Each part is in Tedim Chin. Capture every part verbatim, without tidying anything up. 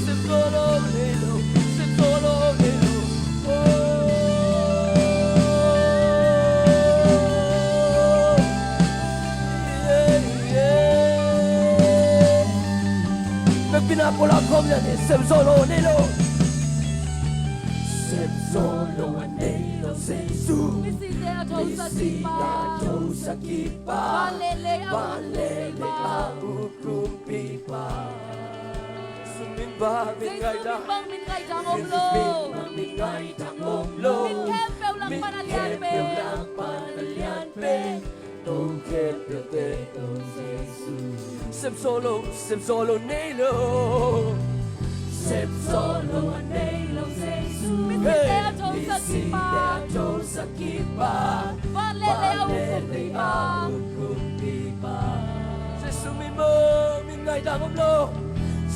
Sem zawh lo nei lo, sem zawh lo nei lo. Oh, yeah, yeah. Vekpi-in ah pulak khawm ni, sem zawh lo nei lo. Sem zawh lo a nei lo Jesu. Misite a thosak Kippa. Van le lei a hukum Jesu min bang min ngaih dang om lo. Min khempeuh lak pan a lian pen. Sem zawh lo, sem zawh lo nei lo. Sem zawh lo a nei lo Jesu. Misite a thosak Kippa. Van le lei a hukum Kippa. Jesu min bang min ngaih dang om lo.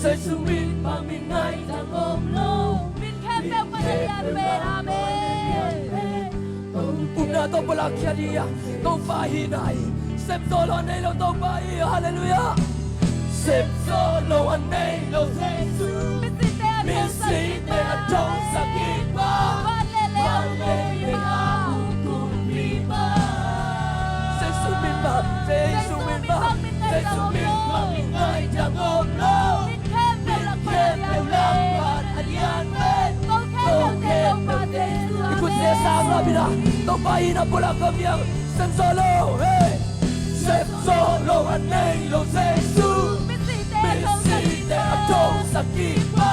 Jesu min bang min ngaih dang om lo. Min khempeuh pan a lian pen. Amen. Upna tawh pulak khia ding a, Topa hihna hi. Sem zawh lo a nei lo Topa hi. Halleluiah. Sem zawh lo a nei lo Jesu. Misite a thosak Kippa. Van le lei a hukum Kippa. Jesu min bang, Jesu min bang, Jesu min bang min ngaih dang om lo. Min khempeuh lak pan a lian pen. Ko khempeuh te Topa Jesu. I khut sia sang la bina. Topa hihna pulak khawm ni. Sem zawh lo, hey. Sem zawh lo a nei lo Jesu. Misite a thosak Kippa.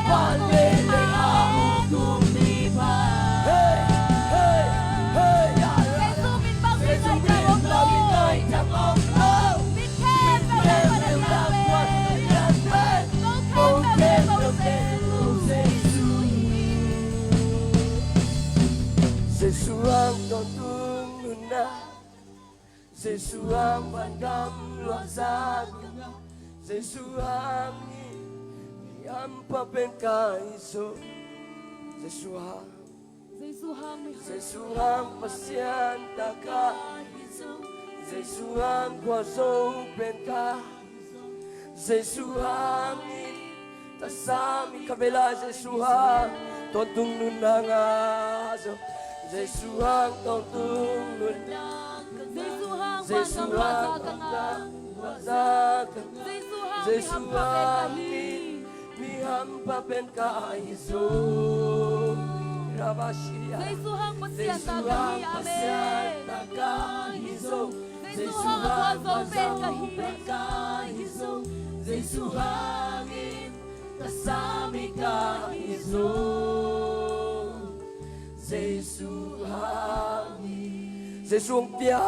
Van le lei a hukum Kippa. Hey, hey, hey, yeah. Jesu min bang min ngaih dang om lo. Min khempeuh lak pan a lian pen. Ko khempeuh te Jesu. Jesu hang tawntung nunna. Jesu hang vangam luahza ka ngah. Jesu hangin mi hampha pen ka hi zaw. Jesu hang. Jesu hang mi. Jesu hang Pasian ta ka hi zaw. Jesu hang khuazo pen ka hi zaw. Jesu hangin tasam i ka vela Jesu hang tawntung nunna ngah zaw. Jesu hang tawntung nunna. Jesu hang Jesu vangam luahza ka ngah. Jesu hang mi hampha pen ka hi. Mi hampha pen ka hi zaw. Rabashia. Jesu hang Pasian ta ka hi. Amen. Jesu hang Pasian ta ka hi zaw. Jesu hang khuazo pen ka hi zaw. Jesu hangin tasam i ka hi zaw. Jesu hangin. Jesu hong pia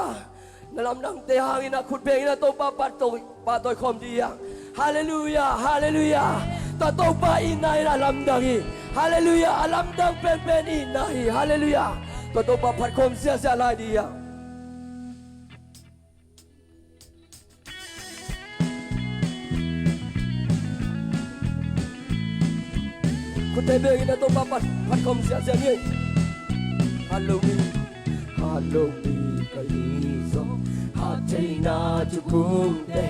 na lamdangte hangin a khut bengin a Topa pahtawi, pahtawi khawm ding. Halleluiah, halleluiah. Tua Topa itna in a lamdang hi. Halleluiah, a lamdang penpen itna hi. Halleluiah. Tua Topa phat khawm ziahziah lai ding. Khutte bengin a Topa phat, phat khawm ziahziah ni. Hallo mi, hallo mi ka hi zaw. Hattheihna thukhunte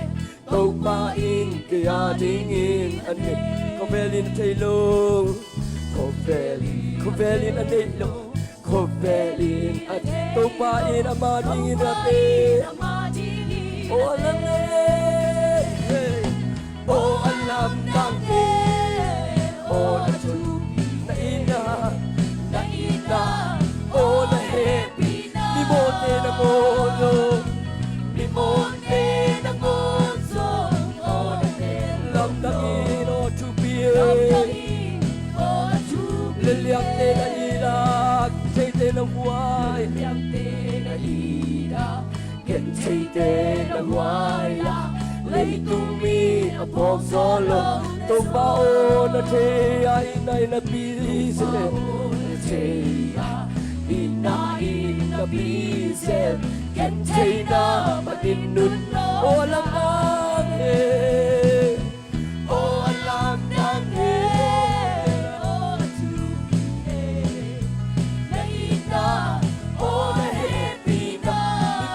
Topa in kei a dingin a nei. Khovel in thei lo, khovel, khovel in a nei lo. Khovel in a Topa in ama dingin a pe. Aw a lamdang e. Aw a lamdang e. Aw na thu, na itna, na itna. Aw na hehpihna. Mimawhte na ngawn zong. Mimawhte na ngawn zong. Aw na hehpihna. Lamdang in aw thupi e. Lamdang in aw thupi e. Leliangte na itna, gentheite na huai. Leliangte na itna, gentheite na huai a. Leitung mi a phawk zaw lo. Topa aw na thei a, itna in na pi zel. Topa aw na thei a, itna in na pi zel. Gentheihna panin nun aw lamdang e. Aw a lamdang e, aw a thupi e. Na itna, aw na hehpihna.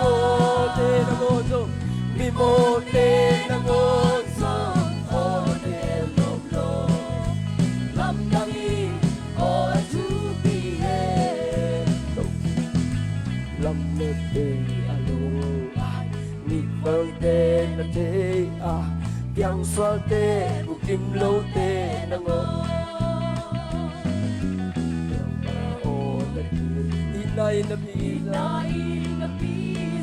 Mimawhte na ngawn zong, mimawhte na ngawn Ei a piangsualte, bukim lote nangawn. Aw na pi, i nai na pi, i nai na pi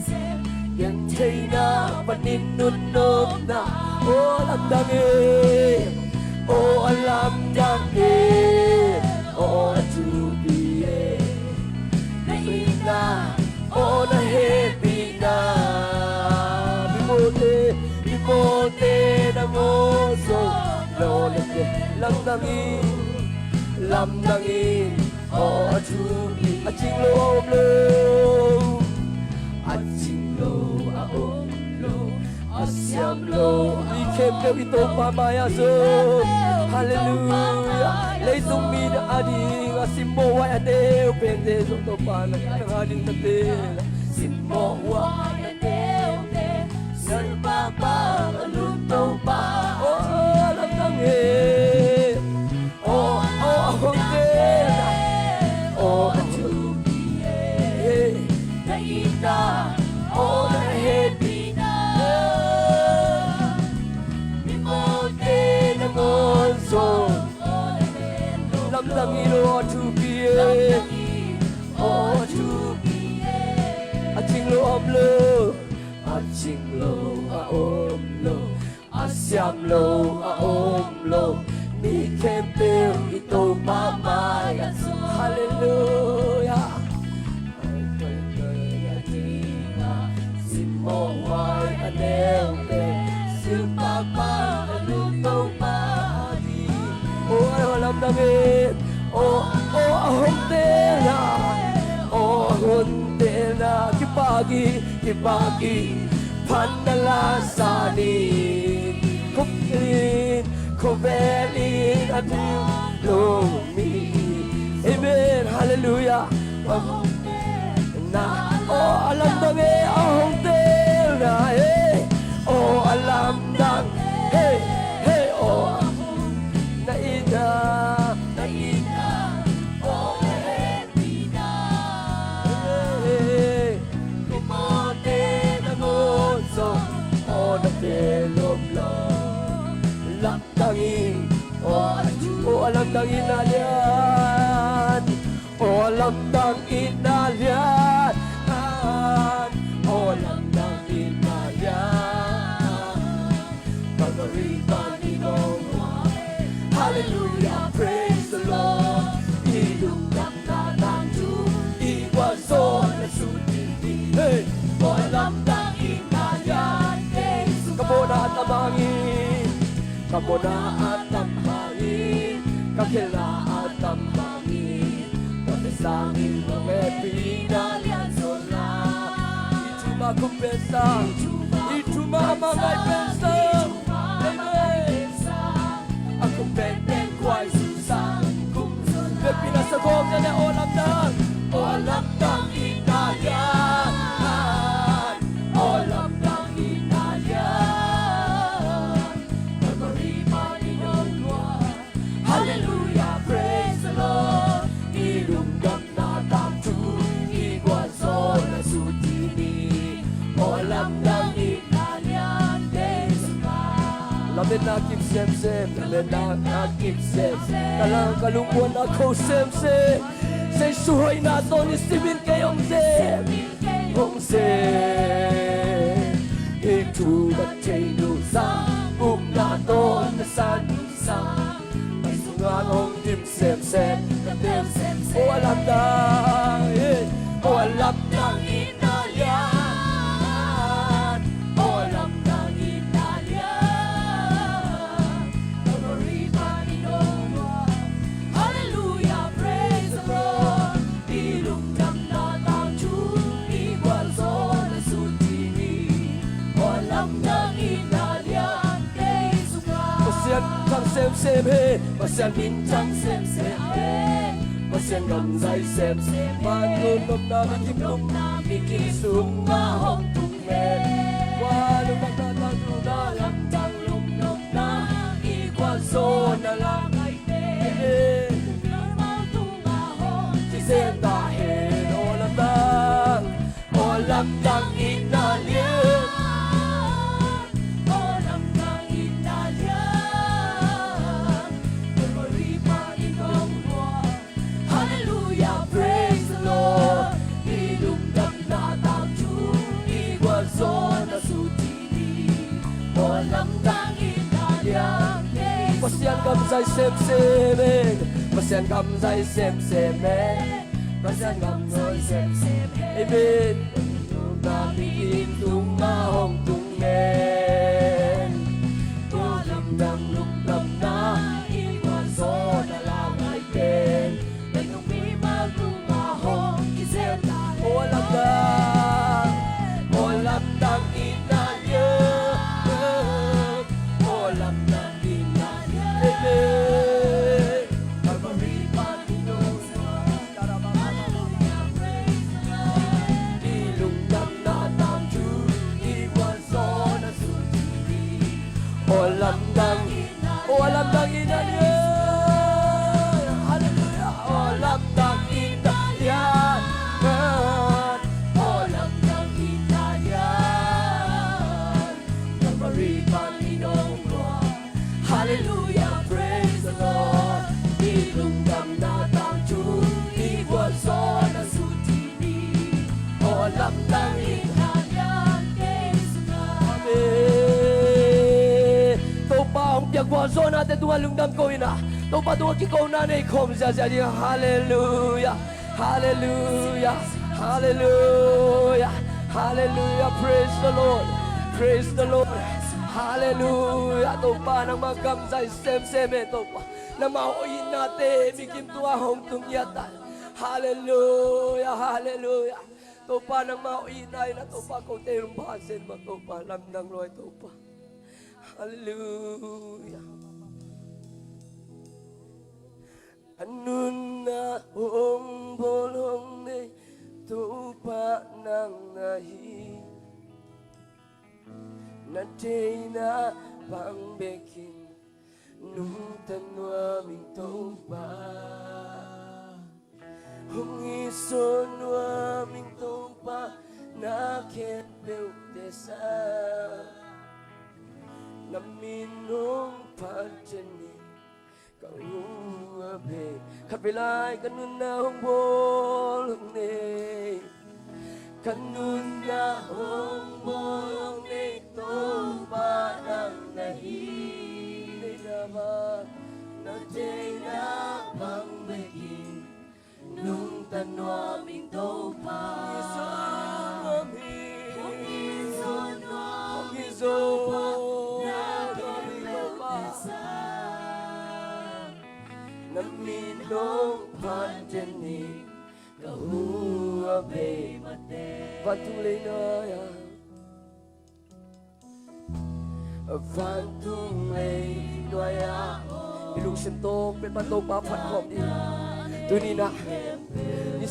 sem. Gentheihna panin nunopna. Aw lamdang e, aw a lamdang e, aw a thupi e. Na itna, aw na hehpihna. Mimawhte, mimawhte nangawn zong na aw na te lamdang in, lamdang in, aw a thupi. A cing lo a om lo, a cing lo a om lo, a siam lo. Mi khempeuh i Topa mai-ah zong. Halleluiah. Leitung mi ading a simmawh huai a neu pente zong Topa na ading na te. Simmawh huai a neu te, silpakpak a lut Topa. Aw lamdang e, aw, aw a hong te na, aw a thupi e. Na itna, aw na hehpihna. Mimawhte nangawn zong lamdang in, aw a thupi e. Aw a thupi e. A cing lo a om lo, a cing lo a om lo, a siam lo a om lo. Mi khempeuh i Topa mai-ah zong. Halleluiah. Simmawh huai a neu te, silpakpak a lut Topa ding. Aw a lamdang e, aw, aw a hong te na, aw a hong te na. Kipak in, kipak in, phan na la sa ni. Khawvel in, khawvel in a ding lo mi. Amen. Halleluiah. Na, aw a lamdang e, a hong te na e. Aw a lamdang, hey, hey, aw. Na itna, na itna, aw na hehpihna. Hey, mimawhte nangawn zong aw na te lom lo. Lamdang in, aw, aw a lamdang in a lian. Aw a lamdang in a lian. Aw a lamdang in a lian. Calvary pan i dong. Hallelujah, praise the Lord. I lungdamna tangthu, i gualzawhna sut ni. Hey. Aw a lamdang in a lian. Ka mawhna a tam hangin, ka mawhna a tam hangin, ka khelhna a tam hangin, ka pia sangin hong hehpihna lian zaw la. I thumah khum pen sang, i thumah a mangai pen sang. Amen. A khum pen pen khuai sung sang khum. Hehpihna sa khawm zen e, aw lamdang, aw lamdang in a lian. Aw lamdang in a lian. Calvary pan i dong lua. Hallelujah, praise the Lord. I lungdamna tangthu, i gualzawhna sut ni. Aw lamdang in a lian te sungah. Lametna kip semsem, lametna kip semsem. Ka lang ka lungmuanna kho semsem. Jesu hoihna tawh nisim in kei hong sem. Hong sem. I thuman thei nuam sang, upna tawh na san sang. Ka sungah hong dim semsem, ka tel semsem. Aw a lamdang, eh. Aw a lamdang in a lian. Aw a lamdang in a lian. Calvary pan i dong lua. Hallelujah, praise the Lord. I lungdamna tangthu, i gualzawhna sut ni. Aw lamdang in a lian te sungah. Pasian thang semsem hen. Pasian min thang semsem hen. Pasian gam zai semsem hen. Van lum nopna mi kim lum, mi kim sungah hong tung hen. Aw a lamdang tangthu, aw a lamdang lum nopna, i gualzawhna la ngai hen. Aw lamdang, aw lamdang in a lian. Pasian gam zai semsem e. Pasian gam zai semsem e. Pasian gam zai semsem e. Amen. Lungdam i tung a hong tung e. Tua lamdang lungdamna i gualzaw na la ngai pen. Aw lamdang, aw lamdang i na dia. Aw lamdang i na dia. Amen. Calvary pan i nong i lungdamna tangthu i gualzawhna sutini. Aw lamdang, aw lamdang i na dia. Hallelujah. Aw lamdang i na dia. Aw lamdang i na dia. Calvary pan i nong lua. Hallelujah, praise the Lord. I lungdamna tangthu i gualzawhna sutini. Aw lamdang i na dia. Amen. Topa hong piak gualzawhnate tungah lungdam ko in a, Topa tungah kikona nei khawm ziahziah ding. Hallelujah. Hallelujah. Hallelujah. Hallelujah. Praise the Lord. Praise the Lord. Hallelujah. Topa nangmah gam zai semsem e Topa. Nangmah hong itnate mi kim tungah hong tung ngiat ta. Hallelujah. Hallelujah. Topa nangmah hong itna in a Topa kote hong pha sen mah Topa lamdang lua e Topa. Hallelujah. Ka nunna hong bawl hong nei Topa nang na hi. Na theihna bang bekin nungta nuam ing Topa. Hong it zaw nuam ing Topa na khempeuhte sang. Na min hong phat ciangin ka hu a bei. Khatvei lai ka nunna hong bawl hong nei. Ka nunna hong bawl hong nei Topa nang na hi. Na theihna bang, na theihna bang bekin nungta nuam ing Topa. Hong it zaw nuam ing Topa na khempeuhte sang. Na min hong phat ciangin ka hu a bei mate. Vantung lei nuai-ah. Vantung lei nuai-ah i lungsim tawm pen pan Topa phat khawm ding. Tuni-in ah ni,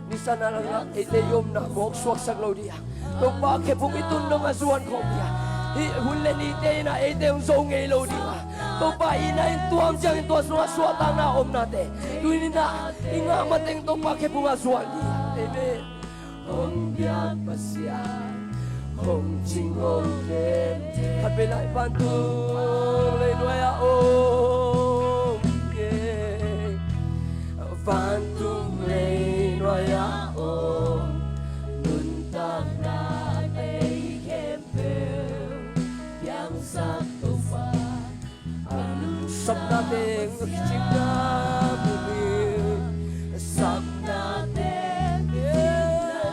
nisan a langah eite i omna mawk suaksak lo ding a, Topa khephung i tun dong a zuan khawm ding a, hih hun le nite in ah eite hong zo ngei lo ding a, Topa itna in tuam ciangin tua sungah suahtakna omnate tuni-in ah i ngah mateng Topa khephung a zuan ding a. Amen. Hong biak Pasian, hong cing hong kem. Khatvei lai vantung lei nuai-ah om, yeah. Vantung lei nuai-ah om, nuntakna tei khempeuh piangsak Topa. Sapna teng kicingna bumi, sapna teng kicingna,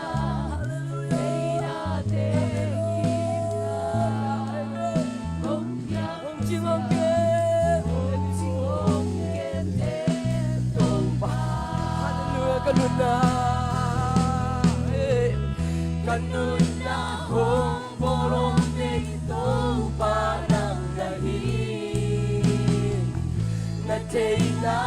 hallelujah. Hong cing hong kem, hong cing hong kem Topa. Hallelujah, ka nunna, eh, ka nunna hong bawl hong nei Topa nang na hi. Na theihna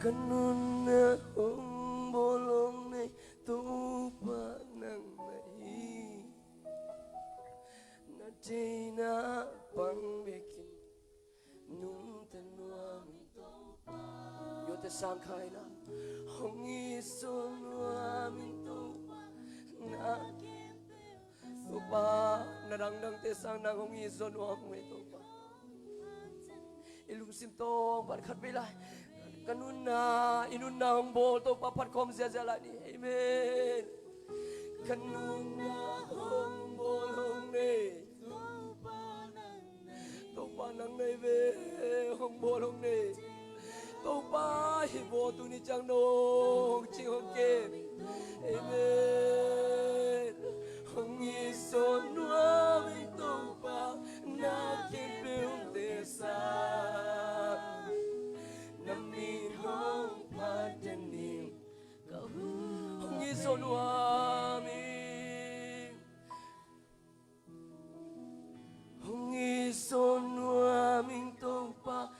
Ka nunna hong bawl hong nei Topa nang na hi. Na theihna pang bekin nungta nuam ing Topa. Yote sang khaina hong i so nuam ing Topa. Na Topa, na dangdangte sang nang hong i so nuam ing Topa. I lungsim tawng pan khat vei lai ka nunna, i nunna hong bawl Topa phat khawm ziazia lai ni. Amen. Ka nunna hong bawl hong nei Topa nang nei ve, hong bawl hong nei. Topa hi bawl tuni ciang nong cing hong kem. Amen. Hong i so nuam ing Topa na khempeuh te sang na min hong phat den ning. Hong i so nuam ing. Hong i so nuam ing Topa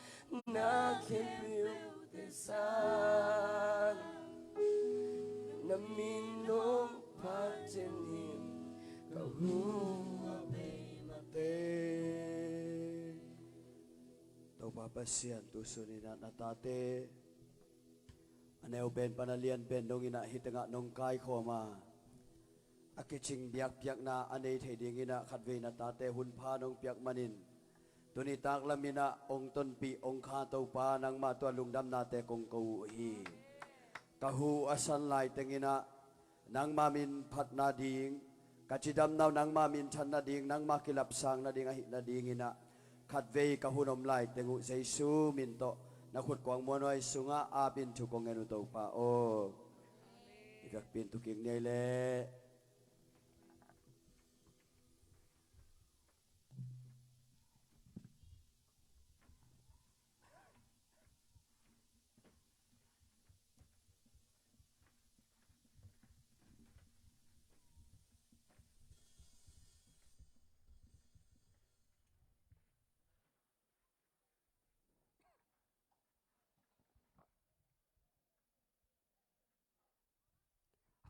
na khempeuh te sang na min hong phat den ning. Ka hun a bei mate. Topa Pasian, tu sun in ah na tate a neu pen pan a lian pen dong in ah hih tengah nong kaikhawm a, a kicing biakpiakna a nei thei ding in ah khatvei na tate hun pha nong piak manin tuni taklam in ah hong tonpih hong kha Topa nangmah tua lungdamnate kong ko uh hi. Ka hu a san lai teng in ah nangma min phatna ding, ka cidamna uh nangma min thanna ding, nangma kilapsangna ding ahihna ding in ah khatvei ka hun om lai teng uh Jesu min tawh na khutkuang muanhuai sungah ap in thu kong ngen uh Topa aw. I vekpi in tu kik ni ei leh.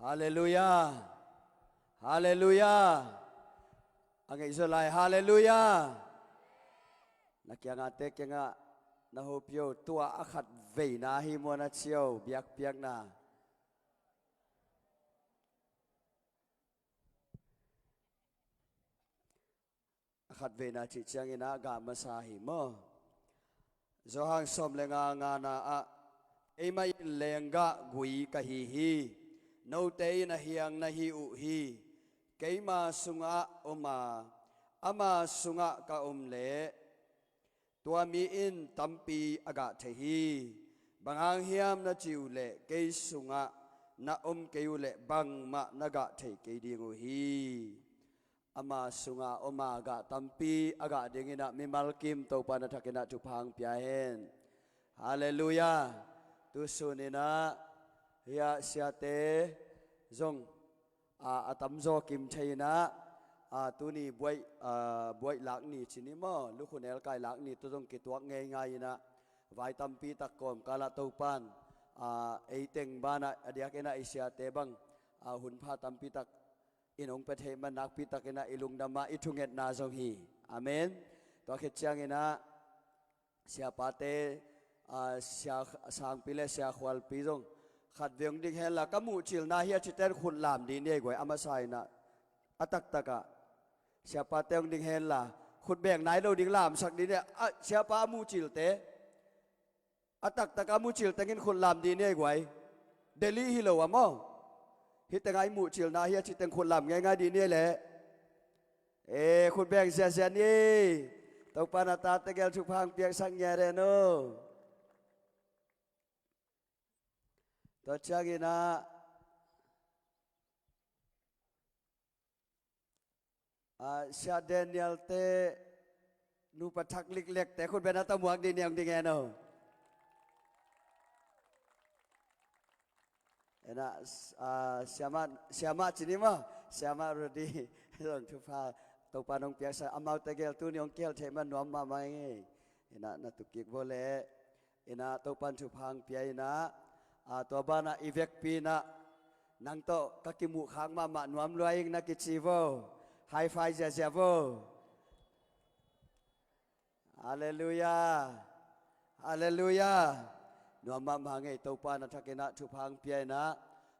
Halleluiah. Halleluiah. A ngeih zaw lai. Halleluiah. Na kiangahte kiangah na hopih o, tua a khat veina hi maw na ci o, biakpiakna. A khat veina cih ciangin ah gah masa hi maw? Johan sawm le nga ngana ah, keimah in lenggah gui ka hi hi. Note in a hiang na hi uh hi. Keima sungah om a, ama sungah ka om leh tua mi in tampi a gah thei hi. Bang hang hiam na cih uh leh kei sungah na om kei uh leh bangmah na gah thei kei ding uh hi. Ama sungah om a gah tampi a gah ding in ah mimal kim Topa na thak in ah thupha hong pia hen. Halleluiah. Tu sun in ah hih ah siate zong a, a tamzaw kim thei in ah, a, tuni buaih, a, buaih lak ni ci ni maw, lukhunel kai lak ni tawh zong kituak ngeingai in ah vai tampi tak kawmkal ah Topan, a, ei teng banah a diak in ah i siate bang, a, hun pha tampi tak in hong pia thei man nakpi tak in ah i lungdam ah i thungetna zong hi. Amen. Tua khit ciangin ah siapate, a, sia sangpi le sia khualpi zong khat vei hong ding hen la, ka muhcilna hi a cite in khut lam dih ni ei guai, a masa in ah a taktak ah siapate hong ding hen la, khut beng nai lo ding lamsak dih ni ei, a, siapa a muhcilte a taktak a muhcil teng in khut lam dih ni ei guai. Delhi hi lo a maw? Hih teng ah i muhcilna hi a cite in khut lam ngeingai dih ni ei leh. E, khut beng ziazia ni. Topa na tate gel thupha hong piaksak ngiat hen aw. Tua ciangin ah, a, Sia Daniel te nupa thak liklek te khut beng na tamuak dih ni hong ding hen aw. En ah, s-, a, siamah, siamah ci ni maw, siamah Rudy zong thupha Topa nong piaksak, amaute gel tuni hong kihel theih man nuam mahmah ing ei. En ah na tu kik vo leh. Inah Topan thupha hong pia inah, a, tua banah i vekpi inah nang tawh ka kimuh khak mahmah nuam lua ing na kici vo. High five ziazia vo. Halleluiah. Halleluiah. Nuam mahmah ngei. Topan a thak inah thupha hong pia inah,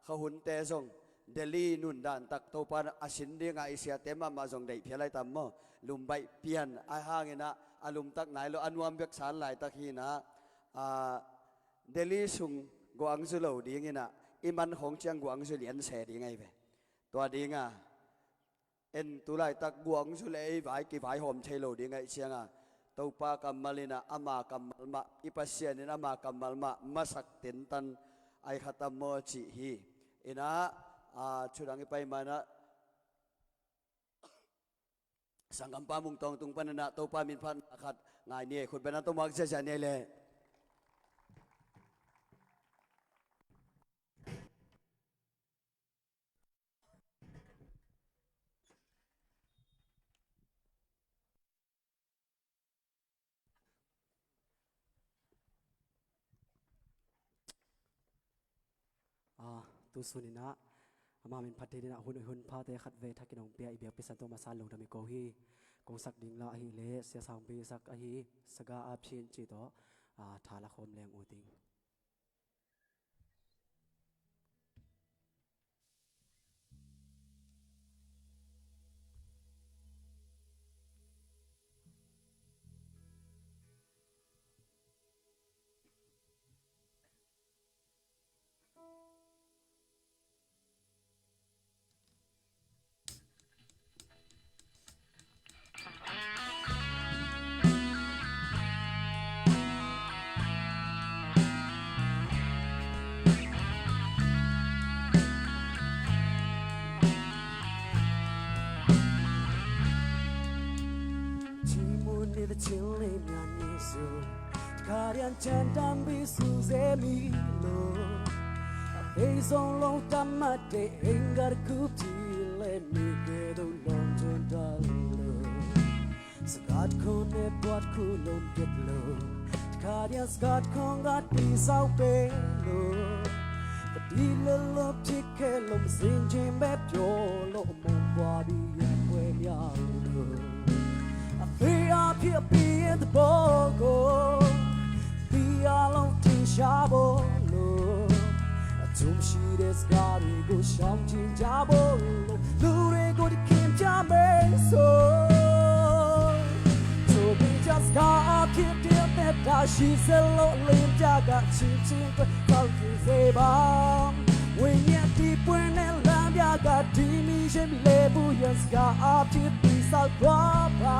kha hunte zong Delhi nundan tak Topan a sin dingah i siate mahmah zong deih phial ai tam maw? Lum baih pian ai hang inah a lumtak nai lo, a nuam bek san laitak hi inah, a, Delhi sung guangzu lo ding inah, i man khong ciang guangzu lian se ding ahi ve. Tua dingah en tu laitak guangzu le ei vai kivaihawm thei lo ding ahi ciangah, Topa kammal inah ama kammal mah, i Pasian in ama kammal mah masak tentan ai kha tam maw cih hi. Inah, a, thudang i pai manah sanggampa Mung Tawng tung pan inah Topa min phat khat ngai ni e, khut beng a tawh muak ziazia ni e le. A, tu sun inah ama min phat ding inah hun, hun phate khat ve thakin hong pia i biakpi san tawh masa lungdam i ko hi. Kong sak ding lah ahih leh Sia Sangpi sak ahi, Saga a phin cih tawh, a, tha la khawm leng u ting. Ci mun ni ve cin le myan ni su, karian chan dam bi su ze mi lo. A bei zong long tam ma te engar kup ti le mi ke do long chan dam lo. Sagat khon ne puat khu lom kep lo. Karian sagat khon gat pi sau pe lo. Ka di le lo pik ke lom sin jin mep yo lo mong bua bi yan pue miang lo. A pi a pi a pi in the bogo. Pi a long ti sha bo lo. A tum shi des gari go sham jin ja bo lo. Lu re go di kim ja me so. To be just ka a pi a pi a pi a shi se lo lim ja ga chin chin pe. Kal ki ze bam. Win ya di puen ne lam ya ga di mi jem le bu yan ska a ti pi sa kwa ba.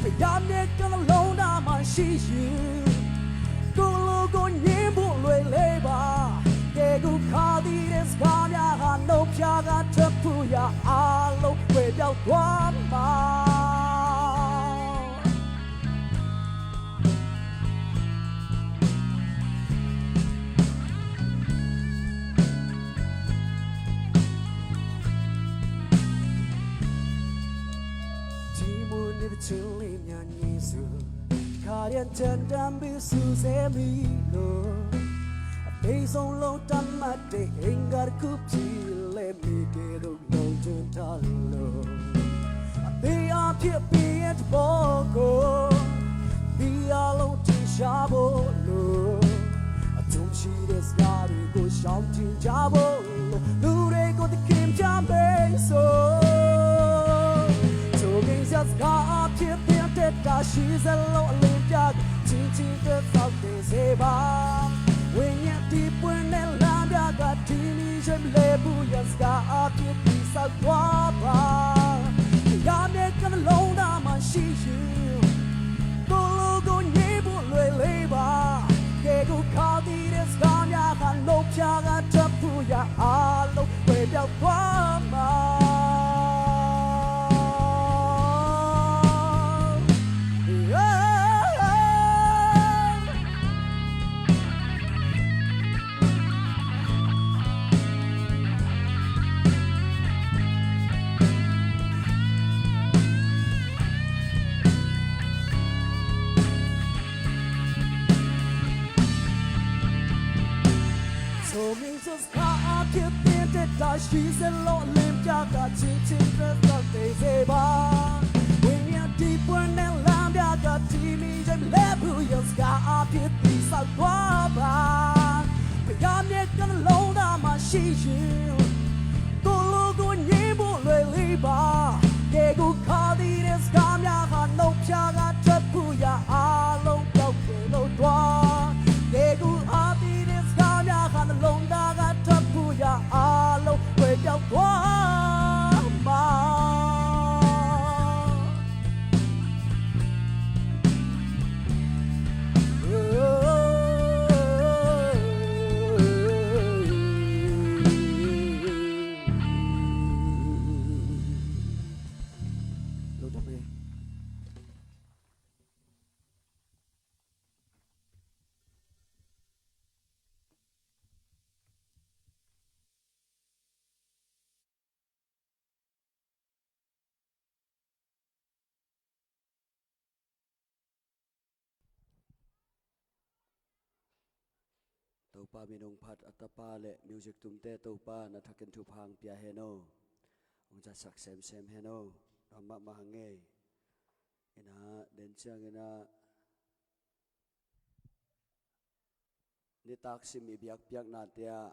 Pe yam ne ka long da man shi yu. Ku lu ku nyi bu lue le ba. Ke ku ka di de ska ya ha no pya ga te pu ya a lo kwe biao kwa ma. Ci mun ni ve cin lim nyan ni su. Karian chan dam bi su se mi lo. A bei zong long tam ma te engar kup ti le mi ke do. Long tun ta lo. A pi a pi a pi a ti bo ko. Pi a long ti sha bo lo. A tum shi de ska ri ko sham tin ja bo lo. Lu de ko ti kim ja me so. To ge ja ska a pi a pi a te ta shi ze lo a lim ja. Chin chin te sa te se ba. Wen ya ti puen ne la ja ga ti ni jem le bu ya ska a ti ti sa kwa ba. Ya me kan long da man shi shi. Ko lo go ni bu lue le ba. Ke ku ka ti de ska ya kan lo pya ga ta pu ya a lo kwe pya kwa ma. ကိုယ်မင်းစကားအဖြစ်သင်သက်သာရှိစေလို့လင်းပြကချစ်ခြင်းပြတ်သက်သေးစေပါ။ ဝိညာဉ်ဒီပွင့်နဲ့လမ်းပြကတည်မီရဲ့လက်ဘူးရဲ့စကားအဖြစ်သီဆောက်သွားပါ။ ဘုရားမြတ်ကလုံးသားမှာရှိရင်ကိုယ်လိုကိုငြိမ်းဖို့လွယ်လေးပါ။ ကဲကိုခါသီးတဲ့စကားများဟာနှုတ်ဖြာကထွက်ဖို့ရအားလုံးပျောက်ကွယ်လို့သွား။ ကဲကိုအားသီးတဲ့စကားများဟာနှလုံးသားကထွက်ဖို့ရအားလုံးပျောက်သွားမှာ။ Topa minung phat a tapa le music tumte Topa na thakin thupha hong pia hen aw. Hong zatsak semsem hen aw. Ram mahmah hang ei. Ina den ciang ina nitak sim i biakpiaknate ah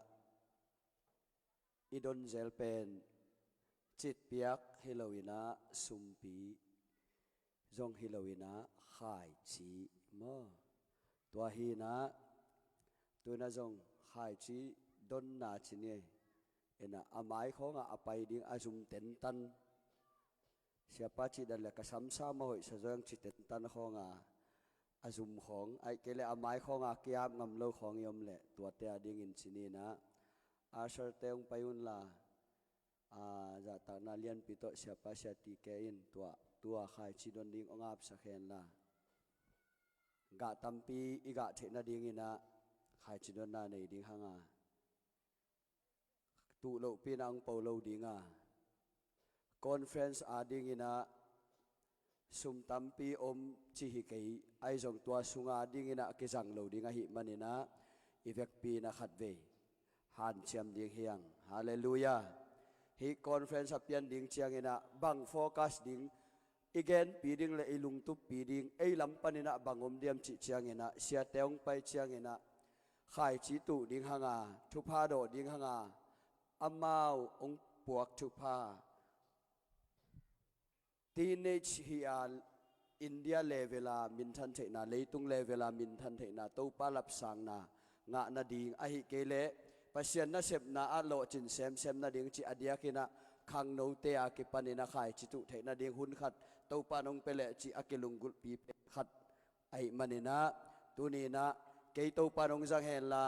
i don zel pen citpiak hi lo ina sumpi zong hi lo ina khaici maw? Tua hi ina tu ina zong khaici donna ci ni. Ina a mai khawngah a pai ding a zum tentan siapa cih dan le ka samsa ma hoih sa zong ci tentan khawng a a zum khawng aih kei le a mai khawng a kiap ngam lo khawng i om le tuate a dingin ci ni ina a sarte hong pai un la a zahtakna lianpi tawh siapa siati ke in tua tua khaici don ding hong apsak hen la gah tampi i gah theih nading ina khaici donna nei ding hang a tuh lohpi na ang po lo ding a conference a ding ina sum tampi om ci hi kei ahi zong tua sunga ding ina kizang lo ding ahih man ina i vekpi na khatvei hanciam ding hi hang. Halleluiah. Hih conference a pian ding ciang ina bang focus ding i genpi ding le i lungtuppi ding ei lam pan ina bang om diam cih ciang ina siate hong pai ciang ina khaici tuh ding hang a thupha dawh ding hang a amau hong puak thupha teenage hi a India level a minthan theihna leitung level a minthan theihna Topa lapsangna ngah nading ahih kei leh Pasian nasepna ah lawhcin semsem nading cih a diak ina khangnote a kipan ina khaici tuh theih nading hun khat Topa nong pia leh cih a kilunggulhpi pen khat ahih man ina tuni ina kei Topa nong zang hen la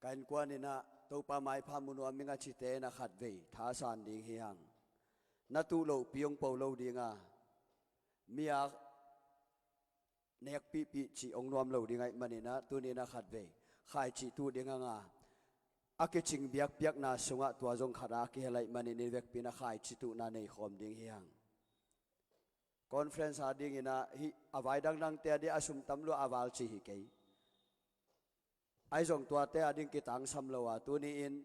ka innkuan ina Topa maipha mu nuam ing a cite ina khatvei thasan ding hi hang. Na tuh lohpi hong po lo ding a mi a nekpihpih cih hong nuam lo ding ahih man ina tuni ina khatvei khaici tuh ding hang a a kicing biakpiakna sungah tua zong khat a a kihel ahih man ina i vekpi na khaici tuhna nei khawm ding hi hang. Conference a ding ina hih a vai dangdangte a ding a sum tam lua a val ci hi kei. Ahi zong tuate a ding kitangsam lo a tuni in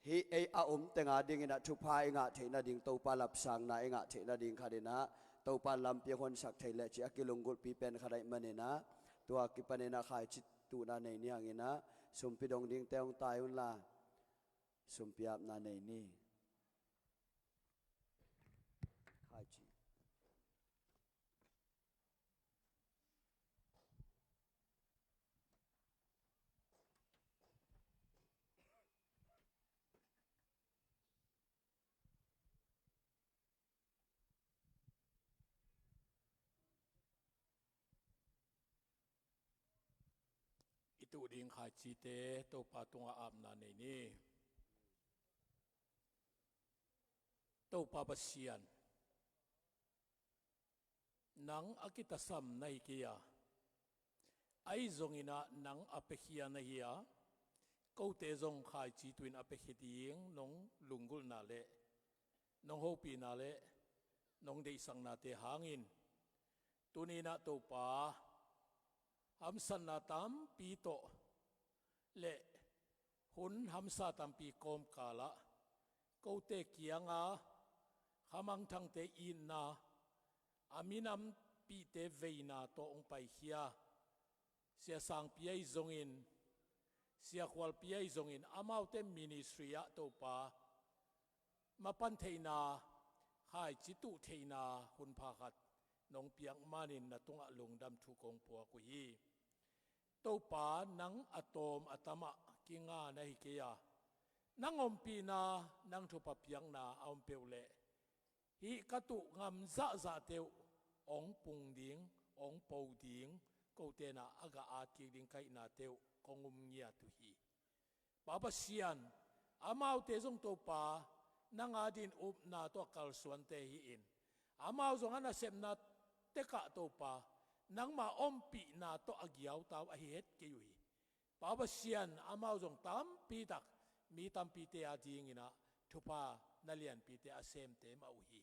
hih ei a om teng a ding ina thupha i ngah theih nading Topa lapsangna i ngah theih nading khat ina Topa lampi a honsak thei leh cih a kilunggulhpi pen khat ahih man ina tua kipan ina khaici tuhna nei ni hang ina sumpi dong dingte hong tai un la sumpi apna nei ni. Khaici. I tuh ding khaicite Topa tungah apna nei ni. Topa Pasian, nang a kitasam na hi kei a, ahi zongin ah nang a piakhia na hi a, kote zong khaici tuin a piakhia ding nong lunggulhna le nong hopihna le nong deihsaknate hangin tuni in ah Topa Hamsatna tampi tawh le hun hamsa tampi kawmkalah kote kianga khamangthangte itna, a minampihte veina tawh hong paikhia Sia Sangpi ahi zongin, Sia Khualpi ahi zongin, amaute ministry ah Topa, mapan theihna, khaici tuh theihna hun pha khat nong piak manin na tungah lungdam thu kong puak uh hi. Topa, nang a tawm a tamah kinga na hi kei a, nang ompihna, nang thupha piakna a om peuh leh hih ka tuh ngam zahzahte uh hong pung ding, hong po ding, kote na a gah at kik ding ka hihnate uh kong um ngiat uh hi. Pa Pasian, amaute zong Topa, nang adingin upna tawh a kalsuante hi-in, amau zong a nasepna tekah Topa, nangma ompihna tawh a giautau ahi het kei uh hi. Pa Pasian, amau zong tampitak, mi tampite adingin ah thupha na lianpite a semte mah uh hi.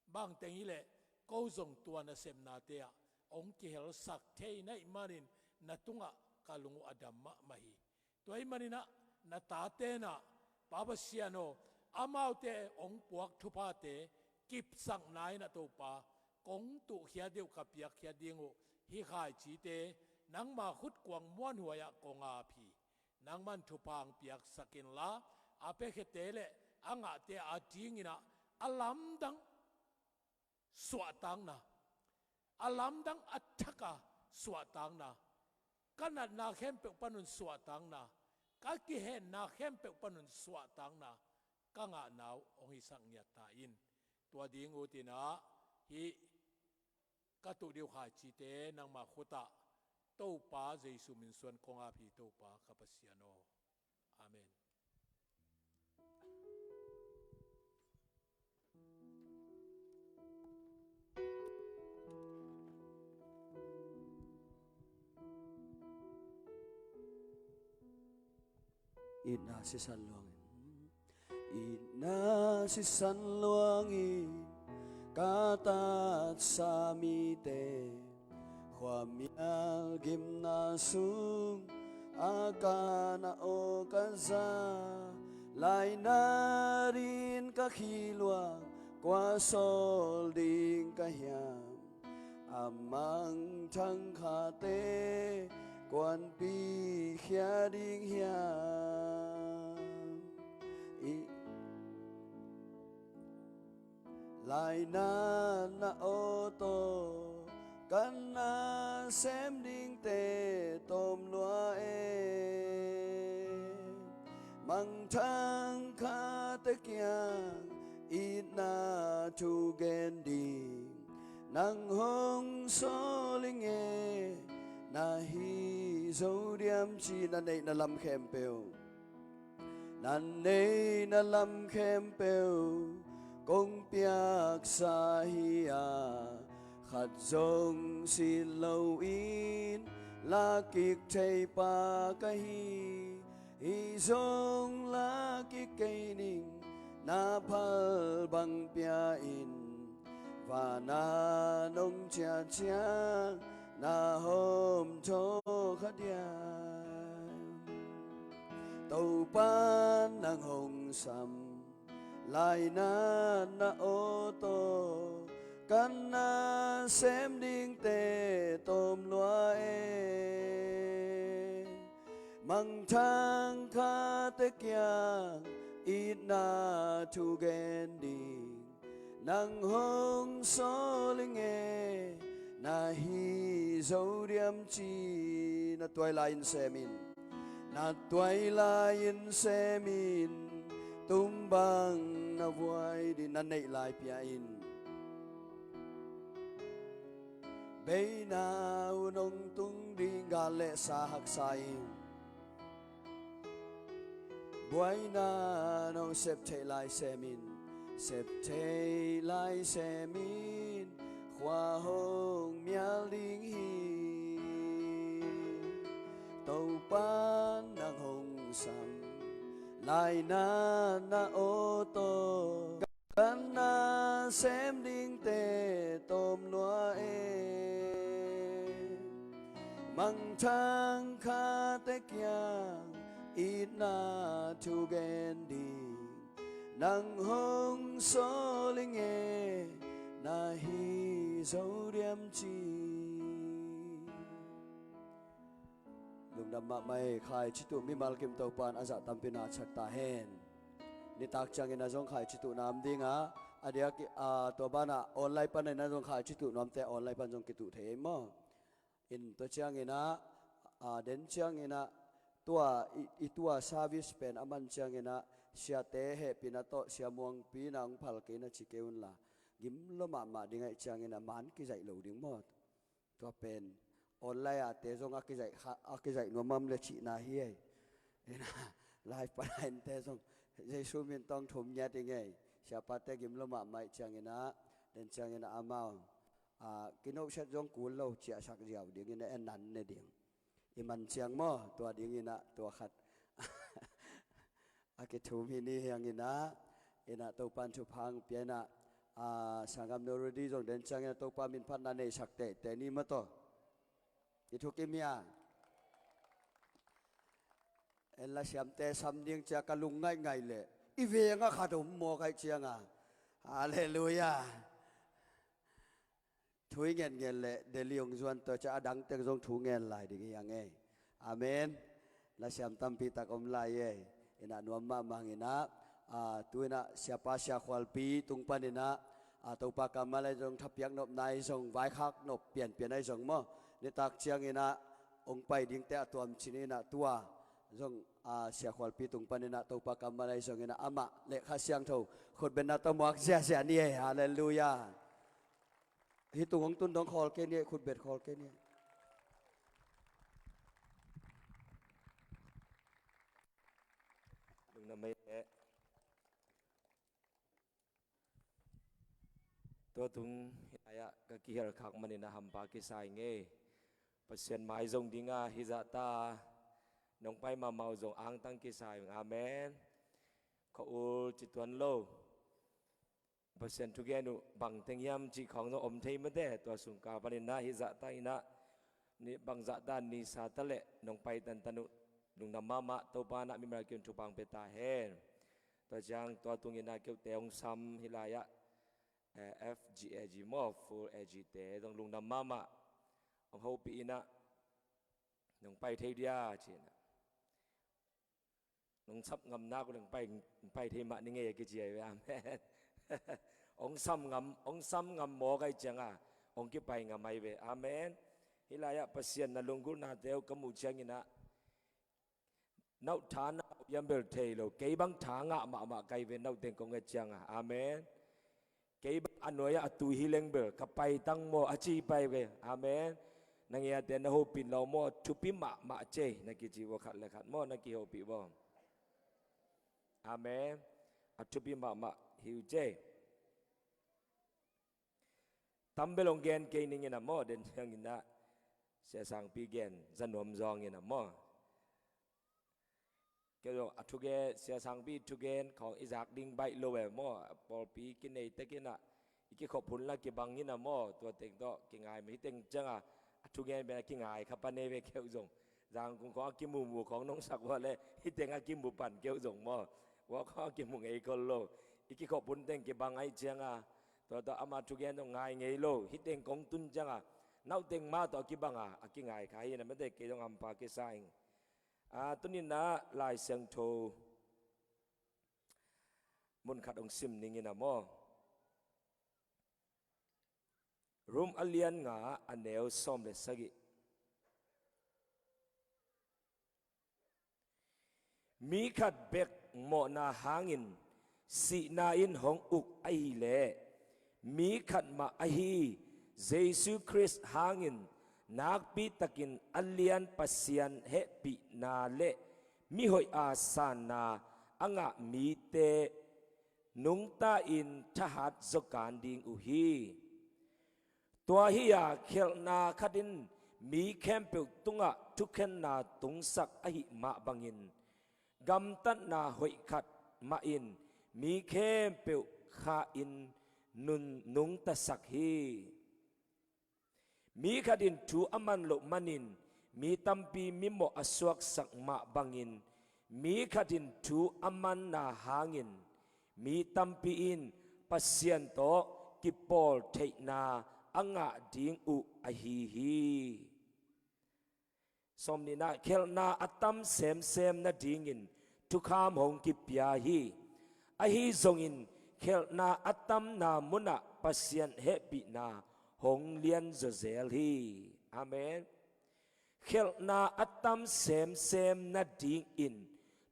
Bangteng hileh ko zong tua nasepnate ah hong kihelsak thei na hih manin na tungah ka lung uh a dam mahmah hi. Tua hih manin ah na tate in ah, Pa Pasian aw, amaute hong puak thuphate kipsakna in ah Topa, kong tuhkhiat deuh ka piakkhiat ding uh hih khaicite nangma khutkuang muanhuai ah kong ap hi. Nangman thupha hong piaksak inla, a piakhiate le a ngahte adingin ah a lamdang suahtakna, a lamdang a thaka suahtakna, ka natna khempeuh panun suahtakna, ka kihenna khempeuh panun suahtakna ka ngahna uh hong hisak ngiat ta in. Tua ding utin ah hih ka tuh deuh khaicite nangma khutah Topa Jesu min suan kong ap hi, Topa ka Pasian aw. Amen. Itna sisan luangin, itna sisan luangin ka tatsa mite, khuamial gimna sung a ka na aw ka za, lainat in ka khih luang kua sawl ding ka hiam? A mangthang khate kuanpih khia ding hiam? I lainat na aw tawh ka na sem dingte tawm lua e. Mangthang khate kiang itna thu gen ding nang hong sawl ing e, na hi zo diam ci? Na neih na lam khempeuh, na neih na lam khempeuh kong piaksa hi a, khat zong sit loin la kik thei pa ka hi. Hih zong la kik kei ning, na phal bang pia in, vana nong ciah ciang na hawmthawh kha diam? Topa nang hong sam lainat na aw tawh ka na sem dingte tawm lua e. Mangthang khate kiang itna thu gen ding nang hong sawl ing e, na hi zo diam ci? Na tuai lai-in sem in, na tuai lai-in sem in, tum bang na vuai ding? Na neih lai pia in. Beina hun hong tung ding, gal le sa haksa in. Buaina nong sep theih lai sem in, sep theih lai sem in, khua hong mial ding hi. Topa nang hong sam lainat na aw tawh ka na sem dingte tawm lua e. Mangthang khate kiang itna thu gen ding, nang hong sawl ing e, na hi zo diam ci. Lungdam mahmah ei, khaici tuh mimal kim Topa'n a zah tampi na a ciat ta hen. Nitak ciangin ah zong khaici tuh nuam ding a, a diak, a, tua banah online panin ah zong khaici tuh nuamte online pan zong kituh thei ei maw. In tua ciangin ah, a, den ciangin ah, tua i, i tua service pen a man ciangin ah, siate hehpihna tawh, Sia Muangpi in ah hong phal kei in ah ci kei un la, gim lua mahmah ding ahih ciangin ah man kizaih lo ding maw. Tua pen online ahte zong a kizaih kha, a kizaih nuam mahmah le cihna hi ei. In ah, live pan a innte zong Jesu min tawh thum ngiat ing ei. Siapate gim lua mahmah ahih ciangin ah, den ciangin ah amau, a, kinohsiat zong kul lo, ciahsak ziau dingin ah en nan ne ding. I man ciang maw, tua dingin ah, tua khat a kithum hi ni hiangin ah, in ah Topa'n thupha hong pia in ah, a, sanggam Norudi zong den ciangin ah Topa min phatna neisak teitei ni maw taw. I thukim hi a. En la, siamte sam ding cia ka lung ngaihngaih leh, i veng ah khat om mawk ahih ciang a. Halleluiah. Thu i ngetnget leh Delhi hong zuan tua cia a dangte zong thu ngen lai ding hi hang ei. Amen. Lasiam tampi tak om lai ei. In ah nuam mahmah ing in ah, a, tu in ah Siapa Sia Khualpi tung panin ah, a, Topa kammal ahi zong, thapiak nopna ahi zong, vaikhak nop pianpian ahi zong maw, nitak ciangin ah hong pai dingte a tuam cin in ah tua zong, a, Sia Khualpi tung panin ah Topa kammal ahi zongin ah amah le Kha Siangtho khutbetna tawh muak ziahziah ni ei. Halleluiah. Hih tung hong tun dong khawl kei ni ei, khutbet khawl kei ni ei. Lungdam ei leh. Tua tung hih lai-ah ka kihel khak manin a hampha kisa ing ei. Pasian mai zong ding a, hih zahta nong pai mahmah uh zong angtang kisa ing. Amen. Khuaul ci tuan lo. Pasian thugen uh bang teng hiam cih khawng zong om thei mate, tua sungka panin ah hih zahta in ah, ni bang zahta ni sa ta leh nong pai tantan uh, lungdam mahmah, Topa in ah mimal kim thupha hong pia ta hen. Tua ciang tua tungin ah keuhte hong sam hih lai-ah, eh, F G A G maw, Full A G te zong lungdam mahmah. Hong hopih in ah, nong pai thei dia ci-in ah. Nong sap ngam nak uh leh pai, pai thei mah ning ei a kici ahi ve. Amen. Hong sam ngam, hong sam ngam mawk ahih ciang a, hong kipai ngam ahi ve. Amen. Hih lai-ah Pasian na lunggulhnate uh ka muh ciangin ah, na uh tha na ngah uh hiam bel thei lo, kei bang tha ngah mahmah ka hi ve, na uh teng kong et ciang a. Amen. Kei bang a nuai-ah a tui hi leng bel ka paitang maw a ci pai ve. Amen. Na ngeite na hopih lo maw, thupi mahmah cei na kici uh a, khat le khat maw na kihopih uh a. Amen. A thupi mahmah hi uh cei. Tam bel hong gen kei ning in ah maw, den ciangin ah Sia Sangpi gen za nuam zawngin ah maw. Kei zong a thugen, Sia Sangpi thugen khawng i zak ding baih lo e maw. Pawlpi kinei tek in ah, i kikhop hun la kibang in ah maw, tua teng tawh kingai mah, hih teng ciang a, a thugen pen a kingai kha pan ei ve kei uh zong. Zangkung khawng a kimumu khawng nong sak uh a leh, hih teng a kimu pan kei uh zong maw. Ua khawng a kimu ngei khol lo. I kikhop hun teng kibang ahih ciang a, tua tawh ama thugen zong ngai ngei lo. Hih teng kong tun ciang a, na uh teng mah tawh a kibang a, a kingai kha hi in ah mate, kei zong hampha kisa ing. A, tuni-in ah Lai Siangtho mun khat hong sim ning in ah maw. Rom a lian nga, a neu sawm le sagih. Mi khat bek mawhna hangin sihna in hong uk ahih leh, mi khat mah ahi Jesu Khrist hangin nakpitakin a lian Pasian hehpihna le mihoih a sanna a ngah mite nungta-in thahat zaw kan ding uh hi. Tua hi-a khialhna khat in mi khempeuh tungah thukhenna tungsak ahih mah bangin, gamtatna hoih khat mah in mi khempeuh kha-in nun nungtasak hi. Mi khat in thu a man loh manin Mi tampi mimawh a suaksak mah bangin, mi khat in thu a manna hangin mi tampi in Pasian tawh kipawl theihna a ngah ding uh ahi hi. Sawmnihna, khelhna a tam semsem nadingin thukham hong kipia hi. Ahi zongin khelhna a tamna munah Pasian hehpihna hong lian zawzel hi. Amen. Khelhna a tam semsem nadingin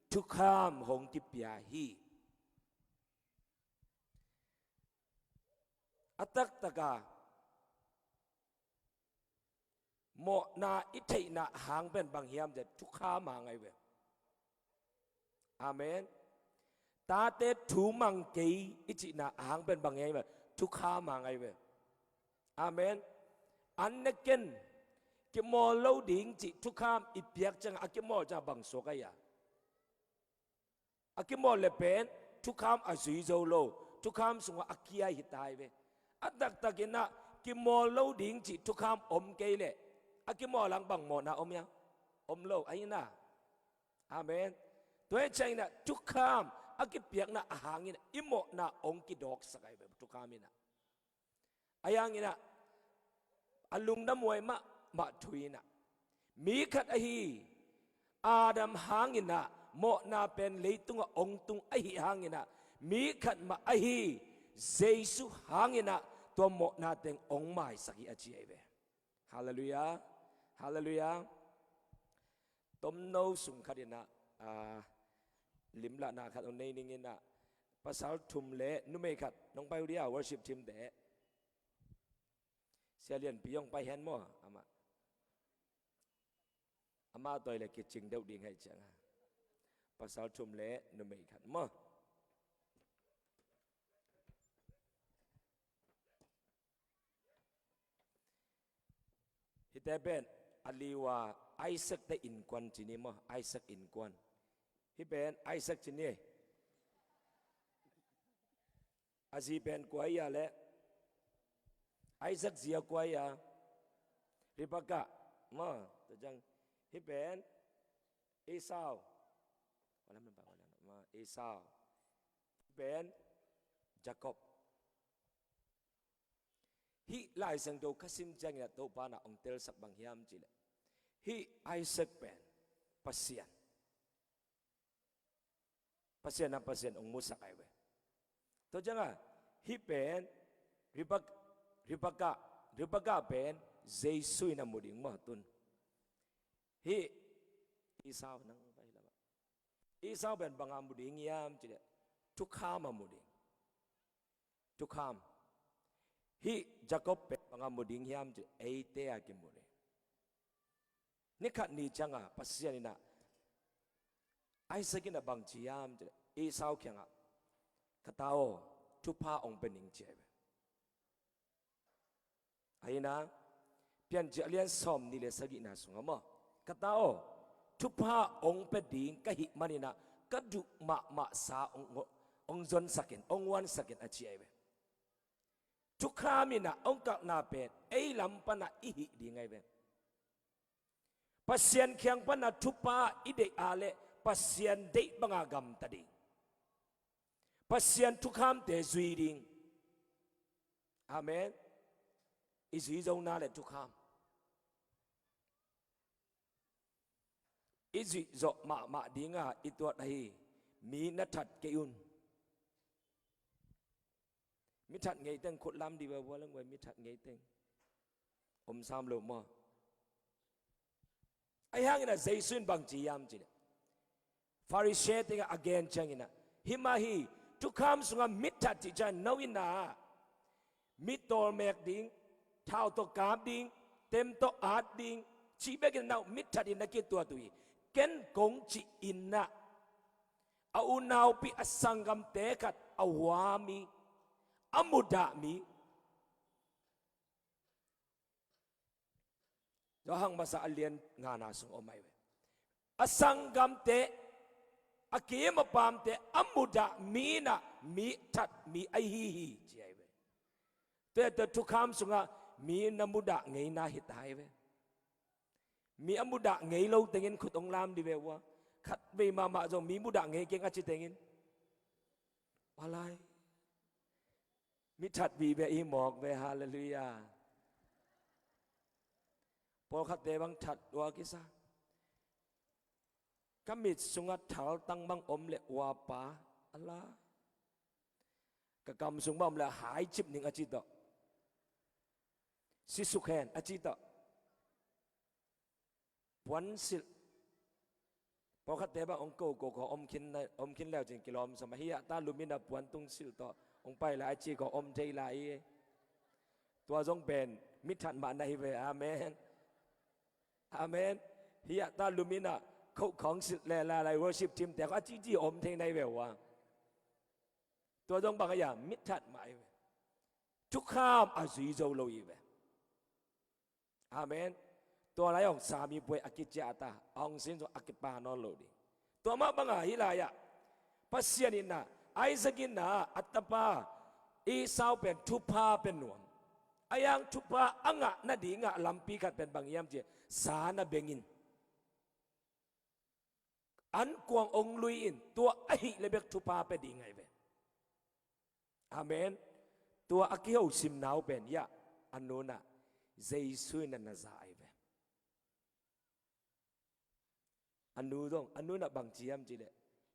thukham hong kipia hi. A taktaka mawhna i theihna hang pen bang hiam cih leh thukham hang ahi ve. Amen. Tate thu mang kei i cihna hang pen bang hiam cih leh thukham hang ahi ve. Amen. An ne ken, kimawl lo ding cih thukham i piak ciangah a kimawl ciangah bang suak ahi a? A kimawl le pen thukham a zui zo lo, thukham sungah a kia hi ta hi ve. A taktakinah kimawl lo ding cih thukham om kei leh a kimawl hang bang mawhna om hiam? Om lo, ahi na. Amen. Tua hi cianginah thukham a kipiakna a hanginah i mawhna hong kidawksak ahi ve, thukham inah. Ahi hanginah a lungdamhuai mahmah thu inah, mi khat ahi Adam hanginah mawhna pen leitungah hong tung ahi hanginah, mi khat mah ahi Jesu hanginah tua mawhna teng hong maisak hi a ci ahi ve. Halleluiah. Halleluiah. Tomno sung khat inah, ah, limlahna khat hong nei ning inah, pasal thum le numei khat nong pai uh dia, worship team te. Sia Lianpi hong pai hen maw, amah. Amah toi le kicing deuh ding hai cianga. Pasal thum le numei khat maw. Hihte pen a liu a Isaac te innkuan ci ni maw, Isaac innkuan. Hih pen Isaac ci ni. A zi pen kua hi a le? Isaac zi a kua hi a? Rebekah maw, tua ciang. Hih pen Esau. Maw, Esau. Hih pen Jacob. Hih Lai Siangtho ka sim ciangin a Topa na hong telsak bang hiam cih leh, hih Isaac pen Pasian, Pasian a Pasian hong musak ahi ve. Tua cianga hih pen Rebek-, Rebekah, Rebekah pen Jesu in a mu ding maw tun. Hih Esau nang pai lamah, Esau pen banga mu ding hiam cih leh, thukham a mu ding. Thukham. Hih Jacob pen banga mu ding hiam cih leh, eite a kimu ding. Ni khat ni cianga Pasian inah Isaac inah bang ci hiam cih leh, Esau kiangah, ka ta aw, thupha hong pia ning ci ahi ve. Ahi na, Piancil a lian sawmnih le sagihna sungah maw, ka ta aw, thupha hong pia ding ka hih maninah ka duh mahmah sa hong, hong zonsak in, hong huansak in a ci ahi ve. Thukham inah hong kalhna pen ei lam panah i hih ding ahi ve. Pasian kiang pana thupha i deih a leh Pasian deih banga gamta ding. Pasian thukhamte zui ding. Amen. I zui zona le thukham i zuih zawh mahmah dinga i tuat ahi. Mi na that kei un. Mi that ngeiteng khut lam di vavua leng vai, mi that ngeiteng om sam lo maw? Ahi hanginah Jesu in bang ci hiam cih leh, Pharisee tengah a gen cianginah, hih mah hi, thukham sungah mitthat cih ciang no inah mi tawlmek ding, thau tawh kap ding, tem tawh at ding, cih bekin na uh mitthat in na kituat uh hi. Ken kong cih inah a unaupi a sanggamte khat a hua mi, a mudah mi, Johan masa a lian ngana sung om ahi ve. A sanggamte, a kim a paamte a mudah mi inah mi that mi ahi hi ci ahi ve. Tua, tua thukham sungah mi na mudah ngeina hi ta ahi ve. Mi a mudah ngei lo tengin khut hong lam dih ve ua. Khat vei mahmah zong mi mudah ngei keng a ci tengin, a lai, mi that vih ve i mawk ve, halleluiah. Pawlkhatte bang that ua kisa. Ka mit sungah thaltang bang om le ua pa, a lai, ka kam sung bang om le hai cip ning a ci tawh. Si suk hen a ci tawh. Puan silh. Pawlkhatte bang hong ko ko ko om khin na, om khin leu cin kilawm sa mah hi a, ta lumin a puan tung silh tawh hong pai lai a ci ko om thei lai hi. Tua zong pen mi that mah na hi ve. Amen. Amen. Hi a, ta lumin a khoh khawng silh le lai lai worship team te ko a ci ci om thei na hi ve ua. Tua zong bang a ia mi that mah hi ve. Thukham a zui zo lo hi ve. Amen. Tua lai hong sami puai a kiciah ta, a hong sin zong a kipa nawn lo ding. Tua mah banga hi lai-ah Pasian in ah, Isaac in ah a tapa Esau pen thupha pia nuam. A yang thupha a ngah nadingah lampi khat pen bang hiam cih leh, sa na bengin, an kuang hong lui in, tua ahih leh bek thupha pia ding ahi ve. Amen. Tua a kiho simna uh pen, ia, a nu in ah Jesu in ah na za ahi ve. A nu zong, a nu in ah bang ci hiam cih leh,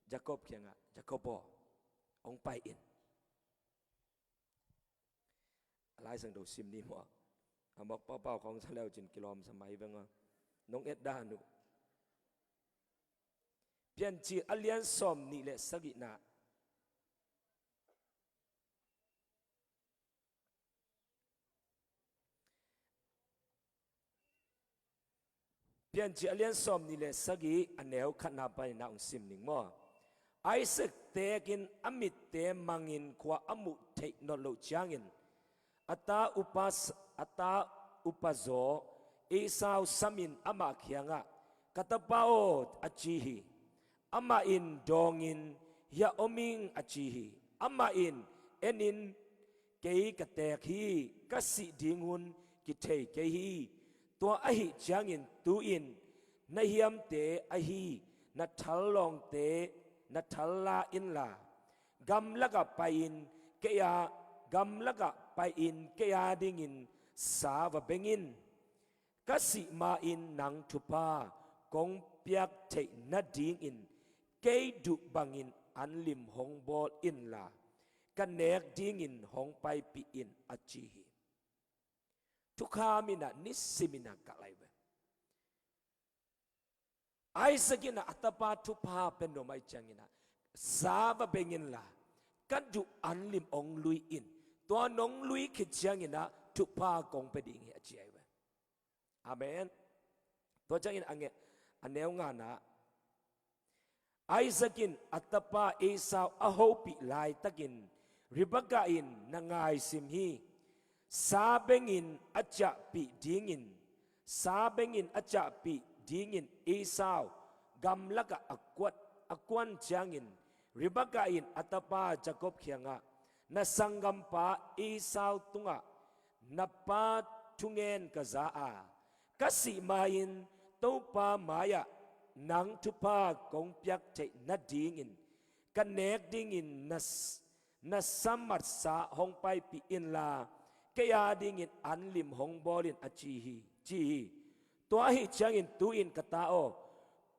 Jacob kiangah, Jacob aw, hong pai in. A Lai Siangtho sim ni maw? A mawk pahpah khawng sa leu cin kilawm sa mai veng a. Nong et dan uh. Piancil a lian sawm nih le sagihna. Piancil a lian sawm nih le sagih, a neu khatna panin ah hong sim ning maw? Isaac teekin a mitte mangin khua a muh theih nawn loh ciangin, a ta upa, a ta upazaw Esau samin amah kiangah, ka tapa aw, a ci hi. Amah in dawngin, hiah om ing, a ci hi. Amah in, en in, kei ka teek hi, ka sih ding hun kithei kei hi. Tua ahih ciangin tu-in na hiamte ahi na thal lawngte na thal la inla, gamlakah pai-in kei a, gamlakah pai-in kei a dingin sa va beng in. Ka sih ma-in nang thupha kong piak theih nadingin kei duh bangin anlim hong bawl inla, ka nek dingin hong paipih in, a ci hi. Thukham in ah nisimin ah kalh ahi ve. Isaac in ah a tapa thupha pia nuam ahih ciangin ah, sa va beng inla, ka duh anlim hong lui in. Tua nong lui khit ciangin ah thupha kong pia ding hi, a ci ahi ve. Amen. Tua ciangin a nge, a neu ngana, Isaac in a tapa Esau a hopih laitakin Rebekah in na ngaisim hi. Sa bengin a ciahpih dingin, sa bengin a ciahpih dingin Esau gamlakah a kuat, a kuan ciangin, Rebekah in a tapa Jacob kiangah, na sanggampa Esau tungah na pa thungen ka za a, ka sih ma-in Topa mai-ah nang thupha kong piak theih nadingin ka nek dingin na s-, na sa matsa hong paipih inla, kei a dingin anlim hong bawl in, a ci hi, ci hi. Tua ahih ciangin tu-in ka ta aw,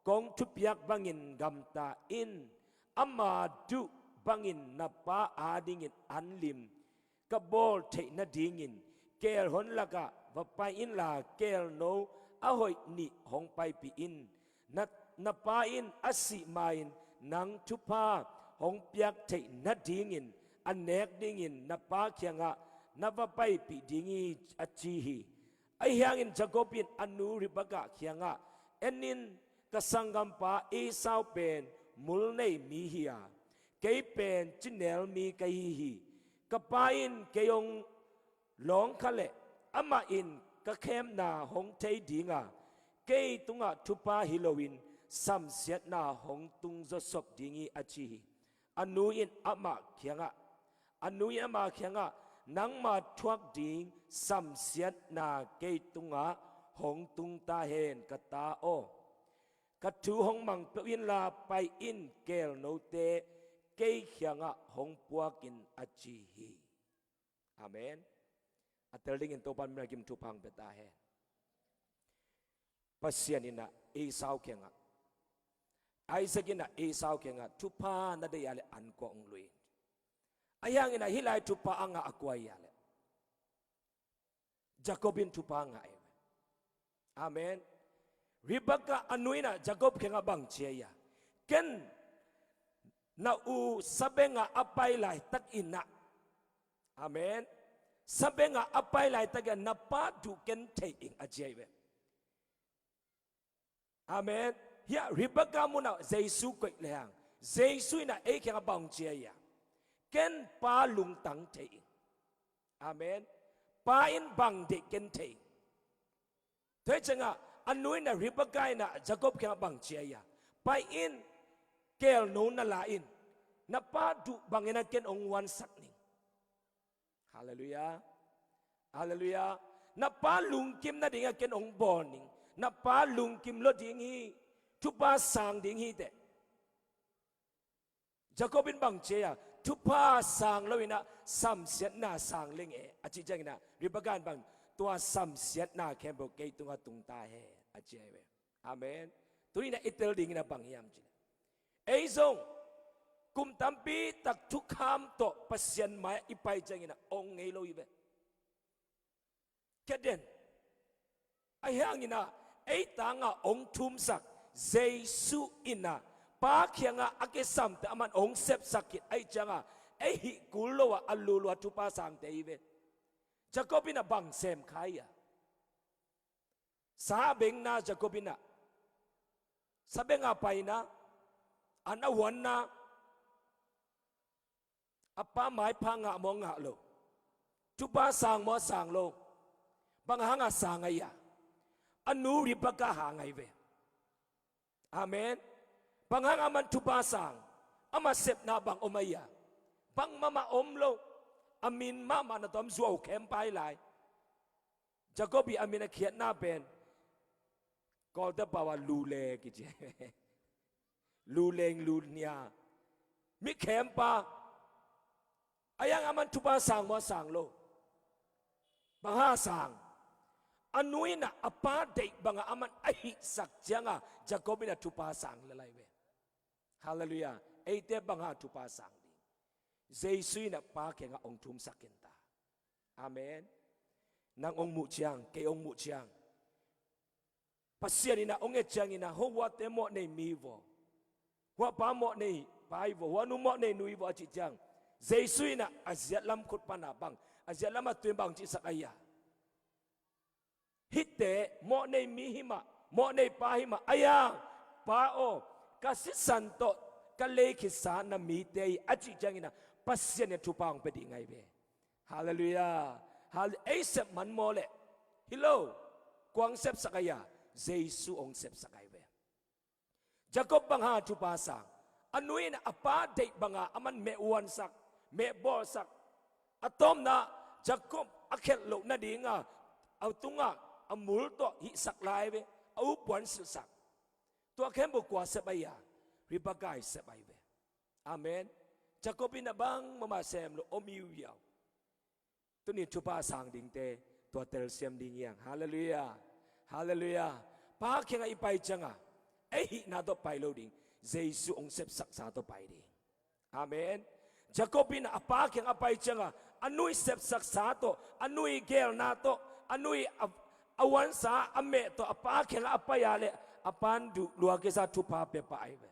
kong thupiak bangin gamta in. Ama duh bangin na pa a dingin anlim ka bawl theih nadingin keelhon lakah va pai inla, keelno a hoih nih hong paipih in. Na, na pa in a sih ma-in nang thupha hong piak theih nadingin a nek dingin na pa kiangah na va paipih ding hi, a ci hi. Ahi hangin Jacob in a nu Rebekah kiangah, en in, ka sanggampa Esau pen mul nei mi hi a, kei pen cinel mi ka hi hi. Ka pa in kei hong lawng kha leh amah in ka khemna hong thei ding a, kei tungah thupha hi loin samsiatna hong tung zawsop ding hi, a ci hi. A nu in amah kiangah, a nu in amah kiangah, nangma thuak ding samsiatna kei tungah hong tung ta hen, ka ta aw. Ka thu hong mang peuh inla pai in, kelnote kei kiangah hong puak in, a ci hi. Amen. A tel dingin Topa'n mimal kim thupha hong pia ta hen. Pasian in ah Esau kiangah, Isaac in ah Esau kiangah thupha na deih a leh an kua hong lui in. Ahi hangin ah hih lai thupha a ngah a kua hiam a leh, Jacob in thupha ngah hi ve. Amen. Rebekah a nu in ah Jacob kiangah bang ci hiam? Ken na u sabengah a pai laitakin ah, amen, sabengah a pai laitakin ah na pa duh ken thei ing, a ci hi ve. Amen. Hiah Rebekah munah Jesu koih lehang, Jesu in ah ei kiangah bang ci hiam? Ken pa lungtang thei ing. Amen. Pa in bang deih ken thei ing. Tua hi ciangah a nu in ah, Rebekah in ah Jacob kiangah bang ci hiam? Pai in, kelno na la in, na pa duh bangin ah ken hong huansak ning. Halleluiah. Halleluiah. Na pa lungkim nadingah ken hong bawl ning. Na pa lungkim lo ding hi. Thupha sang ding hi teh. Jacob in bang ci hiam? Thupha sang lo in ah samsiatna sang leng e, a cih ciangin ah Rebekah in bang, tua samsiatna khempeuh kei tungah tung ta hen, a ci hi ve. Amen. Tuni in ah i tel dingin ah bang hiam cih leh, ei zong kum tampi tak thukham tawh Pasian mai-ah i pai ciangin ah ong ngei lo hi ve. Kia den. Ahi hangin ah ei tangah ong thumsak Jesu in ah pa kiangah a kisamte aman ong sepsak khit ahih ciangah ei hih kul lo-ah a lulua thupha sangte hi ve. Jacob in ah bang sem kha hiam? Sa a bengna, Jacob in ah sabengah paina, an a huanna, a pa maipha ngah maw, ngah lo? Thupha sang maw, sang lo? Bang hangah sang a hiam? A nu Rebekah hang ahi ve. Amen. Bang hangah aman thupha sang? Ama sepna bang om a hiam? Bang mahmah om lo. A min mahmah na tawm zuau khem pai lai. Jacob ii a min a khiatna pen Kawlte pau-ah Luleng kici. Luleng, Lunia. Mi khempa. Ahi hang aman thupha sang maw, sang lo? Bang hang sang? A nu in ah a pa deih bangah aman a hihsak ciangah Jacob in ah thupha sang lel ahi ve. Halleluiah. Eite bang hang thupha sang ding? Jesu in ah pa kiangah ong thumsak khin ta. Amen. Nang ong muh ciang, kei ong muh ciang, Pasian in ah ong et ciangin ah, ho huate mawhnei mi vaw, hua pa mawhnei pa hi vaw, hua nu mawhnei nu hi vaw a cih ciang, Jesu in ah a ziatlam khut panah bang, a ziatlam a tui bang cihsak a hiam? Hihte mawhnei mi hi mah, mawhnei pa hi mah, ahi hang, Pa aw, ka sisan tawh ka lei khitsa na mite hi, a cih ciangin ah Pasian in ah thupha hong pia ding ahi ve. Halleluiah. Hal-, ei sep man maw leh? Hi lo. Kua hong sepsak a hiam? Jesu hong sepsak ahi ve. Jacob bang hang thupha sang? A nu in a pa deih bangah aman meh huansak, meh bawlsak. A tawpna, Jacob a khelh loh nadingah a tungah a mul tawh hihsak lai ve. A u puan silhsak. Tua khempeuh kua sep a hiam? Rebekah in sep ahi ve. Amen. Jacob in ah bang mahmah sem lo, om hiuhiau. Tuni thupha sang dingte tua telsiam ding hi hang. Halleluiah. Halleluiah. Pa kiangah i pai ciangah ei hihna tawh pai lo ding, Jesu hong sepsaksa tawh pai ding. Amen. Jacob in a pa kiangah a pai ciangah a nu ii sepsaksa tawh, a nu ii geelna tawh, a nu ii a, a huansa a meh tawh a pa kiangah a pai a leh a pa'n duh lua kisa thupha pia pah ahi ve.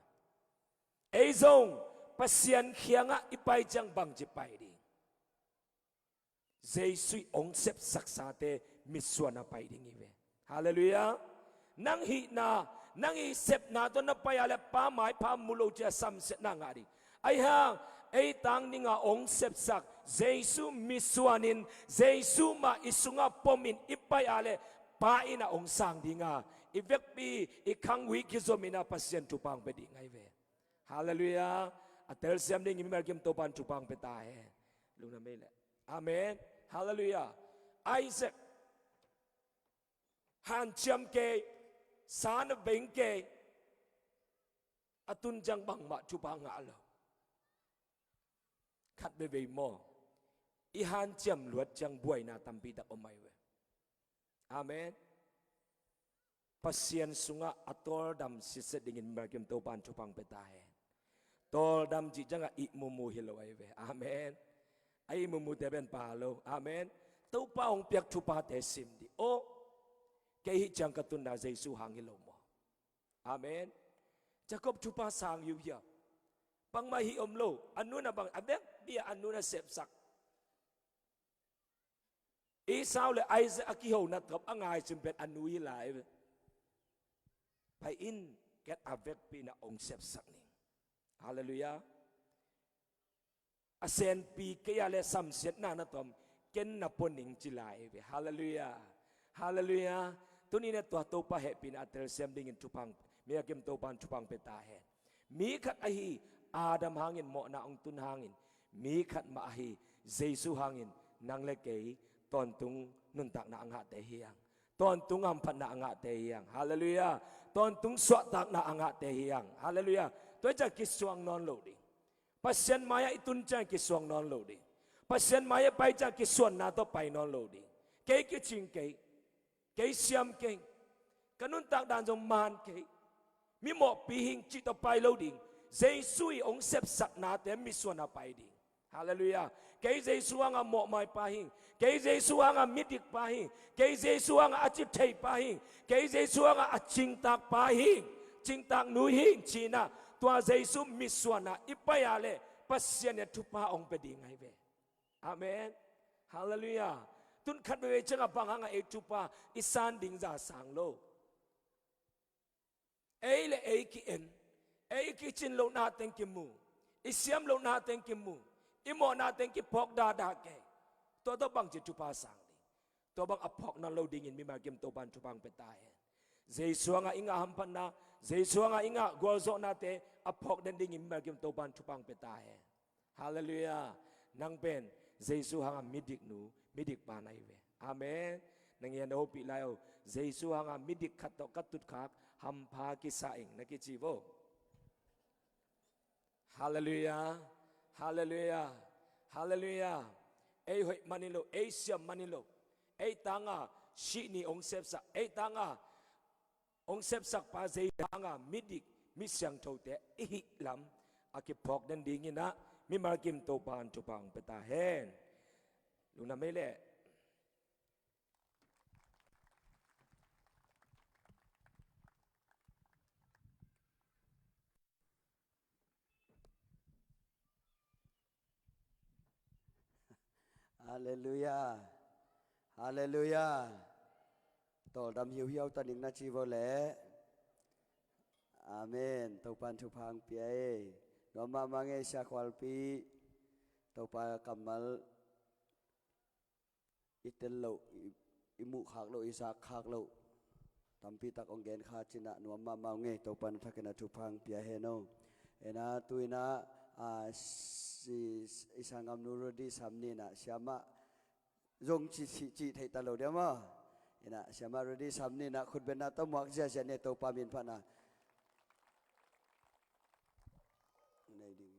Ei zong Pasian kiangah i pai ciang bangci pai ding? Jesu ii hong sepsaksate mitsuan a pai ding hi ve. Halleluiah. Nang hihna, nang ii sepna tawh na pai a leh pa maipha mu lo ci-a samsiatna ngah ding. Ahi hang ei tang dinga hong sepsak Jesu mitsuanin, Jesu mah i sungah pomin i pai a leh Pa in ah hong sang dinga, i vekpi i khang uh ii kizomin ah Pasian thupha hong pia ding ahi ve. Halleluiah. A telsiam dingin mimal kim Topa'n thupha hong pia ta hen. Lungdam ei leh. Amen. Halleluiah. Isaac. Hanciam kei, sa na beng kei, a tun ciang bangmah thupha ngah lo. Khat veivei maw, i hanciam luat ciang buaina tampi tak om ahi ve. Amen. Pasian sungah a tawldam sitset dingin mimal kim Topan thupha hong pia ta hen. Tawldam cih ciangah ihmumu hi lo ahi ve. Amen. A ihmumute pen pha lo. Amen. Topa hong piak thuphate sim dih. Aw, kei hih ciang ka tunna Jesu hang hi lo maw? Amen. Jacob thupha sang hi uh hiam? Bangmah hih om lo. A nu in a bang, a vekpi-a a nu in a sepsak. Esau le Isaac a kihona tawh a ngaihsun pen a nu hi lai ve. Pai in, ken a vekpi-in a hong sepsak ning. Halleluiah. A senpi kei a le samsiatna na tuam, ken na pua ning ci lai ve. Halleluiah. Halleluiah. Tuni-in a tua Topa hehpihna a telsiam dingin thupha hong, mimal kim Topan thupha hong pia ta hen. Mi khat ahi Adam hangin mawhna hong tun hangin, mi khat mah ahi Jesu hangin nang le kei tawntung nuntakna a ngahte hi hang. Tawntung hamphatna a ngahte hi hang. Halleluiah. Tawntung suahtakna a ngahte hi hang. Halleluiah. Tua hi ciang kisuang nawn lo ding. Pasian mai-ah i tun ciang kisuang nawn lo ding. Pasian mai-ah pai ciang kisuanna tawh pai nawn lo ding. Kei kicing kei. Kei siam kei. Ka nuntak dan zong maan kei. Mi mawhpi hing cih tawh pai lo ding. Jesu i hong sepsaknate misuan a pai ding. Halleluiah. Kei Jesu hangah mawhmaipa hing. Kei Jesu hangah midikpa hing. Kei Jesu hangah a citheipa hing. Kei Jesu hangah a cingtakpa hing. Cingtaknu hing ci-in ah tua Jesu misuan ah i pai a leh Pasian in thupha hong pia ding ahi ve. Amen. Halleluiah. Tun khat veivei ciangah bang hangah ei thupha i san ding za sang lo. Ei le ei ki-en, ei kicin lohna teng kimu, i siam lohna teng kimu, i mawhna teng kiphawk dahdah kei. Tua tawh bangci thupha sang ding? Tua bang a phawk nawn lo dingin mimal kim Topan thupha hong pia ta hen. Jesu hangah i ngah hamphatna, Jesu hangah i ngah gualzawhnate a phawk den dingin mimal kim Topan thupha hong pia ta hen. Halleluiah. Nang pen Jesu hangah midiknu, midikpa na hi ve. Amen. Na ngian a hopih lai o. Jesu hangah midik khat tawh ka tutkhak hampha kisa ing na kici vo. Halleluiah. Halleluiah. Halleluiah. Ei hoih man hi lo, ei siam man hi lo. Ei tangah sihni hong sepsak, ei tangah hong sepsakpa Jesu hangah midik, mi siangthote i hih lam a kiphawk den dingin ah mimal kim Topan thupha hong pia ta hen. Lungdam ei leh. Halleluiah. Halleluiah. Tawldam hiuhiau ta ning na ci vo leh. Amen. Topan thupha hong pia e. Nuam mahmah ing e, Sia Khualpi. Topa kammal i tel loh, i, i muh khak loh, i zak khak loh tampi tak hong gen kha cin ah nuam mahmah ung e. Topa na thakin a thupha hong pia hen o. Ena tu-in ah, a, si, i sanggamnu Rudy Samni in ah siamah zong ci, ci, cih theih ta lo dia maw. Ena siamah Rudy Samni in ah khutbetna tawh muak ziahziah ni e, Topa min phatna. Nei ding.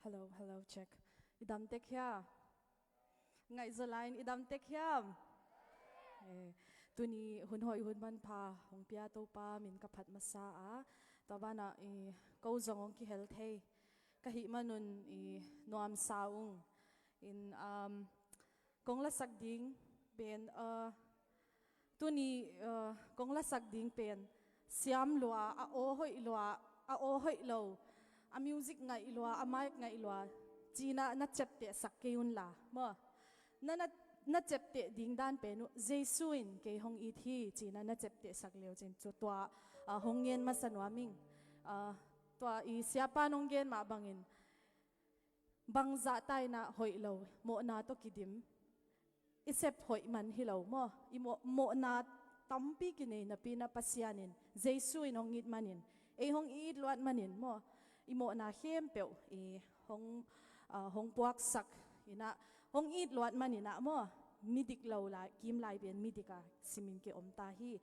Hello, hello, check. I dam tek hia? Ngaihzaw lai-in i dam tek hiam? Eh, tuni hun hoih hun manpha hong pia Topa min ka phat masa a. Tua banah i ko zong hong kihel thei ka hih manun i nuamsa ung. In, um, kong lasak ding pen, uh, tuni, uh, kong lasak ding pen siam lua, a aw hoih lua, a aw hoih lo, a music ngaih lua, a mic ngaih lua, ci-in ah na ciaptehsak kei un la maw. Na, na, na ciapteh ding dan pen uh Jesu in kei hong it hi ci-in ah na ciaptehsak le uh cin tua, ah, hong ngen masa nuam ing. Ah, Tua i siapa nong gen mah bangin, bangzah ta in ah hoih lo, mawhna tawh kidim i sep hoih man hi lo maw. I mawh, mawhna tampi kinei napi in ah Pasian in, Jesu in hong it manin, ei hong it luat manin maw, i mawhna khempeuh i hong, ah, hong puaksak in ah, hong it luat manin ah maw, midik lo lai, kim lai pen midik a simin kiom ta hi.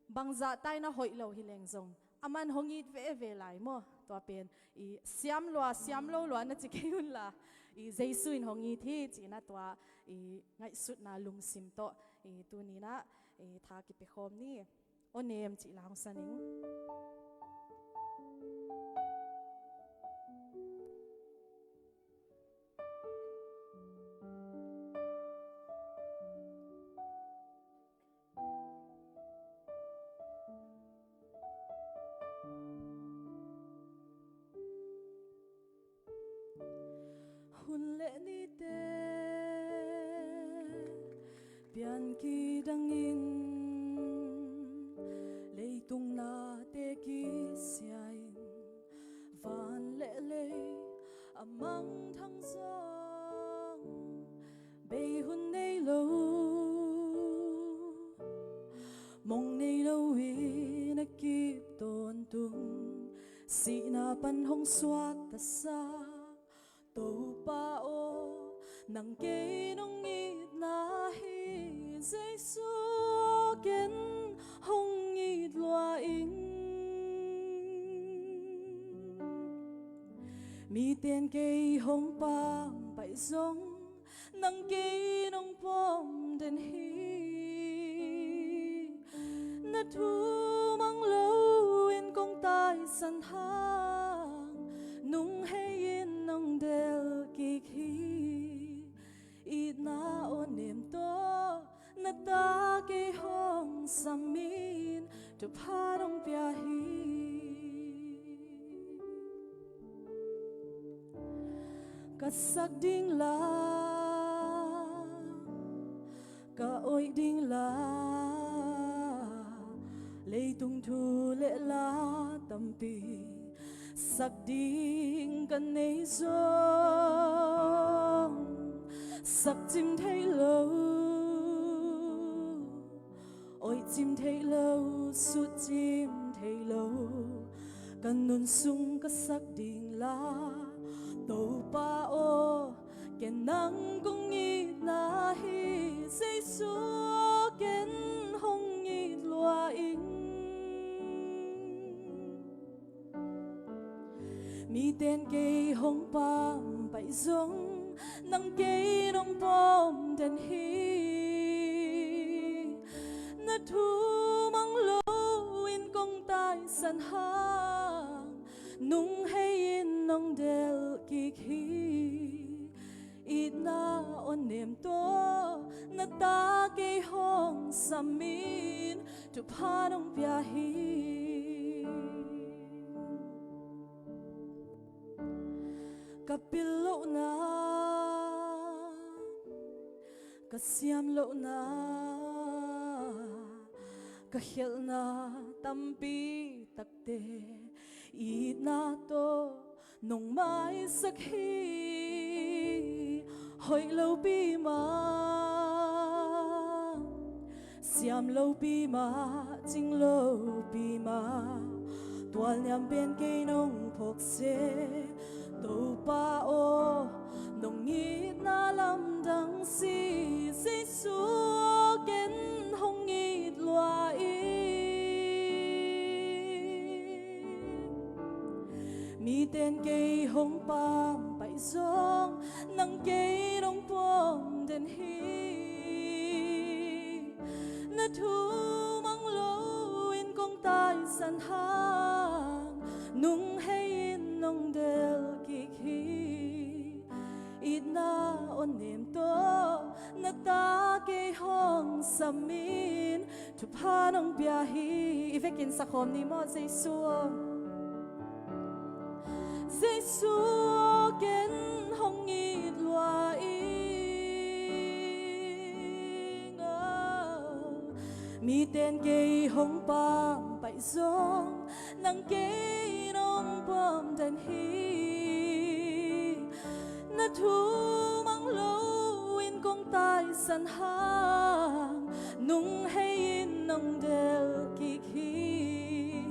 Bangzah ta in ah hoih lo hi leng zong, aman hong it veve lai maw. Tua pen i siam lua, siam lo lua na ci kei un la, i Jesu in hong it hi ci in ah tua i ngaihsutna lungsim tawh i tuni in ah i tha kipia khawm ni. Aw nem cih la hong sa ning. Hun le nite pian kidangin, leitung nate kisia in, van le lei a mangthang zong, bei hun nei lo, mong nei lo in a kip tawntung, sihna pan hong suaktasak Topa aw, nang kei nong itna hi. Jesu aw, ken hong it lua ing. Miten kei hong pampaih zong, nang kei nong pom den hi. Na thu mang lo in kong taisan hang, nung hei in nong delh kik hi. Itna aw nem tawh na ta kei hong sam in, thupha nong pia hi. Ka sak ding la, ka oih ding la, leitung thu le la tampi sak ding ka nei zong, sak cim thei lo, oih cim thei lo, sut cim thei lo, ka nun sung ka sak ding la. Topa aw, ken nang kong itna hi. Jesu aw, ken hong it lua ing. Miten kei hong pampaih zong, nang kei nong pom den hi. Na thu mang lo in kong taisan hang, nung hei in nong delh kik hi. Itna aw nem tawh na ta kei hong sam in, thupha nong pia hi. Ka pil lohna, ka siam lohna, ka khialhna tampi takte itna tawh nong maisak hi. Hoih lopi mah, siam lopi mah, cing lopi mah, tualniam pen kei nong phawk seh. Topa aw, nong itna lamdang si. Jesu aw, ken hong it lua ing. Miten kei hong pampaih zong, nang kei nong pom den hi. Na thu mang lo in kong taisan hang, nung hei in nong delh kik hi. Itna aw nem tawh na ta kei hong sam in, thupha nong pia hi. I vekin sakhawm ni maw. Jesu aw, Jesu aw, ken hong it lua ing. Aw, miten kei hong pampaih zong, nang kei nong nuam den hi. Na thu mang loin kong taisan hang, nung hei in nong del kik hi.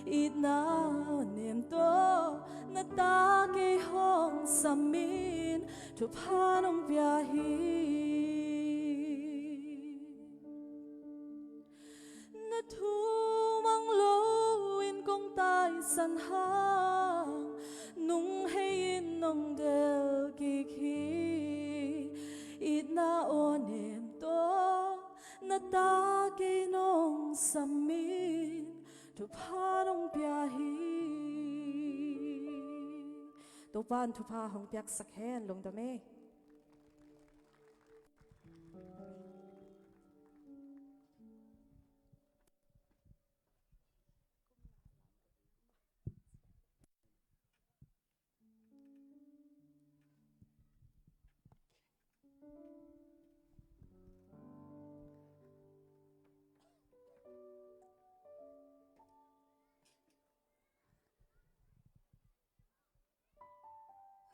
Itna nem tawh na ta kei hong sam in, thupha nong pia hi. Na thu mang loin kong taisan hang, nung hei in nong del kik hi. Itna aw nem tawh na ta kei nong sam in, thupha nong pia hi. Topa'n thupha hong piaksak hen. Lungdam ei.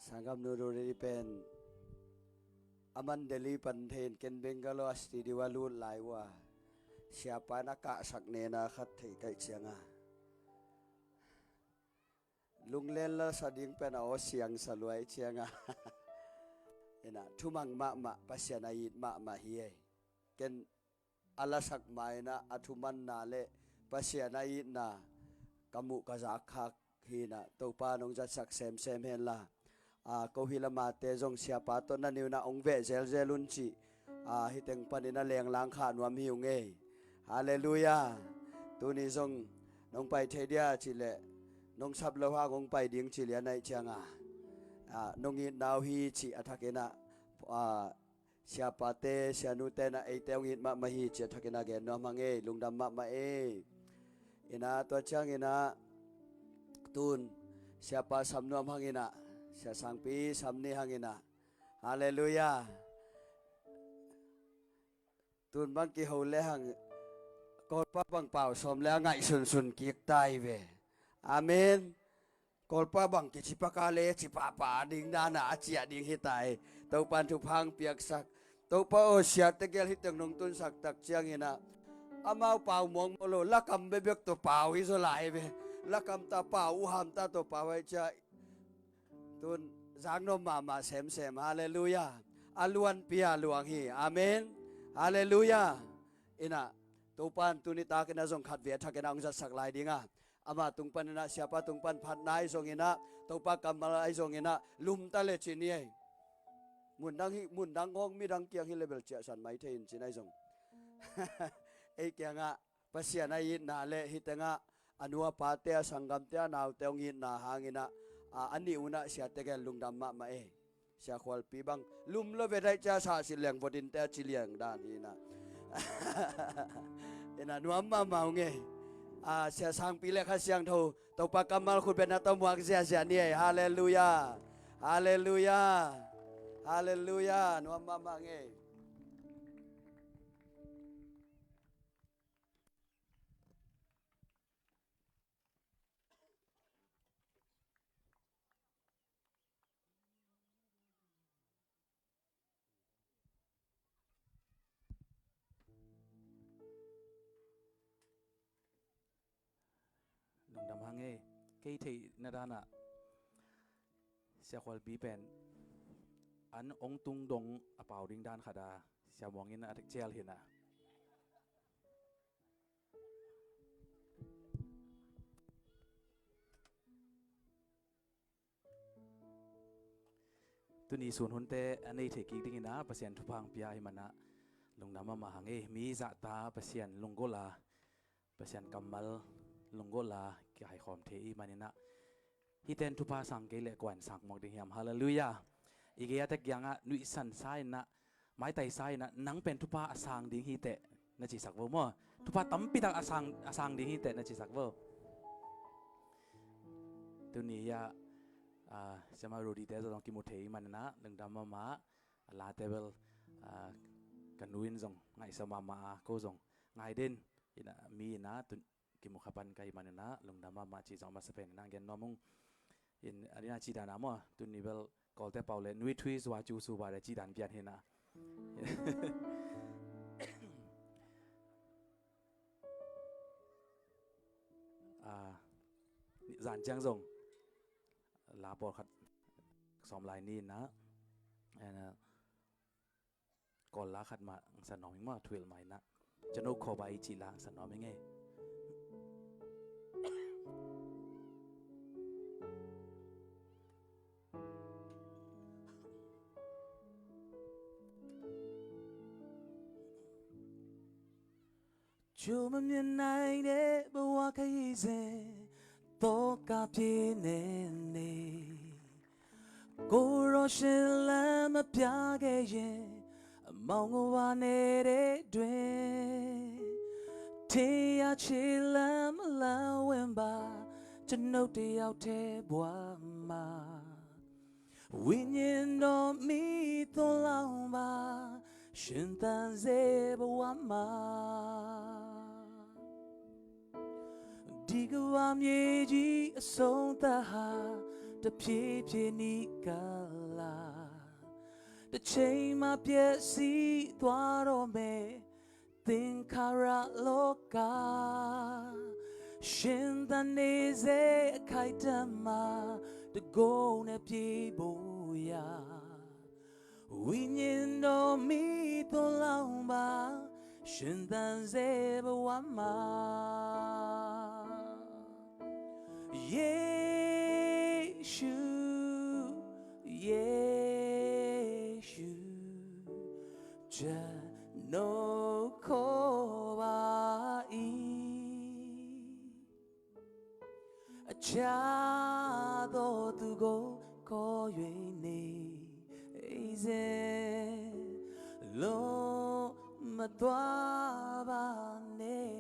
Sanggamnu Ruri pen aman Delhi pan thei in, ken Bangalore a studio a lut lai uh a, siapa in a kahsak nena khat thei kaih cianga, lunglen la sa ding pen a aw siang sa luai cianga, ina thumang mahmah, Pasian a it mahmah hi ei. Ken a lasak ma-in ah a thumanna le Pasian a itna ka muh ka zak khak hi-in ah, Topa nong zatsak semsem henla. A, ko hi lamate zong siapa tawh na niuna hong veh zelzel un cih, a, hih teng panin a lenglang khah nuam hi ung ei. Halleluiah. Tuni zong nong pai thei dia cih leh, nong sap lo hang hong pai ding cih lian ahih cianga, a, nong itna uh hi cih a thakin ah, a, siapate, sianute in ah eite hong it mahmah hi cih a thakin ah gen nuam hang ei, lungdam mahmah ei. Ina tua ciangin ah tun siapa sam nuam hangin ah, sia sangpi sam ni hangin ah. Halleluiah. Tun bang kiho le hang, Kawlpa bang pau sawm le a ngaihsunsun kik ta hi ve. Amen. Kawlpa bang kici paka le ci pahpah ding dana a ciah ding hi ta hi. Topan thupha hong piaksak. Topa aw, siate gel hih teng nong tunsak tak ciangin ah, amau pau muangmawh lo, lakam bekbek tawh pau hi zaw lai ve. Lakam ta pau, uham ta tawh pau ahih ciang tun zaknop mahmah semsem. Halleluiah. A luanpi a luang hi. Amen. Halleluiah. Ina Topan tuni takin ah zong khatvei a thakin ah hong zatsak lai ding a, ama tung panin ah, siapa tung pan phatna ahi zongin ah, Topa kammal ahi zongin ah, lumta le ci ni ei. Mundang hi, mundang hong midang kiang hi le bel ciahsan mai thei in ci-in ahi zong, ei kiangah Pasian a itna le hih tengah a nu a pate, a sanggamte, a naute hong itna hangin ah, a, a nih un ah siate gel lungdam mahmah ei. Sia Khualpi bang lum lo ve daih cia sahsilh leng vot in teh a ci liang dan hi-in ah. Ina nuam mahmah ung ei. A, sia sangpi le Kha Siangtho, Topa kammal khut betna tawh muak ziahziah ni ei. Halleluiah. Halleluiah. Halleluiah. Nuam mahmah ung ei. Lungdam hang ei. Kei theihna danah Sia Khualpi pen an ong tung dong a pau ding dan khat a, Sia Muang in a tek cial hi-in ah. Tuni sun hunte a nei thei kik dingin ah Pasian thupha hong pia ahih manin ah lungdam mahmah hang ei. Mi zahta Pasian lunggulh a, Pasian kammal lunggulh a kihaikhawm thei ahih manin ah, hihte in thupha sang kei leh kua in sang mawk ding hiam? Halleluiah. I gei a tek kiangah nuihsan sa-in ah, maitaisa-in ah, nang pen thupha a sang ding hi teh na cisak vo maw. Thupha tampi tak a sang, a sang ding hi teh na cisak vo. Tuni-ah, ah, Siamah Rudy-te zong kimu thei ahih manin ah lungdam mahmah. A late bel, ah, ka nu in zong ngaihsa mahmah a, ko zong ngai den, ina mi in ah tun kimu kha pan ka hih manin ah lungdam mahmah cih zong a masa penin ah gen nuam ung. In a dina ci dan a maw, tuni bel Kawlte pau le nui thui zua cu su ba le ci dan pian hi na. Ah, zan ciang zong la pawlkhat sawm lai ni na. And, uh, Kawl la khat mah ang san nuam ing maw, thuhilh mai na. Cano khawba i cih la ang san nuam ing ei. Cuma mian nai de bawa ka yi ze to ka pye ne ne. ကိုယ်တော်ရှင်လမ်းမပြခဲ့ရင် အမောင်ကဝါနေတဲ့တွင် ထင်ရခြေလမ်းမလမ်းဝင်ပါ ကျွန်ုပ်တယောက်တည်းဘဝမှာ ဝိညာဉ်တော်မီးသွန်လောင်းပါ ရှင်သန်စေဘဝမှာ ဒီကမ္ဘာမြေကြီးအဆုံးသတ်ဟာ တဖြည်းဖြည်းနီးကပ်လာ တစ်ချိန်မှာပျက်စီးသွားတော့မယ် သင်္ခါရလောက ရှင်သန်နေစေအခိုက်အတန့်မှာ တကိုယ်နဲ့ပြေဖို့ရာ ဝိညာဉ်တော်မီးသွန်လောင်းပါ ရှင်သန်စေဘဝမှာ ယေရှု ယေရှု ကျွန်ုပ်ခေါ်ပါ၏။ အခြားသောသူကိုခေါ်၍နေစေ လွန်မသွားပါနဲ့။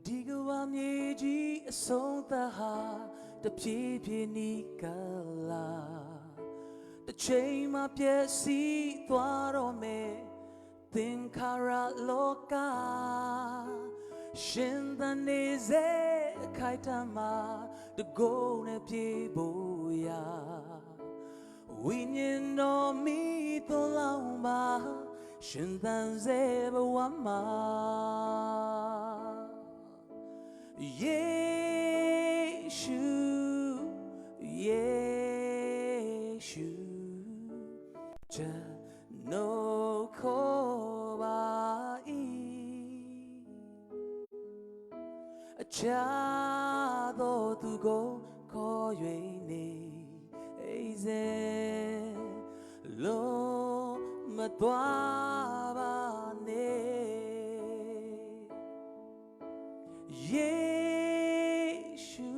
ဒီကမ္ဘာမြေကြီးအဆုံးသတ်ဟာ တဖြည်းဖြည်းနီးကပ်လာ တစ်ချိန်မှာပျက်စီးသွားတော့မယ် သင်္ခါရလောက ရှင်သန်နေစေအခိုက်အတန့်မှာ တကိုယ်နဲ့ပြေဖို့ရာ ဝိညာဉ်တော်မီးသွန်လောင်းပါ ရှင်သန်စေဘဝမှာ။ ယေရှု ယေရှု ကျွန်ုပ်ခေါ်ပါ၏။ အခြားသောသူကိုခေါ်၍နေစေ လွန်မသွားပါနဲ့။ ယေရှု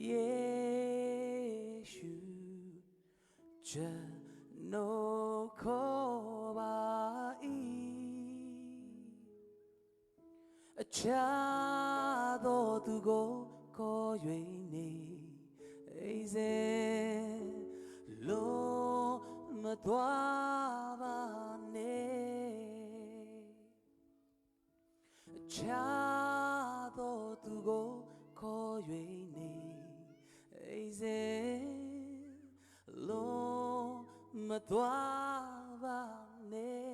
ယေရှု ကျွန်ုပ်ခေါ်ပါ၏။ အခြားသောသူကိုခေါ်၍နေစေ လွန်မသွားပါနဲ့။ အခြားသောသူကိုခေါ်၍နေစေ လွန်မသွားပါနဲ့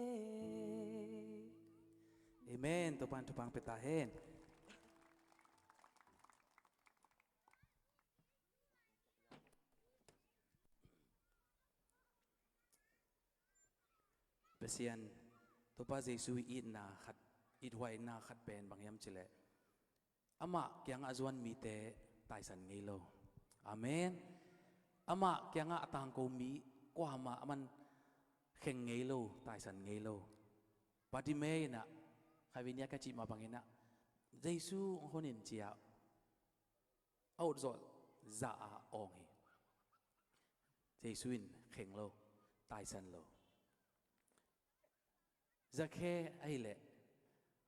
။ Amen. Topa'n thupha pia ta hen. Pasian, Topa Jesu i itna khat, ithuaina khat pen bang hiam cih leh, amah kiangah a zuan mite taisan ngei lo. Amen. Amah kiangah a tangko mi kuamah aman kheng ngei lo, taisan ngei lo. Bartimai in ah, khaivei ni-a ka cih mah bangin ah, Jesu hong hun in ci-a a ut zawh zah a awng hi. Jesu in kheng lo, taisan lo. Zakhe ahih leh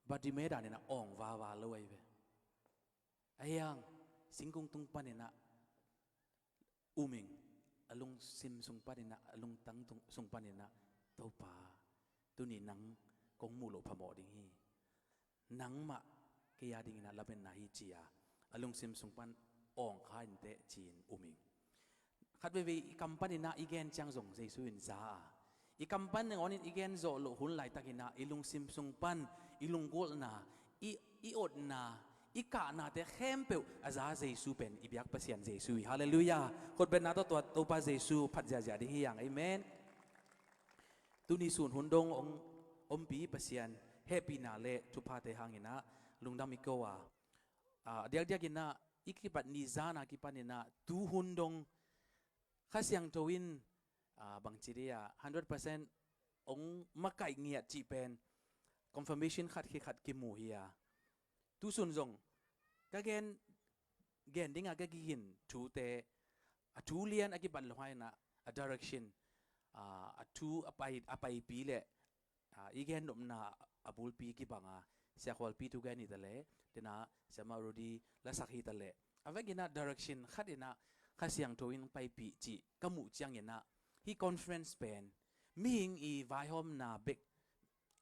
Bartimai dan in ah awng vava lo ahi ve. Ahi hang singkung tung paninah um ing, a lungsim sung paninah, a lungtang sung paninah, Topa, tuni nang kong muh loh phamawh ding hi. Nangmah kei a dinginah lametna hi ci-a a lungsim sung pan awngkha inteh ci-in um ing. Khat veivei i kam paninah i gen ciang zong Jesu in za a, i kam pan nangawnin i gen zawh loh hun laitakinah i lungsim sung pan i lunggulhna, i, i otna, i kahnate khempeuh a za Jesu pen i biak Pasian Jesu hi. Halleluiah. Khutbetna tawh tua Topa Jesu phat ziahziah ding hi hang. Amen. Tuni sun hun dong hong ompih Pasian hehpihna le thuphate hanginah lungdam i ko a, a diakdiakinah i kipat ni zana kipaninah tu hun dong Kha Siangtho in, a, bangci dia hundred percent hong makaih ngiat cih pen confirmation khat khi khat kimu hi a, tusun zong ka gen, gen dinga ka gigin thute, a thu lian a kipan lo hainah, a direction, a, a thu a pai, a paipi le, a, i gennopna a bulpi kibanga Sia Khualpi thugen hi taleh, tena Sia Mah Rudi lasak hi taleh, a vekinah direction khatinah Kha Siangtho in paipih cih ka muh cianginah hih conference pen mihing i vaihawmna bek,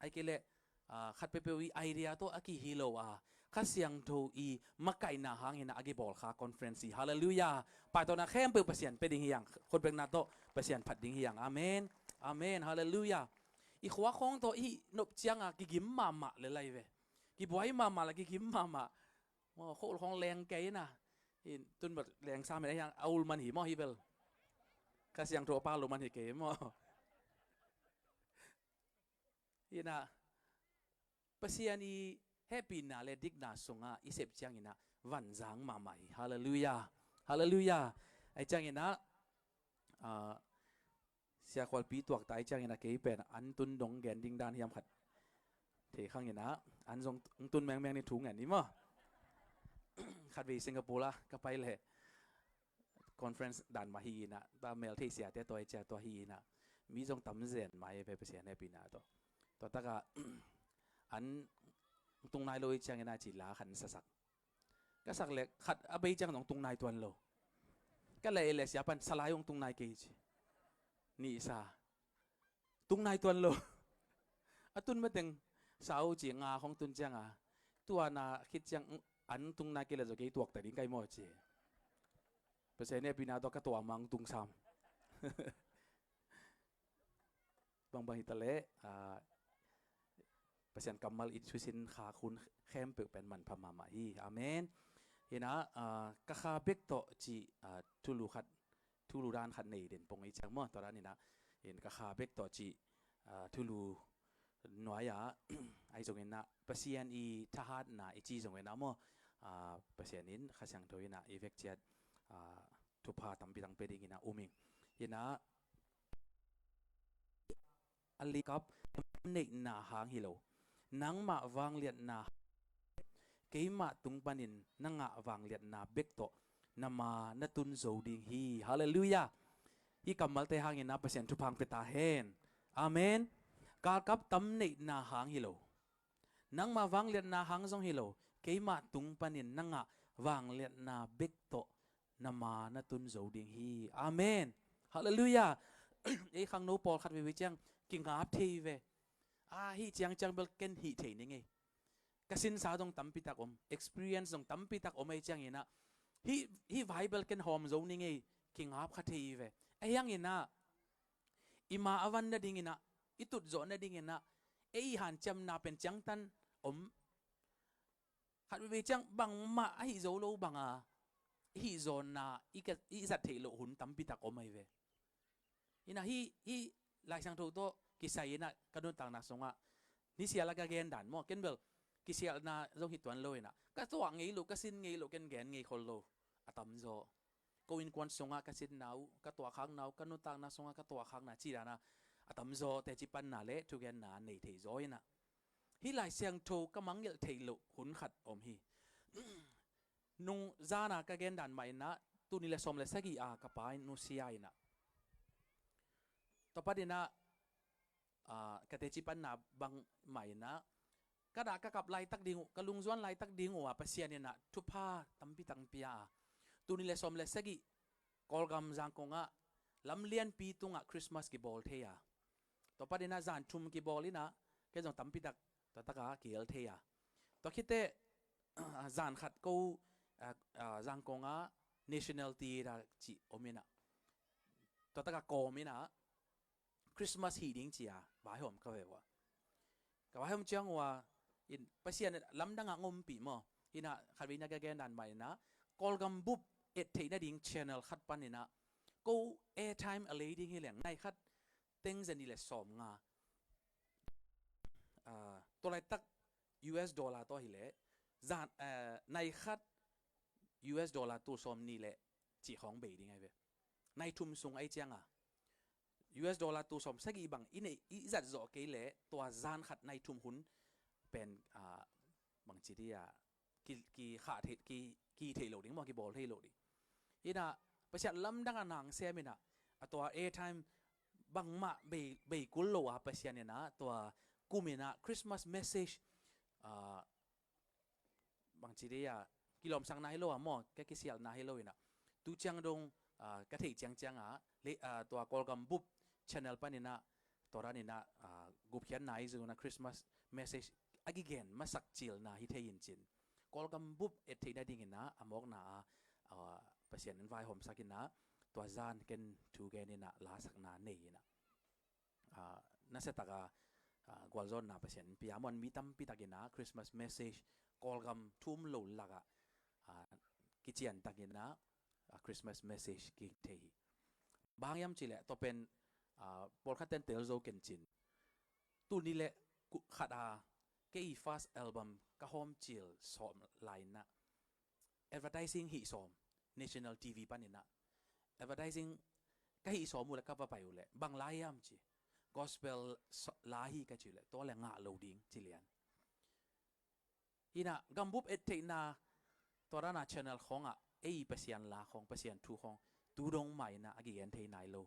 ahih kei leh, a, khat peuhpeuh i idea tawh a kihi lo a, Kha Siangtho i makaihna hanginah a kibawl kha conference hi. Halleluiah. Paitawhna khempeuh Pasian pia ding hi hang. Khutbetna tawh Pasian phat ding hi hang. Amen. Amen. Halleluiah. I khua khawng tawh i nop cianga kigim mahmah le lai ve. Kibuai mahmah le kigim mahmah. Maw, khol khawng leng kei na. Tun bel leng sam hi na hiang a ul man hi maw hi bel. Kha Siangtho a pa lo man hi kei maw. Inah Pasian i hehpihna le dikna sunga i sep cianginah vanzang mahmah hi. Halleluiah. Halleluiah. Ahi cianginah, a, Sia Khualpi tuakta ahi cianginah kei pen an tun dong gen ding dan hiam khat thei khanginah, an zong tun mengmeng ni thu ngen ni maw. Khatvei Singapore ah ka pai leh conference dan mah hi inah, ta mel thei siate tua hi cia tua hi inah, mi zong tam zen mah hi ve Pasian hehpihna tawh. Tua takah an tung nai lo hi cianginah ci la khan sasak. Ka sak leh khat a bei ciang zong tung nai tuan lo. Ka leh i leh sia pan sa lai hong tung nai kei ci. Nih sa. Tung nai tuan lo. A tun mateng sau ci nga khong tun cianga. Tuana khit ciang an tung nai kei leh zaw kei tuak ta ding kai maw ci. Pasian hehpihna tawh ka tuah mang tung sam. Bangbang hi taleh, a, Pasian kammal i thusin khak hun khempeuh pen manpha mahmah hi. Amen. Hinah, a, ka kha bek tawh ci, a, thulu khat, thulu dan khat nei den pong i ciang maw, tua dan hinah, in ka kha bek tawh ci, a, thulu nuai-ah, ahi zonginah, Pasian i thahatna i ci zonginah maw, a, Pasian in Kha Siangtho inah i vekciat, a, thupha tampi tang pia dinginah um ing. Hinah, a likap neihna hang hi lo. Nangmah vangliatna, keimah tung panin na ngah vangliatna bek tawh na ma na tun zo ding hi. Halleluiah. Hih kammalte hanginah Pasian thupha hong pia ta hen. Amen. Galkap tam neihna hang hi lo. Nangmah vangliatna hang zong hi lo, keimah tung panin na ngah vangliatna bek tawh na ma na tun zo ding hi. Amen. Halleluiah. Ei khangno pawlkhat veivei ciang kingap thei ve. A, hih ciangciang bel ken hih thei ni ngei. Ka sinsa zong tampitak om, experience zong tampitak om ahi cianginah hih, hih vai bel ken hawm zo ni ngei, kingap kha thei ve. Ahi hanginah i ma a van nadinginah, i tutzawh nadinginah ei hanciamna pen ciangtan om. Khat veivei ciang bangmah ahi zo lo banga i hih zawnna i zat theih loh hun tampitak om ahi ve. Inah hih, hih Lai Siangtho tawh kisai inah ka nuntakna sungah nisiala ka gen dan maw, ken bel kisialna zong hi tuan lo inah ka tuah ngei loh, ka sin ngei loh, ken gen ngei khol lo. A tamzaw ko innkuan sungah ka sinna uh, ka tuahkhakna uh, ka nuntakna sungah ka tuahkhakna ci dana a tamzaw teci panna le thugenna nei thei zaw inah hih Lai Siangtho ka mangngilh theih loh hun khat om hi. Nung zana ka gen dan mah inah tuni le sawm le sagih a ka pa in nusia inah tua paninah, a, ka teci panna bang mah inah ka dah ka kap laitak ding uh, ka lungzuan laitak ding uh a Pasian inah thupha tampi tang pia a, Tul nih le sawm le sagih Kawlgam Zangkong ah lam lianpi tungah Christmas kibawl thei a, tua panin ah zan thum kibawl in ah, ken zong tampi tak tua takah kihel thei a. Tua khit teh zan khat ko, ah, ah, Zangkong ah National Theatre cih om in ah, tua takah kawm in ah Christmas hih ding ci-a vaihawm ka ve uh a. Ka vaihawm ciang uh a, in Pasian lamdang ah hong ompih maw. In ah khatvei in ah ka gen dan mah in ah, Kawlgam bup et theih nading channel khat panin ah, ko airtime a lei ding hi leng nai khat teng za nih le sawmnga, ah, tua laitak U S dollar tawh hi leh, zan, ah, nai khat U S dollar tul sawmnih le cih khawng bei ding ahi ve. Nai thum sung ahi ciang a, U S dollar tul sawm sagih bang i neih, i zat zawh kei leh tua zan khat nai thum hun pen, ah, bangci dih a, ki, ki khah thei, ki, ki theih loh ding maw, kibawl thei loh ding. In ah Pasian lamdang a na hong sem in ah, a tua airtime bangmah bei, bei kul lo a, Pasian in ah tua kum in ah Christmas message, ah, bangci dih a, kilawmsakna hi lo a maw, ka kisialhna hi lo in ah, tu ciang dong, ah, ka theih ciangciang ah, le, ah, tua Kawlgam bup channel panin ah, tua dan in ah, ah, gupkhiatna i zun ah Christmas message a kigen masak cilna hi thei in cin, Kawlgam bup et theih nading in ah a mawkna ah, ah, Pasian in vaihawmsak in ah, tua zan ken thu gen in ah lasakna nei in ah, ah, nasia tak a, ah, gualzawhna Pasian in pia maw, mi tampi tak in ah Christmas message, Kawlgam thu um lo lak ah, ah, kician tak in ah, ah, Christmas message kihing thei hi. Bang hang hiam cih leh tua pen, ah, pawlkhat ten tel zo ken cin, tul nih le khat a kei first album ka hawm cil sawm lai in ah, advertising hih sawm, National T V panin ah advertising ka hih sawm uh leh, ka va pai uh leh, bang la hiam ci, gospel la hi ka ci uh leh, tua leh ngah lo ding ci lian. In ah gambup et theihna tua dan a channel khawng ah ei Pasian la khawng, Pasian thu khawng tu dong mah in ah a kigen thei nai lo.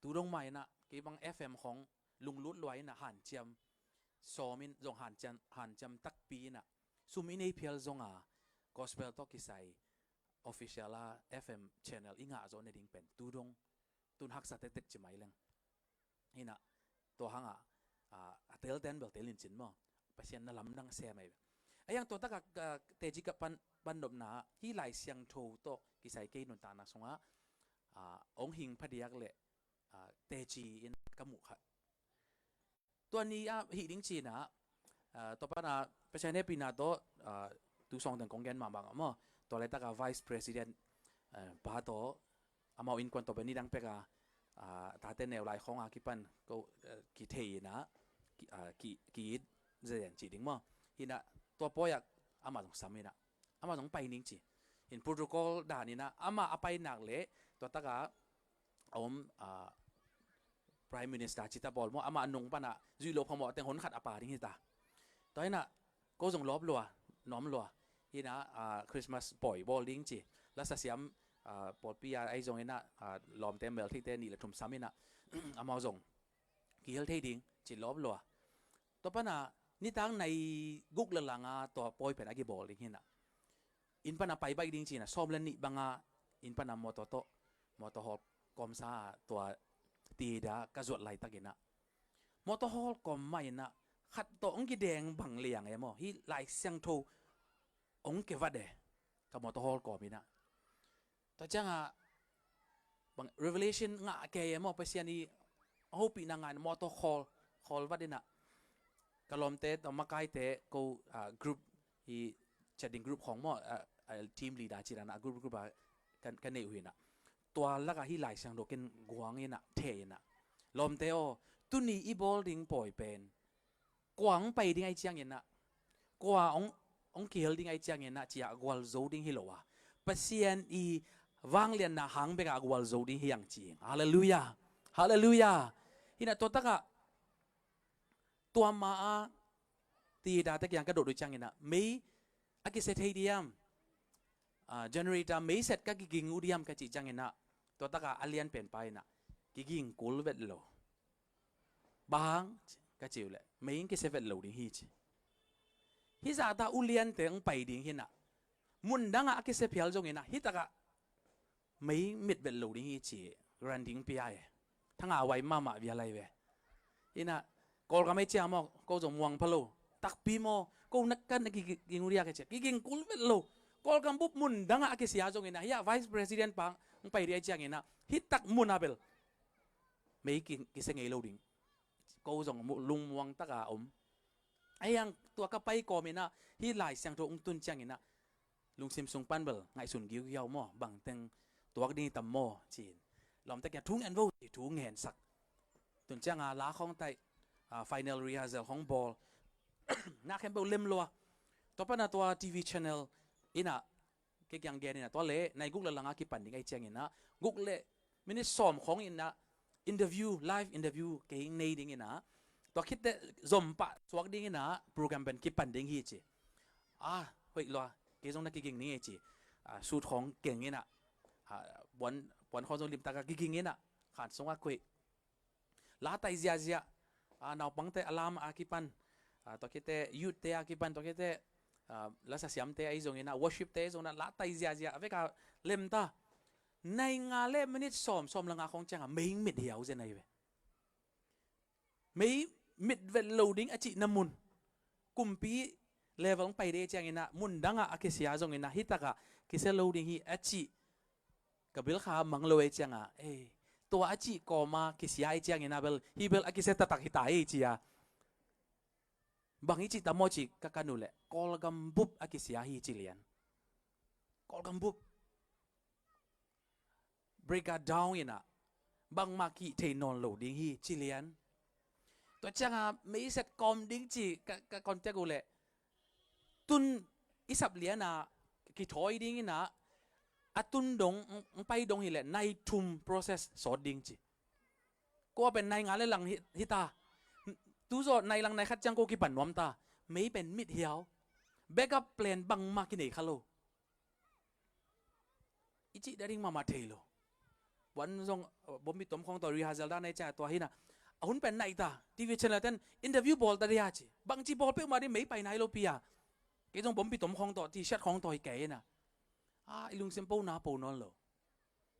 Tu dong mah in ah kei bang F M khawng lunglut lua in ah hanciam, sawm in zong hanciam, hanciam takpi in ah, sum i nei phial zong a, gospel tawh kisai official a F M channel i ngah zawh nading pen tu dong, tun haksa tektek ci mai leng. In ah tua hang ah, ah, a telten bel tel in cin maw, Pasian na lamdang sem ahi. A hiang tua tak a, ah, teci ka pan, pan nopna hih Lai Siangtho tawh kisai kei nuntakna sung ah, ah, hong hing phadiak leh, ah, teci in ka muh kha. Tua ni ah hih ding ci in ah, ah, tua pan ah Pasian hehpihna tawh, ah, tu sawng teng kong gen mahmah maw, tua laitak a Vice President, ah, pa tawh, amau innkuan tawh pen nidang pek a, ah, tate neu lai khawng a kipan ko, ah, kithei in ah, ki, ah, ki, ki-it zen cih ding maw. In ah tua pawi ah amah zong sam in ah, amah zong pai ning ci. In protocol dan in ah amah a pai nak leh tua tak a a om, ah, Prime Minister cita pawl maw, amah nung pan ah zuih loh phamawh teng hun khat a pa ding hi ta. Tua in ah ko zong lawp lua, nuam lua. In ah, ah, Christmas pawi bawl ding ci, lasa siam, ah, pawlpi ah ahi zong in ah, ah, lawmte meltheite nih le thum sam in ah amau zong kihel thei ding ci lawp lua. Tua pan ah nitak nai guk le lang a tua pawi pen a kibawl ding hi in ah, inn pan a pai baih ding ci in ah sawm le nih bang a inn pan a mawtaw tawh, mawtaw hawl kawmsa a tua theatre ka zuat laitak in ah, mawtaw hawl kawm mah in ah khat tawh hong kideng bang liang e maw, hih Lai Siangtho hong kivat e, ka mawtaw hawl kawm in ah. Tua ciang ah bang revelation ngah kei e maw, Pasian i hopihna ngah in ah mawtaw khawl, khawl vat in ah ka lawmte tawh makaite ko, ah, group, hih chatting group khawng maw, ah, ah, team leader ci dan ah group, group a ka, ka neih uh hi in ah, tua lak ah hih Lai Siangtho ken guang in ah, thei in ah, lawmte aw, tuni i bawl ding pawi pen kua hong pai ding ahih ciangin ah, kua hong, hong kihel ding ahih ciangin ah ci-a gualzo ding hi lo a, Pasian i vangliatna hang bek a gualzo ding hi hang ci. Halleluiah. Halleluiah. Hi in ah tua tak ah tua ma a theatre te kiang ka dot uh ciangin ah mei a kisia thei diam, ah, generator mei set ka kiging uh diam ka cih ciangin ah, tua tak ah a lian pen pa in ah kiging kul vet lo. Bang ka ci uh leh, mei in kisia vet lo ding hi ci. Hih zahta uliante hong pai ding hi in ah, Mun dangah a kisia phial zongin ah, hih takah mei mit vet lo ding hi ci, guarantee pia e. Thanga wai mahmah vial lai ve. Inah, Kawlgam ei cia maw, ko zong muang pha lo. Takpi maw, ko nak kan na kiging ria ke cia, kiging kul vet lo. Kawlgam bup mun dangah a kisia zongin ah, hia Vice President pa hong pai ria ciangin ah, hih tak mun a bel mei ki, kisia ngei lo ding. Ko zong mu-, lungmuang taka om. Ahi hang tua ka pai kawmin ah, hih Lai Siangtho hong tun ciangin ah, lungsim sung pan bel ngaihsun giugiau maw, bangteng tuak ding hi tam maw ci-in, lawmte kiang thu ngen vo ci, thu ngensak. Tun cianga la khawng taih, ah, final rehearsal khawng bawl. Na khempeuh lem lua. Tua pana tua T V channel inah, kei kiang gen inah, tua le nai guk le langa kipan ding ahi ciangin ah, guk le minute sawm khawng inah, interview, live interview kei hing nei ding inah, tua khitte zom pah suak ding inah, program pen kipan ding hi ci. Ah, hoih lua, kei zong na kiging ning e ci. Ah, suit khawng keng inah, ah, puan, puan khawng zong limtaka kiging inah, khan sungah kuih. La tai ziazia, ah, naupangte a lam a kipan, ah, tua khitte youth te a kipan, tua khitte, ah, lasa siamte ahi zongin ah, worship te ahi zongin ah, la tai ziazia, a veka lemta. Nai nga le minute sawm, sawm le nga khawng cianga mei hing mit hiau zen ahi ve. Mei mit vet lo ding a cihna mun, kumpi level hong pai ding ciangin ah, mun dangah a kisia zongin ah, hih takah kisia lo ding hi a cih ka bilkha mang lo ei cianga, ei, tua a cih kawma kisia ei ciangin ah bel, hih bel a kisia taktak hi ta ei cia. Bang hi cih tam maw ci ka kan uh leh, Kawlgam bup a kisia hi ci lian. Kawlgam bup. Break a down inah, bangmah kih thei nawn lo ding hi ci lian. Tua cianga meiset kawm ding ci ka, ka contact uh leh, tun i sap liana kithawi ding inah, a tun dong, ng, ng pai dong hileh nai thum process sawt ding ci. Kua pen nai nga le lang hi, hita. Tuzaw nai lang nai khat ciang ko kipan nuam ta. Mei pen mit hiau. Backup plan bangmah kinei kha lo. I cih dading mahmah thei lo. Puan zong, uh, bombi tom khawng tawh rehearsal dan ei cia tua hina. A hun pen naih ta. T V channel ten interview bawl ta dia ci. Bangci bawl peuhmah ding mei pai nai lo pia. Kei zong bombi tom khawng tawh, T-shirt khawng tawh hi kei hina. Ah, i lungsim po na po nawn lo.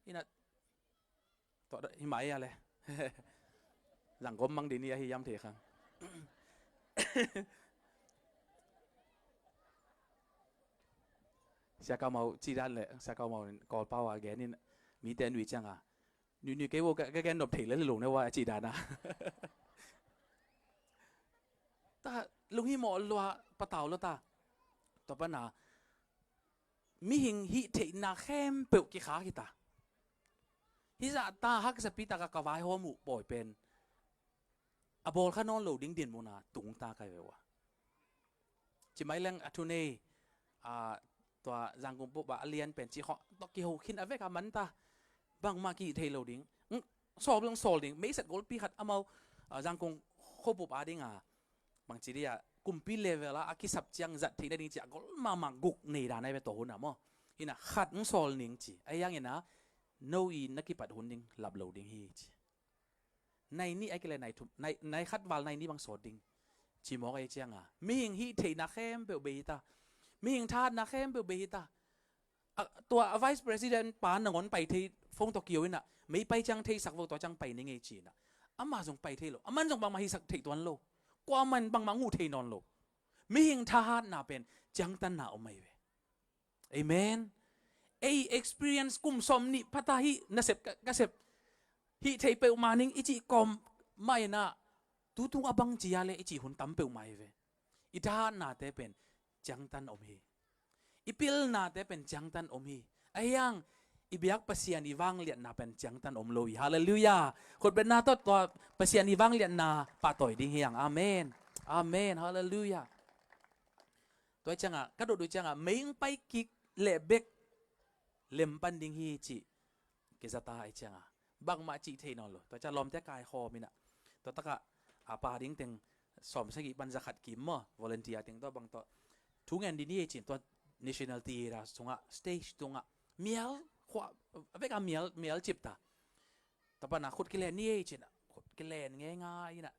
Hina. Tua hi mai a le. Zang gom mang dini ahi yam thei khang. Sia Kau Mau ci dan le, Sia Kau Mau in Kawl pau a gen in, mi te nui cianga. Nui nui kei wo ka, ka gen nop thei le lung ne wa ci dan a. Ta lung hi mo lua patau lo ta. Tua pana. Mihing hih theihna khempeuh kikha kita. Hizah ta haksapi taka ka vaihawm uh pawi pen a bawl kha nawn lo ding dinmuna tung ta kai ve ua. Ci mai leng a thu nei, a, tua Zangkung pup a lian pen ci khawh tawh kiho khin a vek a man ta. Bangmah kih thei lo ding. Sawl ding, sawl ding. Meiset golpi khat amau, a, Zangkung khuapup a ding a. Bangci dia, kumpi level a, a kisap ciang zat theihna ding ci a gol mahmah guk nei dan ai ve tawh hun a maw. Hina khat ng sawl ning ci. Ai yang ina, no i na kipat hun ding, lap lo ding hi ci. Nai nih ai kile nai thum, nai, nai khat val nai nih bang sawt ding. Ci mawk ai cianga. Mihing hih theihna khempeuh bei hi ta. Mihing thahatna khempeuh bei hi ta. A, tua a Vice President pa nangawn pai thei phone tawh kio ina. Mei pai ciang theisak vo tua ciang pai ni ngei ci ina. Ama zong pai thei lo. Aman zong bangmah hisak thei tuan lo. Kua man bangmah nguh thei nawn lo. Mihing thahatna pen ciangtanna om ai ve. Amen. Ei experience kum sawm nih phata hih nasep ka, ka sep. Hih thei peuhmah ning i cih kawm mah ina. Tutung a bang cia le i cih hun tam peuhmah hi ve. I thahatnate pen ciangtan om hi. I pilnate pen ciangtan om hi. Ahiang i biak Pasian i vangliatna pen ciangtan om lo hi. Halleluiah. Khutbetna tawh tua Pasian i vangliatna pahtawi ding hiang. Amen. Amen. Halleluiah. Tua cianga, ka dot uh cianga, mei ing pai kik leh bek lem pan ding hi cih kizata ai cianga. Bangmah cih thei nawn lo. Tua cianga lawmte kai khawm ina. Tua taka, a, pa ding teng sawm sagih pan zakhat kim maw. Volunteer teng tua bang tua. Thu ngen dini ei cin tua National Theatre sungah, stage tungah. Mial, khua, a veka mial, mial cip ta. Tua pana khut kilen ni ei cin. Khut kilen ngei ngai ina.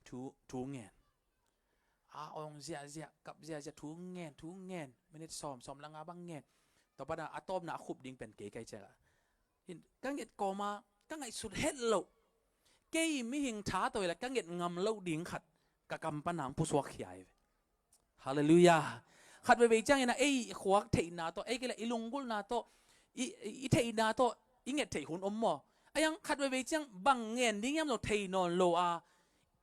Thu, thu ngen. a awng ziahziah, kap ziahziah, thu ngen, thu ngen, minit sawm, sawm le nga bang ngen. Tua pana a tawpna a khup ding pen kei kai ciaka. Hin, ka nget kawma, ka ngaihsut het loh. Kei mihing tha tawh ila ka nget ngam loh ding khat, ka kam pana ang pusuak khia hi ve. Halleluiah. Khat veivei ciangin a ei i khuak theihna tawh, ei kei le i lunggulhna tawh, i, i, i theihna tawh, i nget theih hun om maw? A iang khat veivei ciang bang ngen ding hiam zong thei nawn lo a,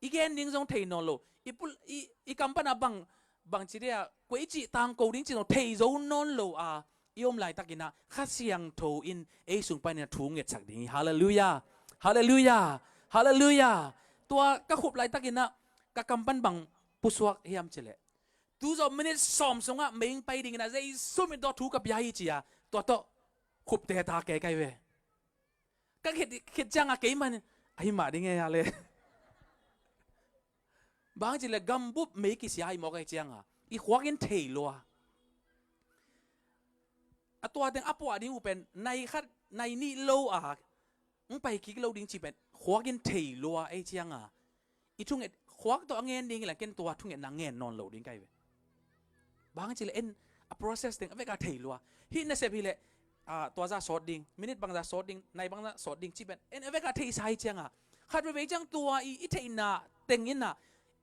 i gen ding zong thei nawn lo. I pul, i, i kam pana bang, bang ci dia, kua i cih tangko ding cih zong thei zo nawn lo a, i om laitakin a, Kha Siangtho in ei sung panin a thu ngetsak ding hi. Halleluiah. Halleluiah. Halleluiah. Tua ka khup laitakin a, ka kam pan bang pusuak hiam cileh. Tu zawh minit sawm sungah mei pai dingin a Jesu min tawh thu ka pia hi ci a, tua tawh khupte ta ke kai ve. Ka khit, khit cianga kei man, ahi mah ding e a le. Bang cileh gambup mei kisia hi mawk ahi cianga, i khuak in thei lua. A tua teng a puah ding uh pen, nai khat, nai nih lo a, ng pai kik lo ding ci pen, khuak in thei lua ahi cianga. I thunget, khuak tawh a ngen ding ila ken tua thungetna ngen nawn lo ding kai ve. Bang cileh en a process teng a veka thei lua. Hih nasep hileh, ah, tua za sawt ding, minit bangza sawt ding, nai bangza sawt ding ci pen. En a veka theisa hi cianga. Khat veivei ciang tua i, i theihna teng ina,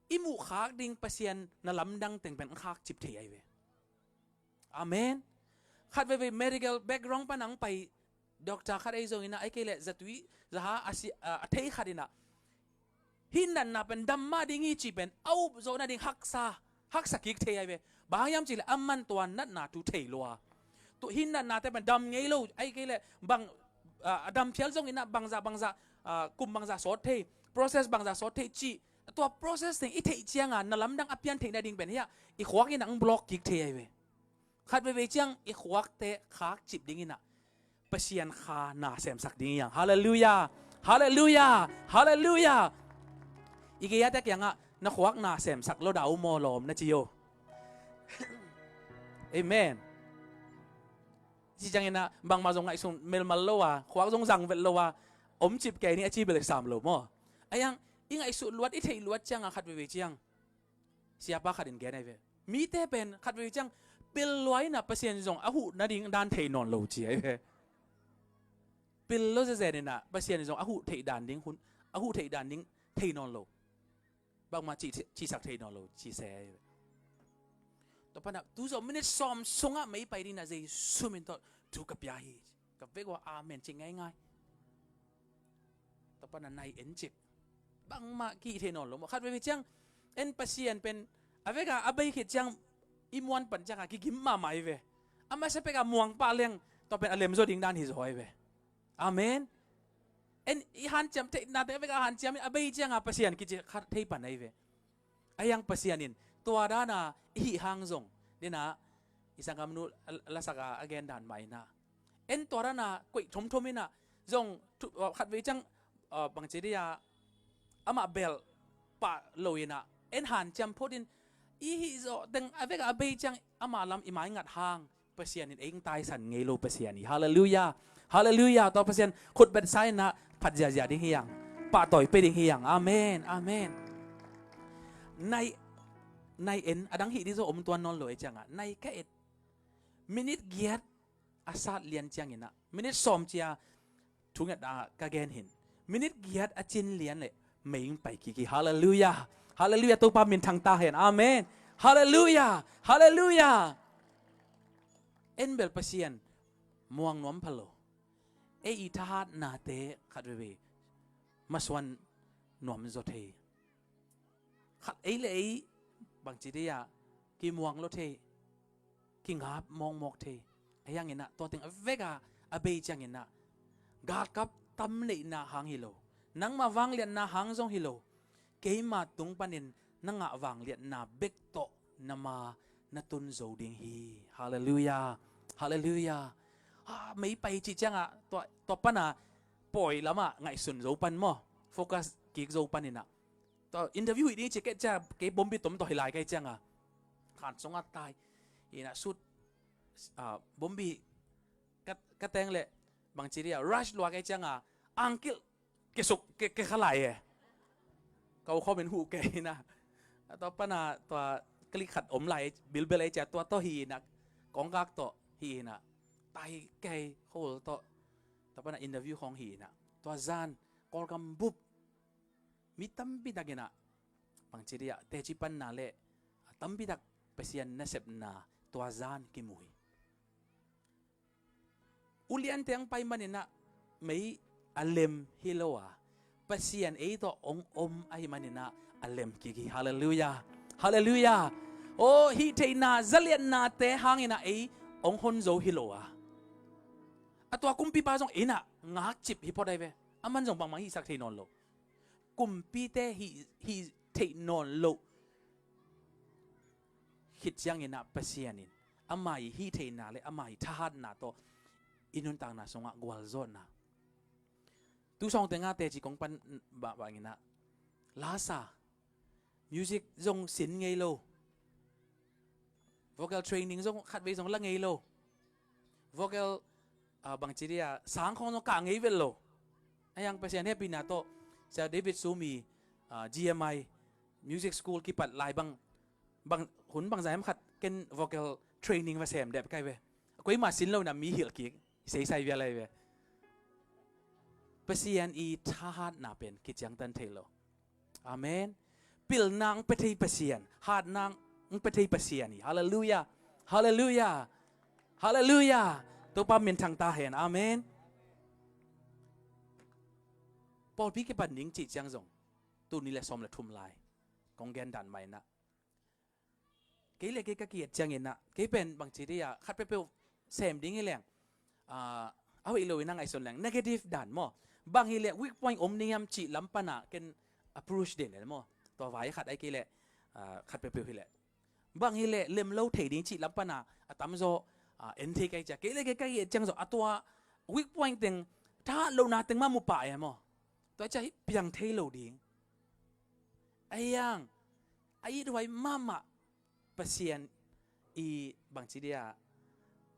i muh khak ding Pasian na lamdang teng pen khak cip thei ahi ve. Amen. Khat veivei medical background pan ang pai doctor khat ei zongin a, ei kei le zatui, zaha a si, a, a thei khat ina. Hih natna pen dam mah ding hi ci pen, a up zawh nading haksa, haksa kik thei ahi ve. Bang hiam cileh a man tua natna tu thei lua. Tu hih natna te pen dam ngei lo, ei kei le bang, a, a dam phial zongin a bangza, bangza, a, kum bangza sawt thei, process bangza sawt thei ci. Tua process teng i theih cianga, na lamdang a pian theih nading pen hiah, i khuak ina ang block kik thei ahi ve. Khat veivei ciang i khuakte khak cip ding ina, Pasian kha na semsak ding hiang. Halleluiah. Halleluiah. Halleluiah. I gei a tek kiangah na khuak na semsak lo dau maw lawm na ci o. Amen. Ci ciangin a bangmah zong ngaihsun melmal lo a, khuak zong zang vet lo a, om cip kei ni a ci bel sam lo maw. A iang i ngaihsut luat, i theih luat cianga khat veivei ciang siapa khatin gen ahi ve. Mite pen khat veivei ciang pil lua ina Pasian zong a huh nading dan thei nawn lo ci ahi ve. Pil lo zezen ina Pasian zong a huh theih dan ding hun, a huh theih dan ding thei nawn lo. Bangmah ci, cisak thei nawn lo ci se ahi ve. Tua pana tu zawh minit sawm sungah mei pai ding ina Jesu min tawh thu ka pia hi. Ka vek ua amen ci ngaingai. Tua pana nai en cik. Bangmah kih thei nawn lo maw. Khat veivei ciang en Pasian pen a veka a bei khit ciang i muan pan cianga kigim mahmah hi ve. A masa peka muang pah leng tua pen a lemzaw ding dan hi zaw hi ve. Amen. En i hanciam theih nate a veka hanciam in a bei cianga Pasian kici khat thei pan ahi ve. A iang Pasian in tua dana i hih hang zong dina i sanggamnu lasaka a gen dan mah ina. En tua dana koih thomthom ina zong khat vei ciang bangci dia amah bel pah lo ina en hanciam phot in i hih zawh teng a vek a bei ciang amah lam i mai ngat hang Pasian in ei taisan ngei lo Pasian hi. Halleluiah. Halleluiah. Tua Pasian khutbetsa ina phat ziazia ding hi ang. Pahtawi pe ding hi ang. Amen. Amen. Nai, nai en a dang hih ding zaw om tuan nawn lo ei cianga nai ka et. Minit giat a sat lian ciangina minit sawm cia thunget a ka gen hin. Minit giat a cin lian le mei pai kiki. Halleluiah. Halleluiah. Topa min thang ta hen. Amen. Halleluiah. Halleluiah. En bel Pasian muang nuam phalo. Ei i thahatnate khat veve masuan nuam zaw thei. Khat ei le ei bangci dia kimuang lo thei, kingap mawkmawk thei. A hiangina tua teng a veka a bei ciangina galkap tam neihna hang hi lo, nangma vangliatna hang zong hi lo, keima tung panin na ngah vangliatna bek tawh nama na tun zo ding hi. Halleluiah. Halleluiah. Ah, mei pai cih cianga tua, tua pana pawi lama ngaihsun zo pan maw, focus kik zo panina. Tua interview hi ding ci kei cia kei bombi tom tawh hi lai kei cianga khan sunga tai ina sut, ah, bombi ka, ka teng le bangci dia rush lua kei cianga angkil kesuk ke, ke khalai e. Kau khomin hu ke ina A tua pana tua klik khat om lai bilbel ei cia tua tawh hi inah, kongkak tawh hi inah, tai kei khol tawh, tua pana interview khong hi inah, tua zan Kawlgam bup mi tampi tak inah, bangci dia teci panna le tampi tak Pasian nasepna tua zan kimu hi. Uliante ang pai maninah mei a lem hi lo a, Pasian ei tawh ong om ahi maninah a lem kik hi. Halleluiah. Halleluiah. Aw, hih theihna zaliatnate hanginah ei ong honzo hi lo a, a tua kumpipa zong inah ngakcip hi phot ahi ve. Aman zong bangmah hihsak thei nawn lo. Kumpite hih, hih theih nawn loh khit cianginah Pasian in ama ih hih theihna le ama ih thahatna tawh i nuntakna sungah gualzawhna. Tu sawngte ngate ci kong pan banginah lasa music zong sin ngei lo. Vocal training zong khatvei zong la ngei lo. Vocal, ah, bangci dia sang khong zong kah ngei vet lo. Ahi hang Pasian hehpihna tawh Sia David Sumi, ah, G M I Music School kipat lai bang, bang hun bangzah hiam khat ken vocal training va sem dep kai ve. Koi mah sin lo na mi hilh kik seisai vial ahi ve. Pasian ih thahatna pen kiciangtan thei lo. Amen. Pilna ang pia thei Pasian, hatna ang pia thei Pasian hi. Halleluiah. Halleluiah. Halleluiah. Topa minthang ta hen. Amen. Pawlpi kipan ding cih ciang zong tuni le sawm le thum lai kong gen dan mah inah, kei le kei ka ki-et cianginah kei pen bangci dia khat peuhpeuh sem ding hi leng, ah, a hoih lo inah ngaihsun leng negative dan maw, bang hi leh weak point om ding hiam cih lam pana ken approach den le maw, tua vai khat ahi kei leh, ah, khat peuhpeuh hi leh bang hi leh lem lo thei ding cih lam pana a tamzaw, ah, en thei kai cia. Kei le kei ka ki-et ciang zong a tua weak point teng, thahat lohna teng mah mu pah e maw, tua cia hih piang thei lo ding. Ahi hang a ithuai mahmah Pasian ih bangci dia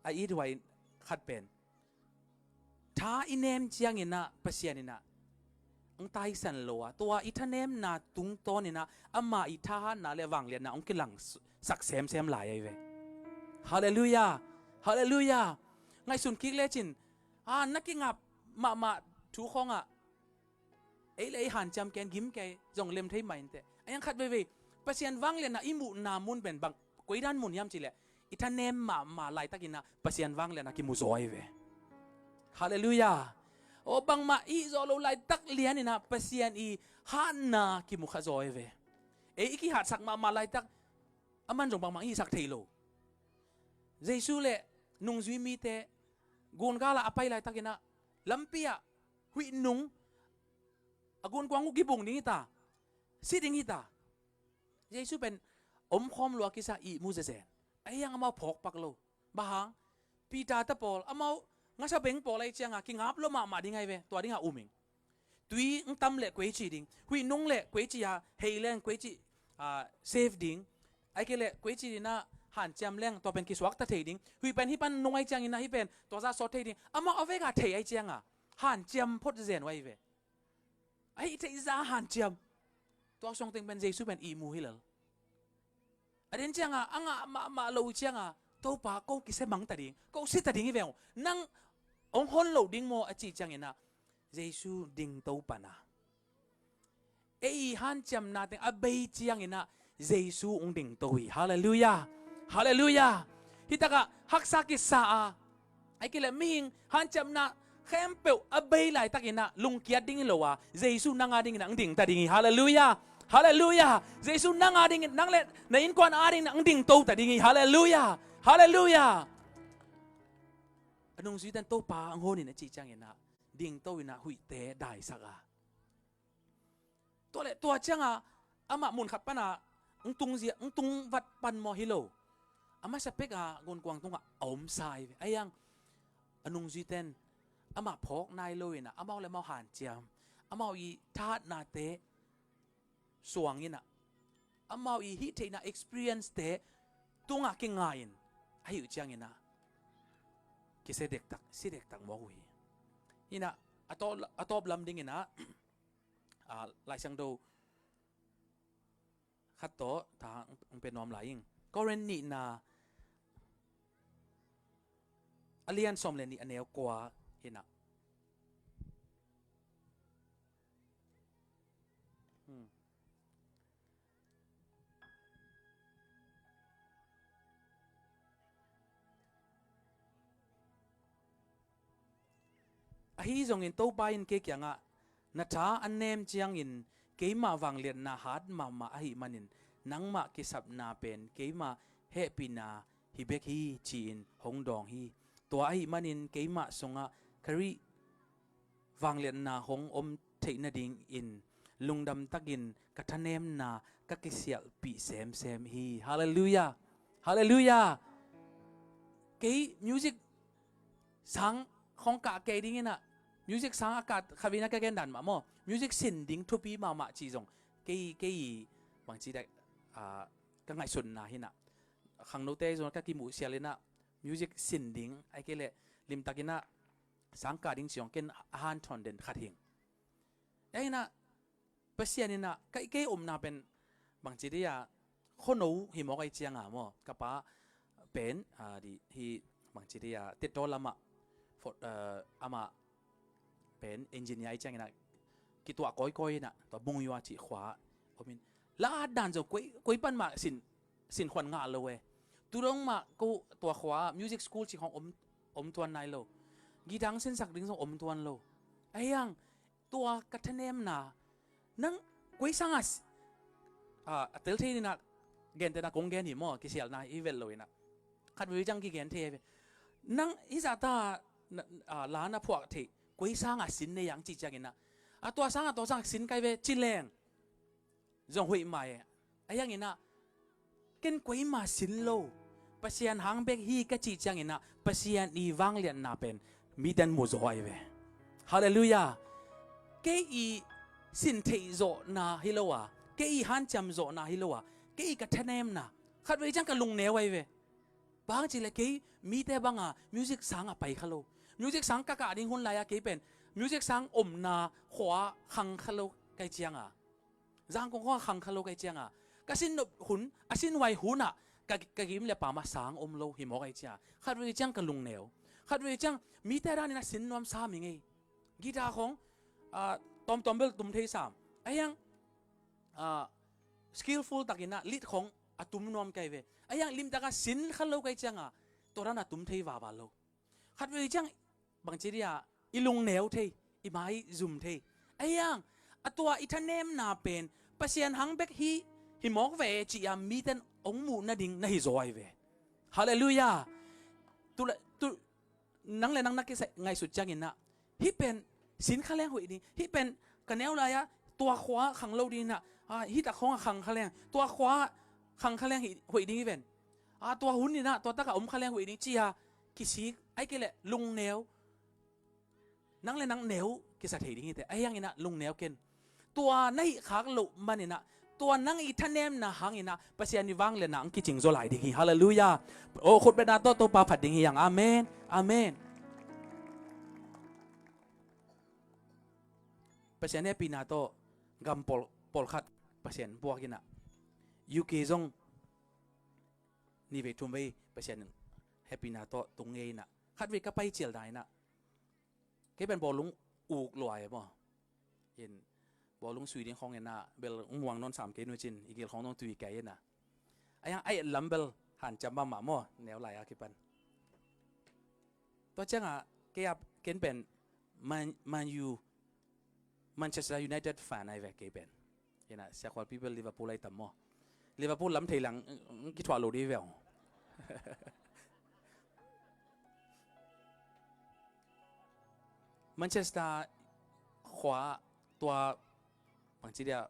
a ithuai khat pen tha i nem cianginah Pasian inah ang taisan lo a, tua i thanemna tungtawninah ama ih thahatna le vangliatna ang kilang sak semsem lai ahi ve. Halleluiah. Halleluiah. Ngaihsun kik lecin, a, na kingap mahmah thu khongah ei le ei hanciam ken gim kei zong lem thei mah inteh. A iang khat veivei Pasian vangliatna i muhna mun pen bang koidan mun hiam cih leh i thanem mahmah laitakinah Pasian vangliatna kimu zaw ahi ve. Halleluiah. Aw, bangmah i hih zawh loh laitak lianinah Pasian ih hatna kimu kha zaw ahi ve. Ei i kihatsak mahmah laitak aman zong bangmah i hihsak thei lo. Jesu le nungzui mite gungalah a pai laitakinah lampi ah huih nung a gunkuang uh kibung ding hi ta, si ding hi ta. Jesu pen omkhawm lua kisa ihmu zezen. Ahi hang amau phawkpak lo. Bang hang? Peter ta pawl, amau ngasa beng pawl ahi cianga kingap lo mahmah ding ahi ve. Tua dinga um ing. Tui ng tam le kueici ding, huih nung le kueici a hei leng kueici, ah, save ding. Ahi kei le kueici dinah hanciam leng tua pen kisuakta thei ding. Huih pen hih pan nung ahi cianginah hih pen tua zah sawt thei ding. Amau a veka thei ahi cianga hanciam phot zen uh ahi ve. Ahi theih zah hanciam. Tua suangteng pen Jesu pen ihmu hi lel. A den cianga a ngah mahmah lo uh cianga Topa ko kisemang ta ding, ko si ta ding hi veng uh. Nang hong hon lo ding maw a cih cianginah Jesu dingto pana ei hanciamna teng a bei cianginah Jesu hong dingto hi. Halleluiah. Halleluiah. Hitakah haksa kisa a, ahi kei le mihing hanciamna khempeuh a bei laitakinah lungkiat ding hi lo a, Jesu nang a dinginah ang dingta ding hi. Halleluiah. Halleluiah. Jesu nang a dingin, nang le na innkuan a dinginah ang dingto ta ding hi. Halleluiah. Halleluiah. A nungzuiten Topa ang honin a cih cianginah dingto inah huihte daisak a, tua le tua cianga amah mun khat pana ng tung zia, ng tung vat pan maw hi lo. A masa peka gunkuang tungah a omsa ahi ve. Ahi hang a nungzuiten amah phawk nai lo inah amau le amau hanciam, amau ih thahatnate suanginah amau ih hih theihna experience te tungah kingai-in ahi uh cianginah kisia dektak, si dektak mawk uh hi. Hinah a tawp, a tawp lam dinginah, ah, Laisiangtho khat tawh tha hong pia nuam lai ing. Korin nihna a lian sawm le nih a neu kua hi na. Hmm. Ahi zongin Topa in kei kiangah, "Na tha a nem ciangin keimah vangliatna hat mahmah ahih manin, nangmah kisapna pen keimah hehpihna hi bek hi," ci-in hong dawng hi. Tua ahih manin keimah sungah Khrih vangliatna hong om theih nadingin lungdam takin ka thanemna ka kisialhpih semsem hi. Halleluiah. Halleluiah. Kei music sang hong kah kei dingin ah, music sang a kah khat vei na ka gen dan mah maw, music sin ding thupi mahmah ci zong kei, kei bangci dek, ah, ka ngaihsutna hi na. Khangnote zong ka kimuh sial in ah music sin ding ai kei leh limtakin ah sang kah ding ci zong ken a hanthawn den khat hing. Ahi na, Pasian in ah, kei, kei omna pen bangci dih a, khuano hi mawk ai cianga maw, ka pa pen, ah, di, hi bangci dih a, Tetto lamah, fo-, ah, amah pen engineer ai ciangin ah, kituah kawikawi in ah, tua Bungayua cih khua om in. La at dan zong koi, koi pan mah sin, sin khuan ngah lo e. Tu dong mah ko tua khua music school cih khawng om, om tuan nai lo. Guitar sinsak ding zong om tuan lo. Ahi hang, tua ka thanemna, nang koi sanga s-, ah, a tel thei ni na, gente na kong gen hi maw, kisialna hi vel lo in ah. Khat vei ciang kigen thei ve. Nang hi zah ta na, ah, la na phuak thei, koi sanga sin nei ang ci ciangin ah, a tua sanga tua sang sin kai ve ci leng zong hoih mai. Ahi hangin ah, ken koima sin lo, Pasian hang bek hi ka cih ciangin ah, Pasian i vangliatna pen miten mu zaw ai ve. Halleluiah. Kei i sin theih zawhna hi lo a, kei i hanciam zawhna hi lo a, kei i ka thanemna, khat vei ciang ka lungneu ai ve. Bang ci le kei mite banga music sang a pai kha lo. Music sang ka kah ding hun lai-a kei pen music sang omna khua khang kha lo kai cianga, Zangkong khua khang kha lo kai cianga, ka sin nop hun, a sin huai hunah ka, ka gim le pama sang om lo hi mawk ai cia. Khat vei ciang ka lungneu. Khat vei ciang mite danin a sin nuam sa mi ngei. Guitar khong, ah, tawmtawm bel tum thei sam. Ahi hang, ah, skillful takin ah lead khong a tum nuam kai ve. Ahi hang limtaka sin kha lo kai cianga tua dan a tum thei vava lo. Khat vei ciang bangci dia i lungneu thei, i mai zum thei. Ahi hang a tua i thanemna pen Pasian hang bek hi, hi mawk ve ci-a miten ong muh nading na hi zaw ai ve. Halleluiah. Tu le, tu, nang le nang na kisai ngaihsut ciangin ah, hih pen sin kha leng hoih ding, hih pen ka neu lai-ah tua khua khang lo ding in ah, ah, hih tak khong a khang kha leng, tua khua khang kha leng hi, hoih ding hi ven. Ah, tua hun in ah tua taka om kha leng hoih ding ci-a kisik ai kei leh lungneu. Nang le nang neu kisa thei ding hi te, ahi hangin ah lungneu ken. Tua na hih khak loh manin ah tua nang i thanemna hangin ah Pasian i vangliatna ang kicing zaw lai ding hi. Halleluiah. O, khutbetna tawh Topa phat ding hi hang. Amen. Amen. Pasian hehpihna tawh gam pawl, pawlkhat Pasian buak in ah, U K zong ni vei thum vei Pasian hehpihna tawh tung ngei in ah, khat vei ka pai cial dan in ah, kei pen bawlung uk lua e maw. In bawlung sui ding khawng in ah bel ung muang nawn sam kei nu cin, i gil khawng nong tui kai in ah. Ahi hang a et lam bel hanciam mahmah maw, neu lai-a kipan. Tua ciangah kei a ken pen Man, Man U, Manchester United fan ai ve kei pen. Ina, siakhual people Liverpool ai tam maw. Liverpool lam thei lang, mm, kithuah lo dih ve ong. Manchester khua tua bangci dia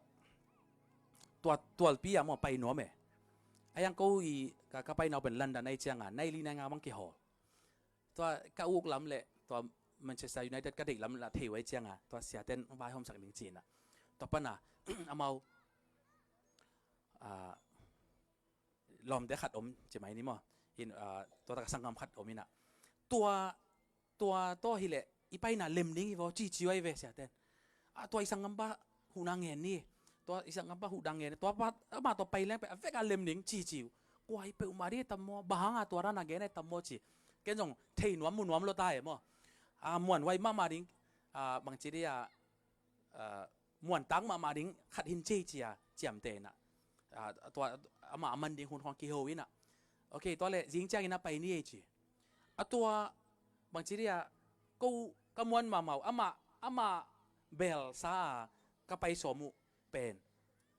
tua tualpi a maw pai nuam e. Ahi hang ko i ka, ka pai nau pen London ai cianga nai li nai nga bang kihawl. Tua ka uk lam le tua Manchester United ka deih lam la thei uh ai cianga tua siaten vaihawmsak ding cina. Tua pana amau, ah, lawmte khat om ci mai ni maw. In, ah, tua taka sanggam khat om ina. Tua, tua tawh hileh i paina lem ding hi vaw ci ci uh ai ve siaten. Ah, tua i sanggampa huhna ngen ni. Tua i sak ngam pa huh dang ngen, tua pa, amah tua pai leng pen a vek a lem ding ci ci uh. Kua hi peuhmah ding e tam maw, bang hanga tua dan a gen e tam maw ci. Ken zong thei nuam mu nuam lo ta e maw. A, muanhuai mahmah ding, a, bangci dih a, a, muantak mahmah ding khat hin ci ci a, ciamteh in ah. A, tua, amah a man ding hun khawng kiho in ah. Ok, tua leh zing ciangin a pai ni ei ci. A tua, bangci dih a, ko ka muan mahmah uh, amah, amah belsa a ka pai sawm uh pen.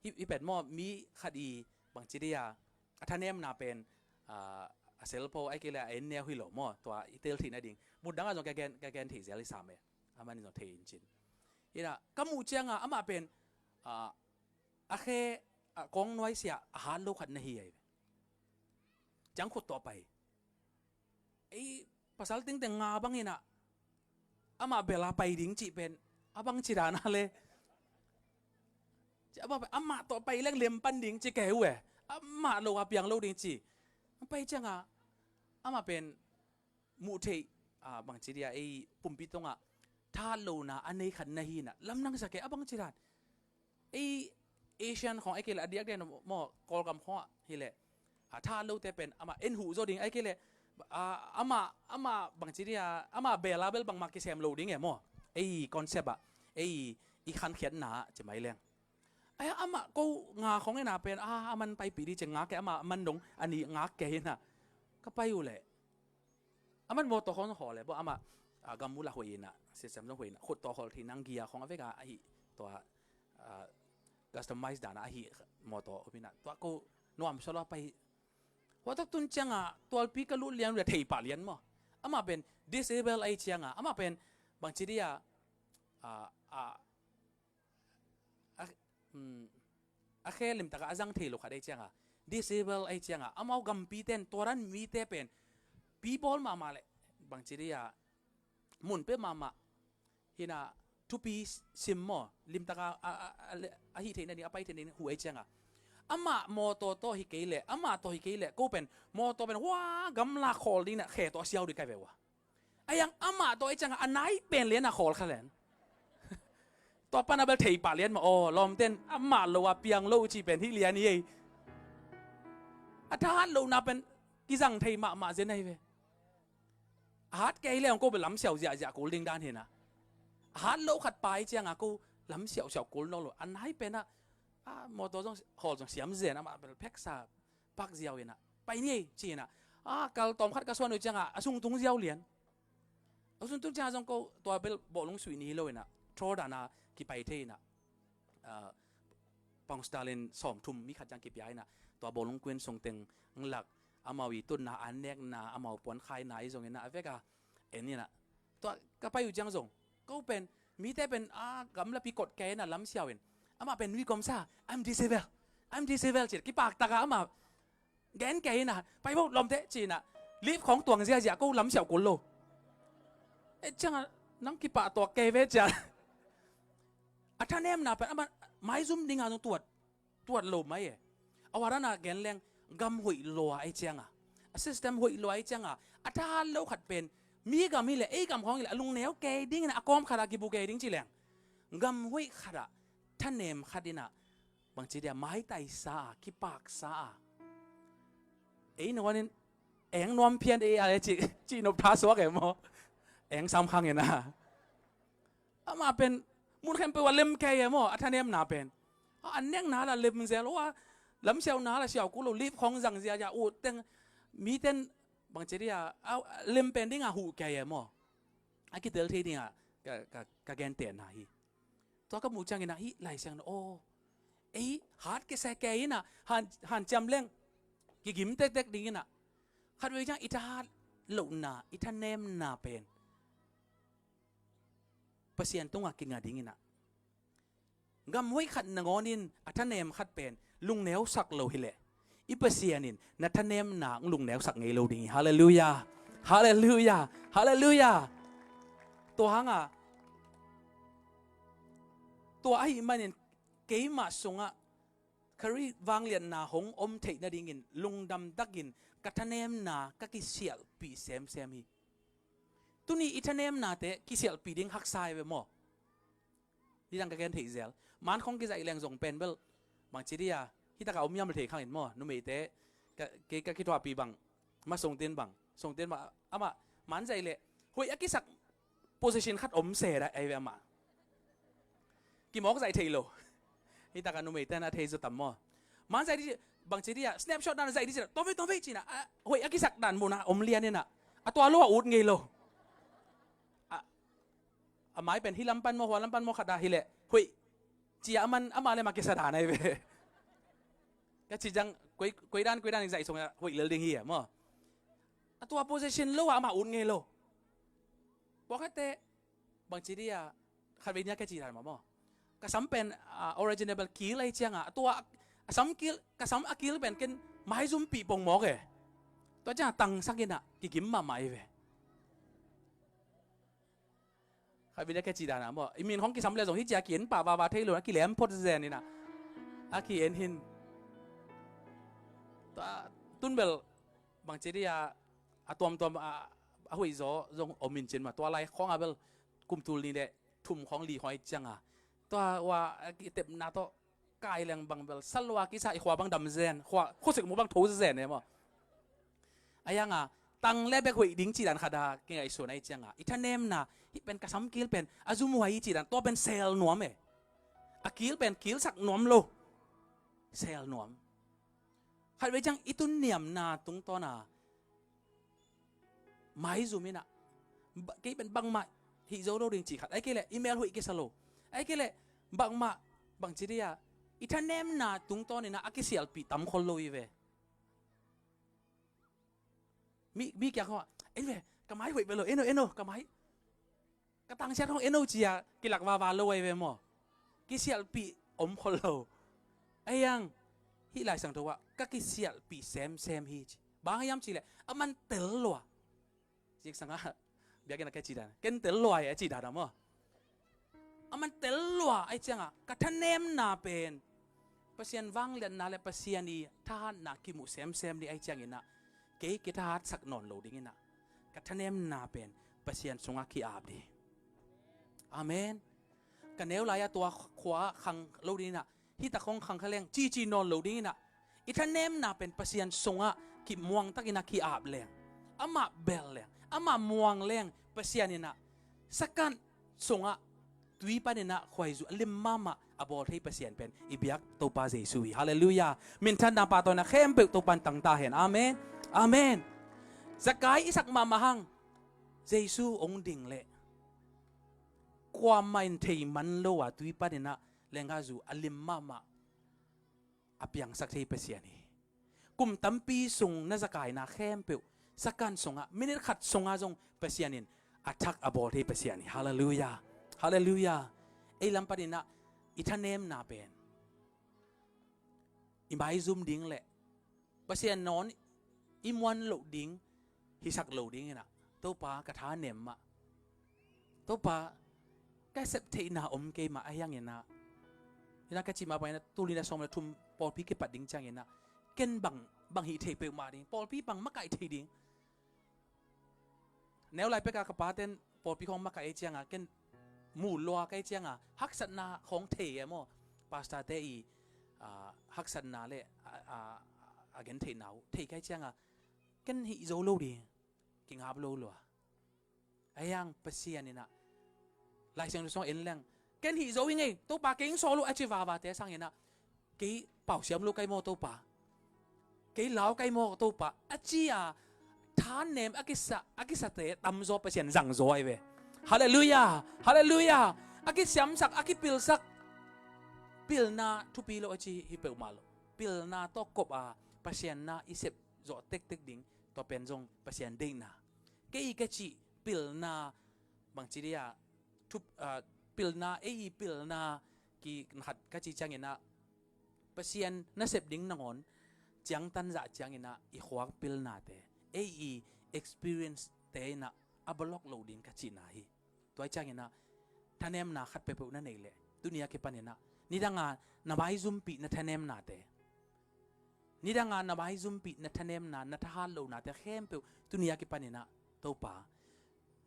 Hi, hi pen maw, mi khat i bangci dih a, a thanemna pen, a, a selpho, ahih kei leh a en neu hi lo maw, tua i tel theih nading. Mun dang ah zong ka gen, ka gen thei zel i sam e. Amah in zong thei in cin. Hi na, ka muh ciang a, amah pen, a, a khe, a kawng nuaisiah, a hat lo khat na hi ai. Ciang khut tawh pai. Ei, pasal tengteng nga bang in ah, amah bel a pai ding cih pen, a bangci dan a le. Ci, amah pen, amah tawh pai leng lem pan ding ci kei uh e. Amah lo a piang lo ding ci. Pai ciang a, amah pen, muh theih, a, bangci dih a, ei, pumpi tungah, thahat lohna, a nei khat na hi in ah, lamdang sa kei, a bangci dan. Ei, Asian khawng ahih kei leh a diakdiak in maw, Kawlgam khawng ah hi leh. A thahat lote pen amah en huh zaw ding ahih kei leh. A, amah, amah bangci dih a, amah bel a bel bangmah kisem lo ding e maw. Ei concept ah, ei i khankhiatna ah ci mai leng. Ai, amah ko nga khawng in ah pen, a, a man paipih dih ci ngak e, amah a man dong a nih ngak kei in ah. Ka pai uh leh. Aman mawtaw khawng hawl e, bawh amah, a, gam uh lah hoih in ah, system zong hoih in ah, khut tawh hawl thei nang gear khawng a vek a, ahi, tua, a, customize dan a ahi mawtaw om in ah, tua ko nuam sawl a pai. Hua tak tun ciang a, tualpi ka lut lian uh leh thei pah lian maw. Amah pen disable ahi ciang a, amah pen bangci dih a, a, a, a, hmm, a khe limtak a a zang thei lo khat ahi ciang a, disable ahi ciang a, amau gampi ten, tua dan mite pen, pi bawl mahmah leh, bangci dih a, mun pia mahmah, hi na, thupi sim maw, limtak a, a, a, a, a hih theih nading, a pai theih nading, huh ahi ciang a. Amah mawtaw tawh hi kei leh, amah tawh hi kei leh, ko pen, mawtaw pen, hua, gamla khawl ding na, khe tawh a siau dih kai ve ua. A yang amah tawh ahi ciang a, a nai pen lian a khawl kha lian. Tua pan a bel thei pah lian maw, aw, lawmte in amah lo a piang lo uh cih pen hih lian hi ei. A thahat lohna pen kizang thei mahmah zen ahi ve. A hat kei leh hong ko bel lamsiau ziahziah kul ding dan hi na. A hat lo khat pai ciang a ko lamsiausiau kul nawn lo. A nai pen a, a, mawtaw zong, hawl zong siam zen amah bel pheksa pak ziau in ah, pai ni ei, ci in ah. A, kal tawm khat ka suan uh ciang a, a sung tung ziau lian. A sung tung ciang a zong ko, tua bel bawlung suih ni hi lo in ah, thawl dan a kipai thei in ah. A, pound sterling sawmthum mi khat ciang kipia in ah, tua bawlung kuin sung teng lak, amau i tutna, an nekna, amau puan khaina i zong in ah, a vek a, en in ah. Tua ka pai uh ciang zong, ko pen, mite pen, a, gamlapi kot kei in ah lamsiau in. Amah pen nui kawmsa, "I'm disable, I'm disable," ci, kipak tak a amah gen kei in ah, "Pai bo, lawmte," ci in ah, lift khawng tuang ziahziah, ko lamsiau kul lo. E, ciang a, nang kipah tuak kei ve ci a. A thanemna pen, amah maizum ding a zong tuat tuat lo mai e. A warana gen leng gam hoih lua ahi ciang a, a system hoih lua ahi ciang a, a thahat lo khat pen, mi gam hi leh, ei gam khawng hi leh, a lungneu kei ding in ah, a kawm khat ah kibu kei ding ci leng. Gam hoih khat ah, thanem khat in ah, bangci dih a, maitaisa a, kipaksa a. Ei nuan in, eng nuam phian ei a le ci, ci nop tha suak e maw. Eng sam khang in ah. Amah pen, mun khempeuh a lem kei e maw, a thanemna pen. A, an nekna lah lem zel, ua, lamsiauna lah siau kul lo, lift khawng zang ziahziah, ut teng, mi ten, bangci dih a, a, lem pen ding a huh kei e maw. A kitel thei ding a, ka, ka, ka gentehna hi. Tua ka muh ciang in ah, hih Lai Siangtho, aw, ei, hat kisa kei in ah, han, hanciam leng, kigim tektek ding in ah. Khatvei ciang, i thahat lohna, i thanemna pen Pasian tungah kinga ding in ah. Gam hoih khat nangawn in a thanem khat pen lungneu sak lo hi leh, i Pasian in na thanemna hong lungneu sak ngei lo ding hi. Halleluiah. Halleluiah. Halleluiah. Tua hang a, tua ahih manin keimah sungah Khrih vangliatna hong om theih nadingin lungdam takin ka thanemna ka kisialhpih semsem hi. Tuni i thanemnate kisialhpih ding haksa hi ve maw? Nidang ka gen theih zel. Man khong kizaih leng zong pen bel bangci dia, hih taka om hiam le thei khang in maw, numeite, ka, kei ka kithuahpih bang, ma sungtin bang, sungtin bang, amah man zaih leh hoih a kisak position khat om se dah ei ve amah. Kimawk zaih thei lo. Hih taka numeite na thei zaw tam maw? Man zaih di, bangci dia, snapshot dan zaih di cina, tawm vei, tawm vei cina, a, hoih a kisak dan muna om lian ina, a tua lo a ut ngei lo. A, a mai pen hih lam pan maw, hua lam pan maw khat a hileh hoih cia a man, amah le mah kisa dan ai ve. Ka ci ciang koi, koi dan, koi dan zaih sung a hoih lel ding hi a maw? A tua position lo a amah ut ngei lo. Puakhatte, bangci dia, khatvei nia ka ci dan mah maw? Ka sam pen, ah, original kil ai cianga, a tua, a sam kil, ka sam a kil pen ken maizumpih pongmawk e. Tua cianga tangsak ina, kigim mahmah i ve. Khatvei nia ka ci dan a maw? I min khong kisam le zong hi cia ki-en pah vava thei lo na, kilem phot zen ina. A ki-en hin. Tua, tun bel, bangci dia, a tuamtuam, a, a hoih zaw zong om in cin mah. Tua lai khong a bel, kum tul ni le thum khong li khong ai cianga. Tua ua, a kitepna tawh, kai leng bang bel, salua kisa i khua bang dam zen, khua, khuasik mu bang tho zen e maw? A yanga, tang le bek hoih ding ci dan khat a, kingaihsun ai cianga. I thanemna, hih pen ka sam kil pen, a zumhuai i ci dan, tua pen sel nuam e. A kil pen, kilsak nuam lo. Sel nuam. Khatvei ciang i tun niamna tungtawna, maizum ina, ba-, kei pen bangmah hih zo lo ding cih khat. Ai kei leh, i mel hoih kisa lo. Ai kei leh, bangmah, bangci dia, i thanemna tungtawn ina, a kisialhpih tam khol lo i ve. Mi, mi kiang khong ah, ei ve, ka mai hoih ve lo, eno, eno, ka mai. Ka tangsiat khong eno cia, kilak vava lo ai ve maw? Kisialhpih om khol lo. Ai ang, hih Lai Siangtho ah, ka kisialhpih semsem hi ci. Bang hiam cih leh, a man tel lua. Zingsang a, biakinn a ka ci dan. Ken tel lua ai a ci dan a maw? A man tel lua ai cianga, ka thanemna pen. Pasian vangliatna le Pasian i thahatna kimuh semsem ding ai ciang ina. Kei kithahatsak nawn lo ding ina. Ka thanemna pen. Pasian sungah ki-ap ding. Amen. Ka neu lai-a tua khua khang lo ding ina. Hih tak hong khang kha leng, cici nawn lo ding ina. I thanemna pen Pasian sungah kimuang tak ina ki-ap leng. Amah bel leng. Amah muang leng Pasian ina. Sakan sungah tui pan ina khuaizu a lim mahmah a bawl thei Pasian pen i biak Topa Jesu hi. Halleluiah. Minthanna pahtawina khempeuh Topa in tang ta hen. Amen. Amen. Zakai i sak mahmah hang. Jesu hong ding leh. Kuamah in thei man lo a tui pan ina lenggazu a lim mahmah a piangsak thei Pasian hi. Kum tampi sung na zakaina khempeuh, sakan sungah, minit khat sungah zong Pasian in a thak a bawl thei Pasian hi. Halleluiah. Halleluiah. Ei lam paninah i thanemna pen i maizum ding le Pasian nawn i muan loh ding hisak lo dinginah, Topa ka tha nem mah. Topa ka sep theihna om kei mah a hianginah. Inah ka cih mah banginah tulin a sawm le thum pawlpi kipat ding cianginah ken bang, bang hih thei peuhmah ding, pawlpi bang makaih thei ding. Neu lai peka ka paten pawlpi khawng makaih ei cianga ken mu lua ka ei cianga haksatna khawng thei e maw? Pastorte i, ah, haksatna le, ah, ah, a gen theihna uh thei ka ei cianga ken hih zo lo ding, kingap lo lua. A hiang Pasian inah Lai Siangtho sungah en leng ken hih zo hi ngei, Topa kei hing sawl uh a ci vavate sanginah kei pausiam lo kai maw Topa, kei lau kai maw Topa a ci a thanem a kisa, a kisate tamzaw Pasian zangzaw ahi ve. Halleluiah. Halleluiah. A kisiamsak, a kipilsak, pilna thupi lo a ci hi peuhmah lo. Pilna tawh kop a Pasian na i sep zawh tektek ding, tua pen zong Pasian deihna. Kei i ka cih pilna bangci dia, thup, ah, pilna, ei i pilna ki khat ka cih cianginah Pasian nasep ding nangawn ciangtan zah cianginah i khuak pilnate, ei i experience te inah a balok lo ding ka cihna hi. Tua cianginah thanemna khat peuhpeuh na neih leh tunia kipaninah nidanga na maizumpih na thanemnate, nidanga na maizumpih na thanemna, na thahat lohnate khempeuh tunia kipaninah Topa,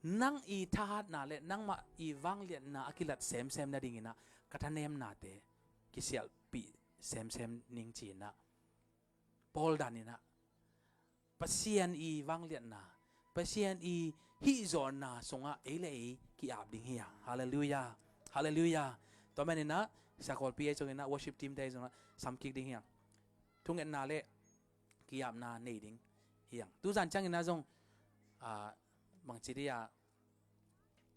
nang i thahatna le nangmah i vangliatna a kilat semsem nadinginah a thanemnate kisialhpih semsem ning ci-in ah, Paul dan in ah Pasian i vangliatna, Pasian i hihzawhna sungah ei le ei ki-ap ding hi hang. Halleluiah. Halleluiah. Tua manin ah, sakawlpi ahi zongin ah, worship team te ahi zongin ah, sam kik ding hi hang. Thungetna le ki-apna nei ding hi hang. Tuzan ciangin ah zong, ah, bangci dih ah,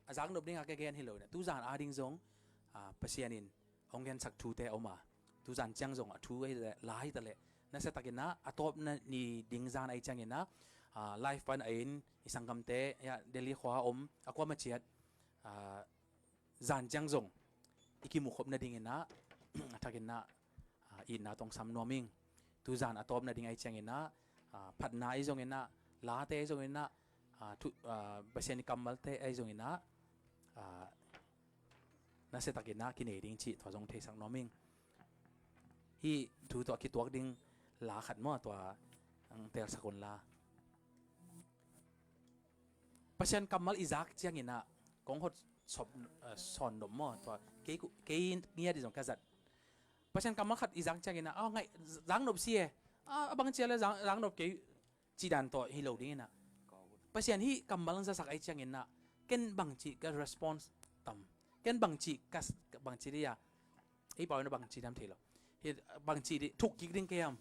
a zaknop ding a ka gen hi lo in ah, tuzan ading zong, ah, Pasian in hong gensak thute a om a, tuzan ciang zong a thu ahi leh, la hi ta leh, nasiatakin ah, a tawpna ni ding zan ahi ciangin ah, ah, live pan a inn i sanggamte, ya, Delhi khua a om, a kuamah ciat, ah, zan ciang zong i kimukhop nadingin ah, a thakin ah, ah, itna tawh sam nuam ing. Tuzan a tawp nading ahi ciangin ah, ah, phatna ahi zongin ah, late ahi zongin ah, ah, thu, ah, Pasian i kammalte ahi zongin ah, ah, nasiatakin ah kinei ding cih tua zong theisak nuam ing. Hih thu tawh a kituak ding la khat maw, tua ang telsak un la. Pasian kammal i zak ciangin ah, kong hot sop, eh, sawn nop maw, tua kei ku, kei ngiat i zong ka zat. Pasian kammal khat i zak ciangin ah, "Ah, ngaih, zaknop si e. Ah, a bang cia le zak, zaknop kei," ci dan tawh hi lo dingin ah, Pasian hih kammal ang zasak ahi ciangin ah, ken bangci ka response tam, ken bangci ka, bangci dih ah, ei pau in ah bangci dam thei lo. Hih bangci dih thuk kik ding kei hiam,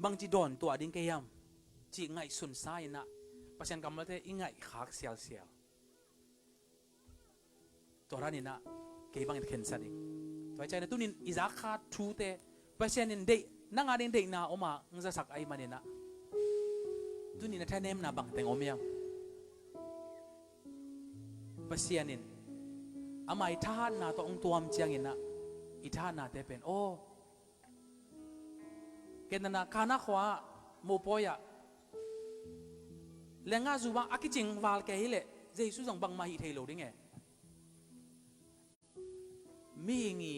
bangci dawn tuah ding kei hiam, cih ngaihsun sa in ah, Pasian kammalte i ngaih khak sialsial. Tua dan in ah kei bangin khensat ing. Tua hi ciangin ah tunin i zak kha thute, Pasian in deih, nang ading deihna om a ang zasak ahih manin ah, tunin a thanemna bangteng om hiam? Pasian in ama i thahatna tawh hong tuam ciangin ah, i thahatnate pen, aw, ken na Kana khua-ah, mopawi-ah, lengah zubang a kicing val kei hi leh, Jesu zong bangmah hih thei lo ding e. Mihing i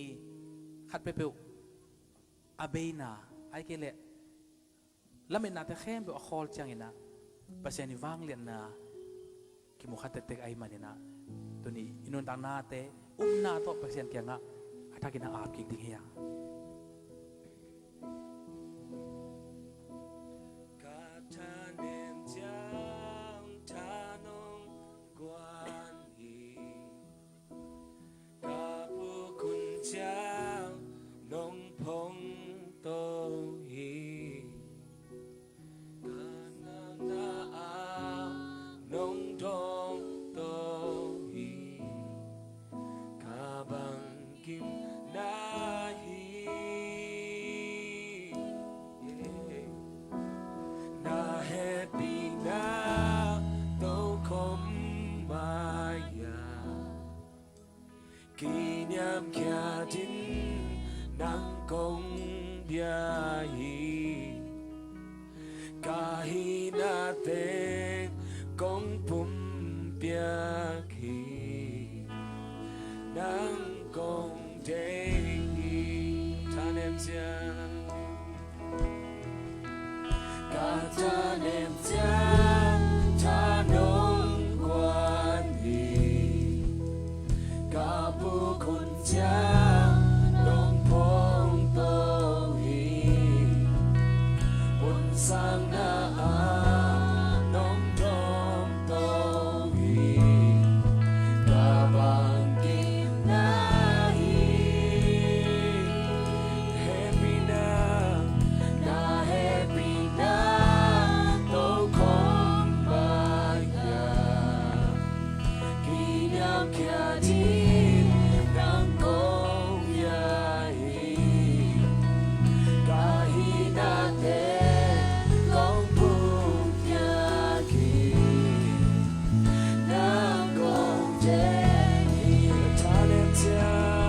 khat peuhpeuh a beina, ahih kei leh lametnate khempeuh a khawl ciangin ah, Pasian i vangliatna kimu kha tektek ahih manin ah, tuni i nuntaknate upna tawh Pasian kiangah a thakin ah ap kik ding hi hang. Ka thanem ciang thanong guan hi. Ka puk hun ciang nong phongto hi. Ka nakna ah nong dawngto hi. Ka bangkimna hi. Na hehpihna tokhom mah hiam? Kiniamkhiat in nang kong bia hi. Ka hihna teng kong pumpiak hi. Nang kong teng hi. Thanem ciang, ka thanem ciang thanong guan hi. Ka puk hun ciang nong phongto hi. Punsakna ah nong dawngto hi. Ka bangkimna hi. Hehpihna, na hehpihna tokhom mah hiam? Kiniamkhiat in nang kong bia hi. Ka hihna teng kong pumpiak hi. Nang kong teng hi. Thanem ciang,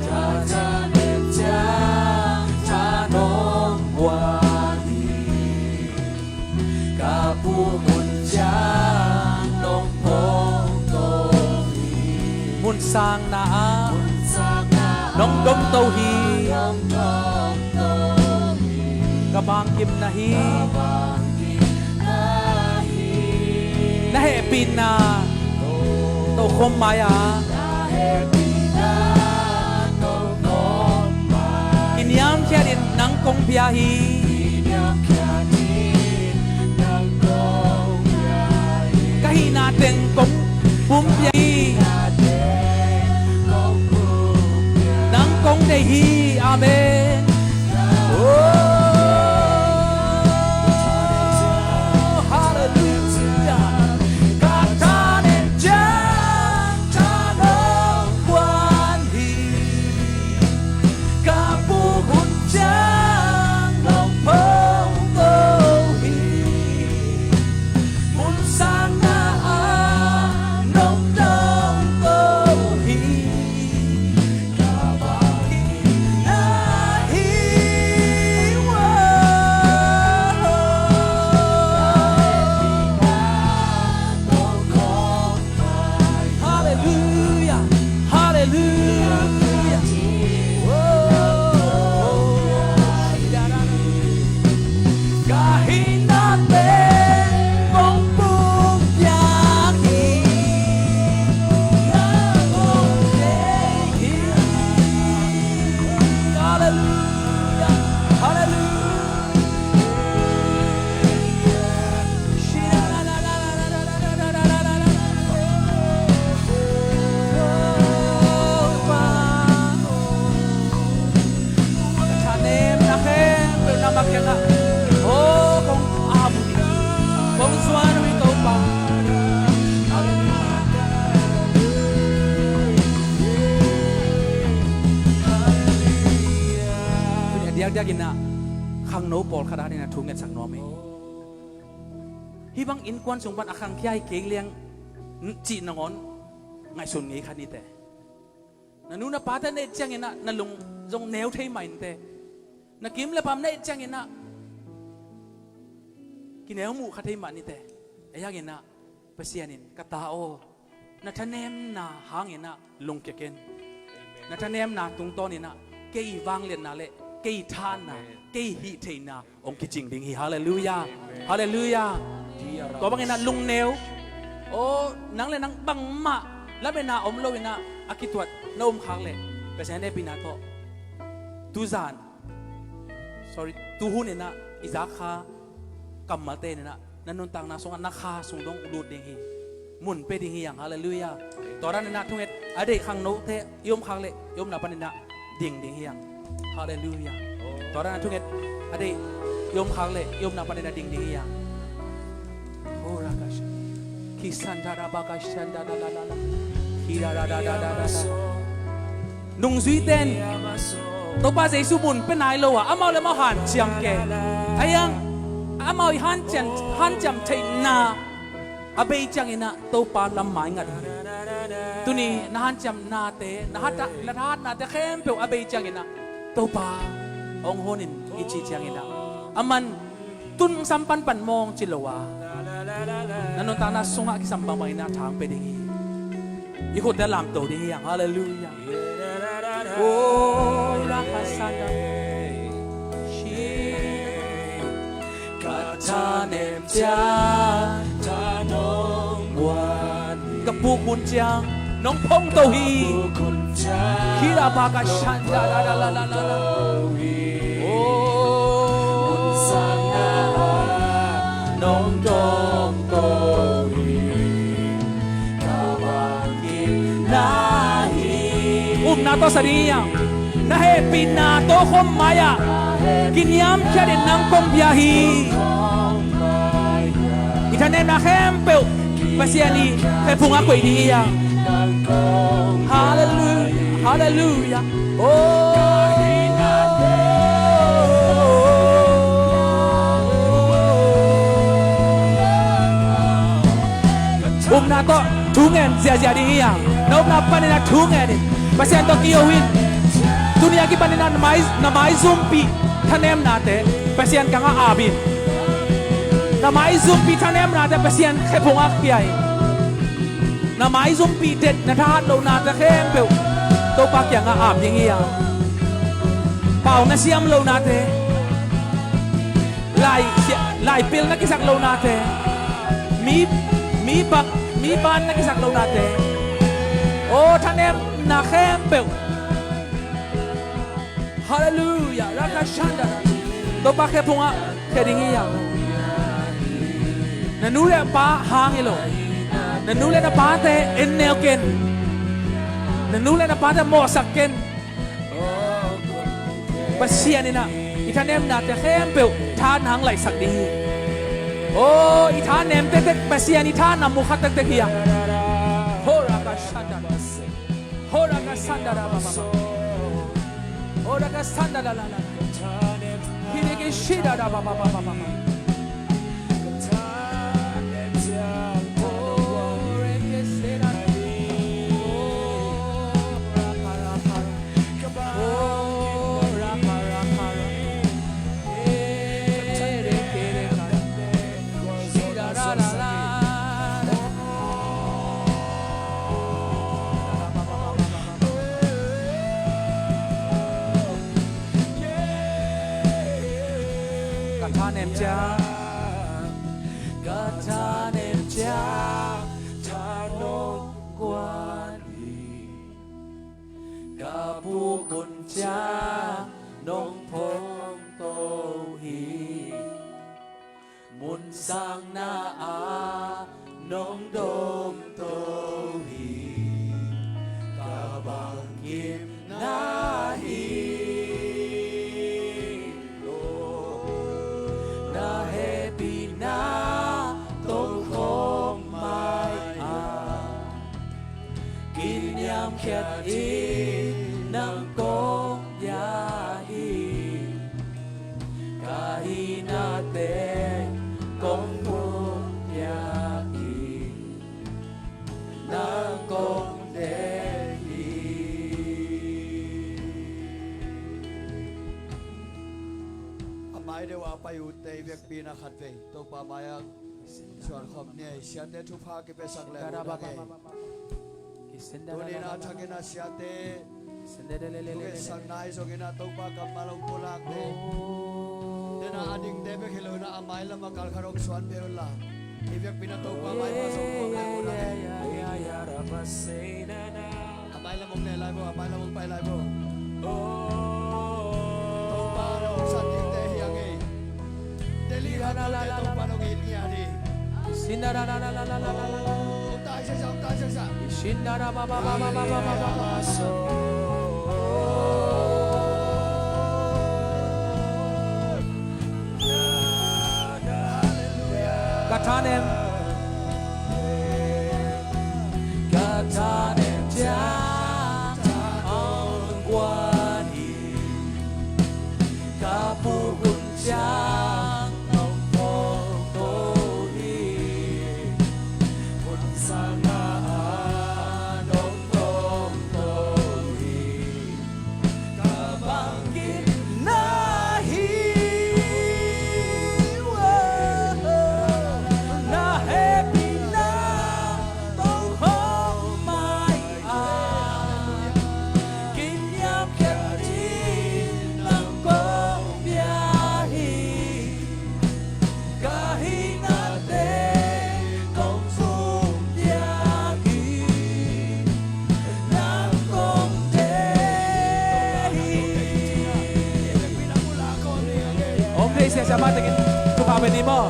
ka thanem ciang thanong guan hi. Ka puk hun ciang nong phongto hi. Munsakna ah nong dawngto hi. Ka bangkimna hi. Na hehpihna tokhom mah hiam? Kiniamkhiat in nang kong bia hi. Ka hihna teng kong pumpia hi. Nang kong deih hi. Amen. Oh, hallelujah. Ka thanem ciang thanem kuan hi. Ka puk hun ciang nong phong ko hi. Mun sangna ah nong dong ko hi. Ka bangkhin na hi. Hallelujah. Hallelujah. Oh, ka hihna teng kong pumpia hi. Nang kong deih hi. Hallelujah. Hallelujah. Ka thanemna khempeuh na mah kiangah, aw, kong ap uh hi, kong zuan uh hi, Topa. Tuni a diakdiak in ah khangno pawlkhat ading in ah thu ngetsak nuam hi. Hih bang innkuan sung pan a khangkhia hi kei leng cih nangawn ngaihsun ngei kha ni teh. Na nu na pate na et ciangin ah na lung zong neu thei mah inteh. Na kim le pam na et ciangin ah kineu muh kha thei mah niteh. Ahi hangin ah Pasian in, ka ta aw, na thanemna hangin ah lungkia ken. Na thanemna tungtawn in ah kei vangliatna le kei thahatna, kei hih theihna hong kicing ding hi. Hallelujah. Hallelujah. Tua bangin ah lungneu. Aw, nang le nang bangmah lametna om loin ah a kituat na om khak leh Pasian hehpihna tawh tuzan, sorry, tuhun in ah i zak kha kammalte in ah na nuntakna sungah na kha sung dong lut ding hi. Mun pia ding hi hang. Hallelujah. Tua dan in ah thunget a deih khangnote i om khak leh i omna panin ah ding ding hi hang. Hallelujah. Tua dan a thunget a deih i om khak leh i omna panin ah ding ding hi hang. Kisanta da baka shanta da la la la. Kira da da da da da da. Nungzuite in Topa Jesu mun pia nai lo a, amau le amau hanciam kei. Ahi hang amau i hanciam, hanciam theihna a bei ciangin ah Topa lam maingat uh hi. Tuni na hanciamnate, na hat, na thahatnate khempeuh a bei ciangin ah Topa hong hon in i cih ciangin ah, aman tun sampan pan mawng ci lo a, na nuntakna sungah kisam bangbang in ah thang pia ding hi. I khutte lamto ding hi hang. Hallelujah. Oh, rakasana. Ka thanem ciang thanem kuan hi. Ka puk hun ciang nong phong to hi. Ka puk hun ciang kira pa ka shan da da da la la la la. Oh, mun sangna ah nong dong to hi. Ka bangkhin na hi. Upna tawh sa ding hi hang. Na hehpihna tawh khawm mai-ah kiniamkhiat in nang kong bia hi. I thanemna khempeuh Pasian i khephung ah koih ding hi hang. Hallelujah. Hallelujah. Oh. Upna tawh thu ngen ziahziah ding hi hang. Na upna panin ah thu ngen in Pasian tawh kio in. Tuni a kipanin ah na mai, na maizumpi thanemnate Pasian kiangah ap in. Na maizumpi thanemnate Pasian khephung ah pia in. Na maizumpi det na thahat lohnate khempeuh Topa kiangah ap ding hi hang. Pau na siam lohnate, lai sia, laipil na kisak lohnate, mi, mi bak, mi ban na kisak lohnate, aw, thanem na khempeuh. Halleluiah. Rakashanda. Topa khe phungah khe ding hi a. Na nu le pa hang hi lo. Na nu le na pate en neu ken. Na nu le na pate mawhsak ken. Pasian in ah i thanemnate khempeuh tha na hang laihsak ding hi. Oh, i thanem tektek Pasian i tha na mu kha tektek hi a. Horakashanda. Horakashanda da ba ba ba. Horakashanda da la la. Hirikishida da ba ba ba ba ba. Ka thanem ciang, ka thanem ciang, tha nong guan hi. Ka pukun ciang nong phongto hi. Mun sangna ah nong domto hi. Ka bangkimna hi. Na hehpihna tongkhawm mai-ah kiniamkhiat in nang kong bia hi. Ka hinate kong phungpia hi. Nang kong deih hi. A mai deuh a pai uhte i vekpi-in ah khatvei Topa mai-ah suan khawm ni ei. Siate thupha kipia sak leng uh na ngei. Tuni-in ah a thakin ah siate thukhensak nai zongin ah Topa kammal hong pulakte tena a dingte bek hi lo-in ah a mailam ah kalkhat hong suan peuh unla. I vekpi-in ah Topa maipha zong khawm leng uh na ngei. A mailam hong ne lai bo, a mailam hong pai lai bo. Topa hong san dingte hi a ngei. Delhi khat tawh Topa hong it ngiat hi. Hong tai siasa, hong tai siasa. Ka thanem, ka thanem ciang hong guan hi. Ka pukun ciang nong phongto hi. Mun sangna ah nong domto hi. Ka bangkimna hi. Na hehpihna tongkhawm mai-ah kiniamkhiat in nang kong bia hi. Ka hinate kong phungpia hi. Nang kong deih hi. Hong thei siasa mah tengin thupha pia ni maw.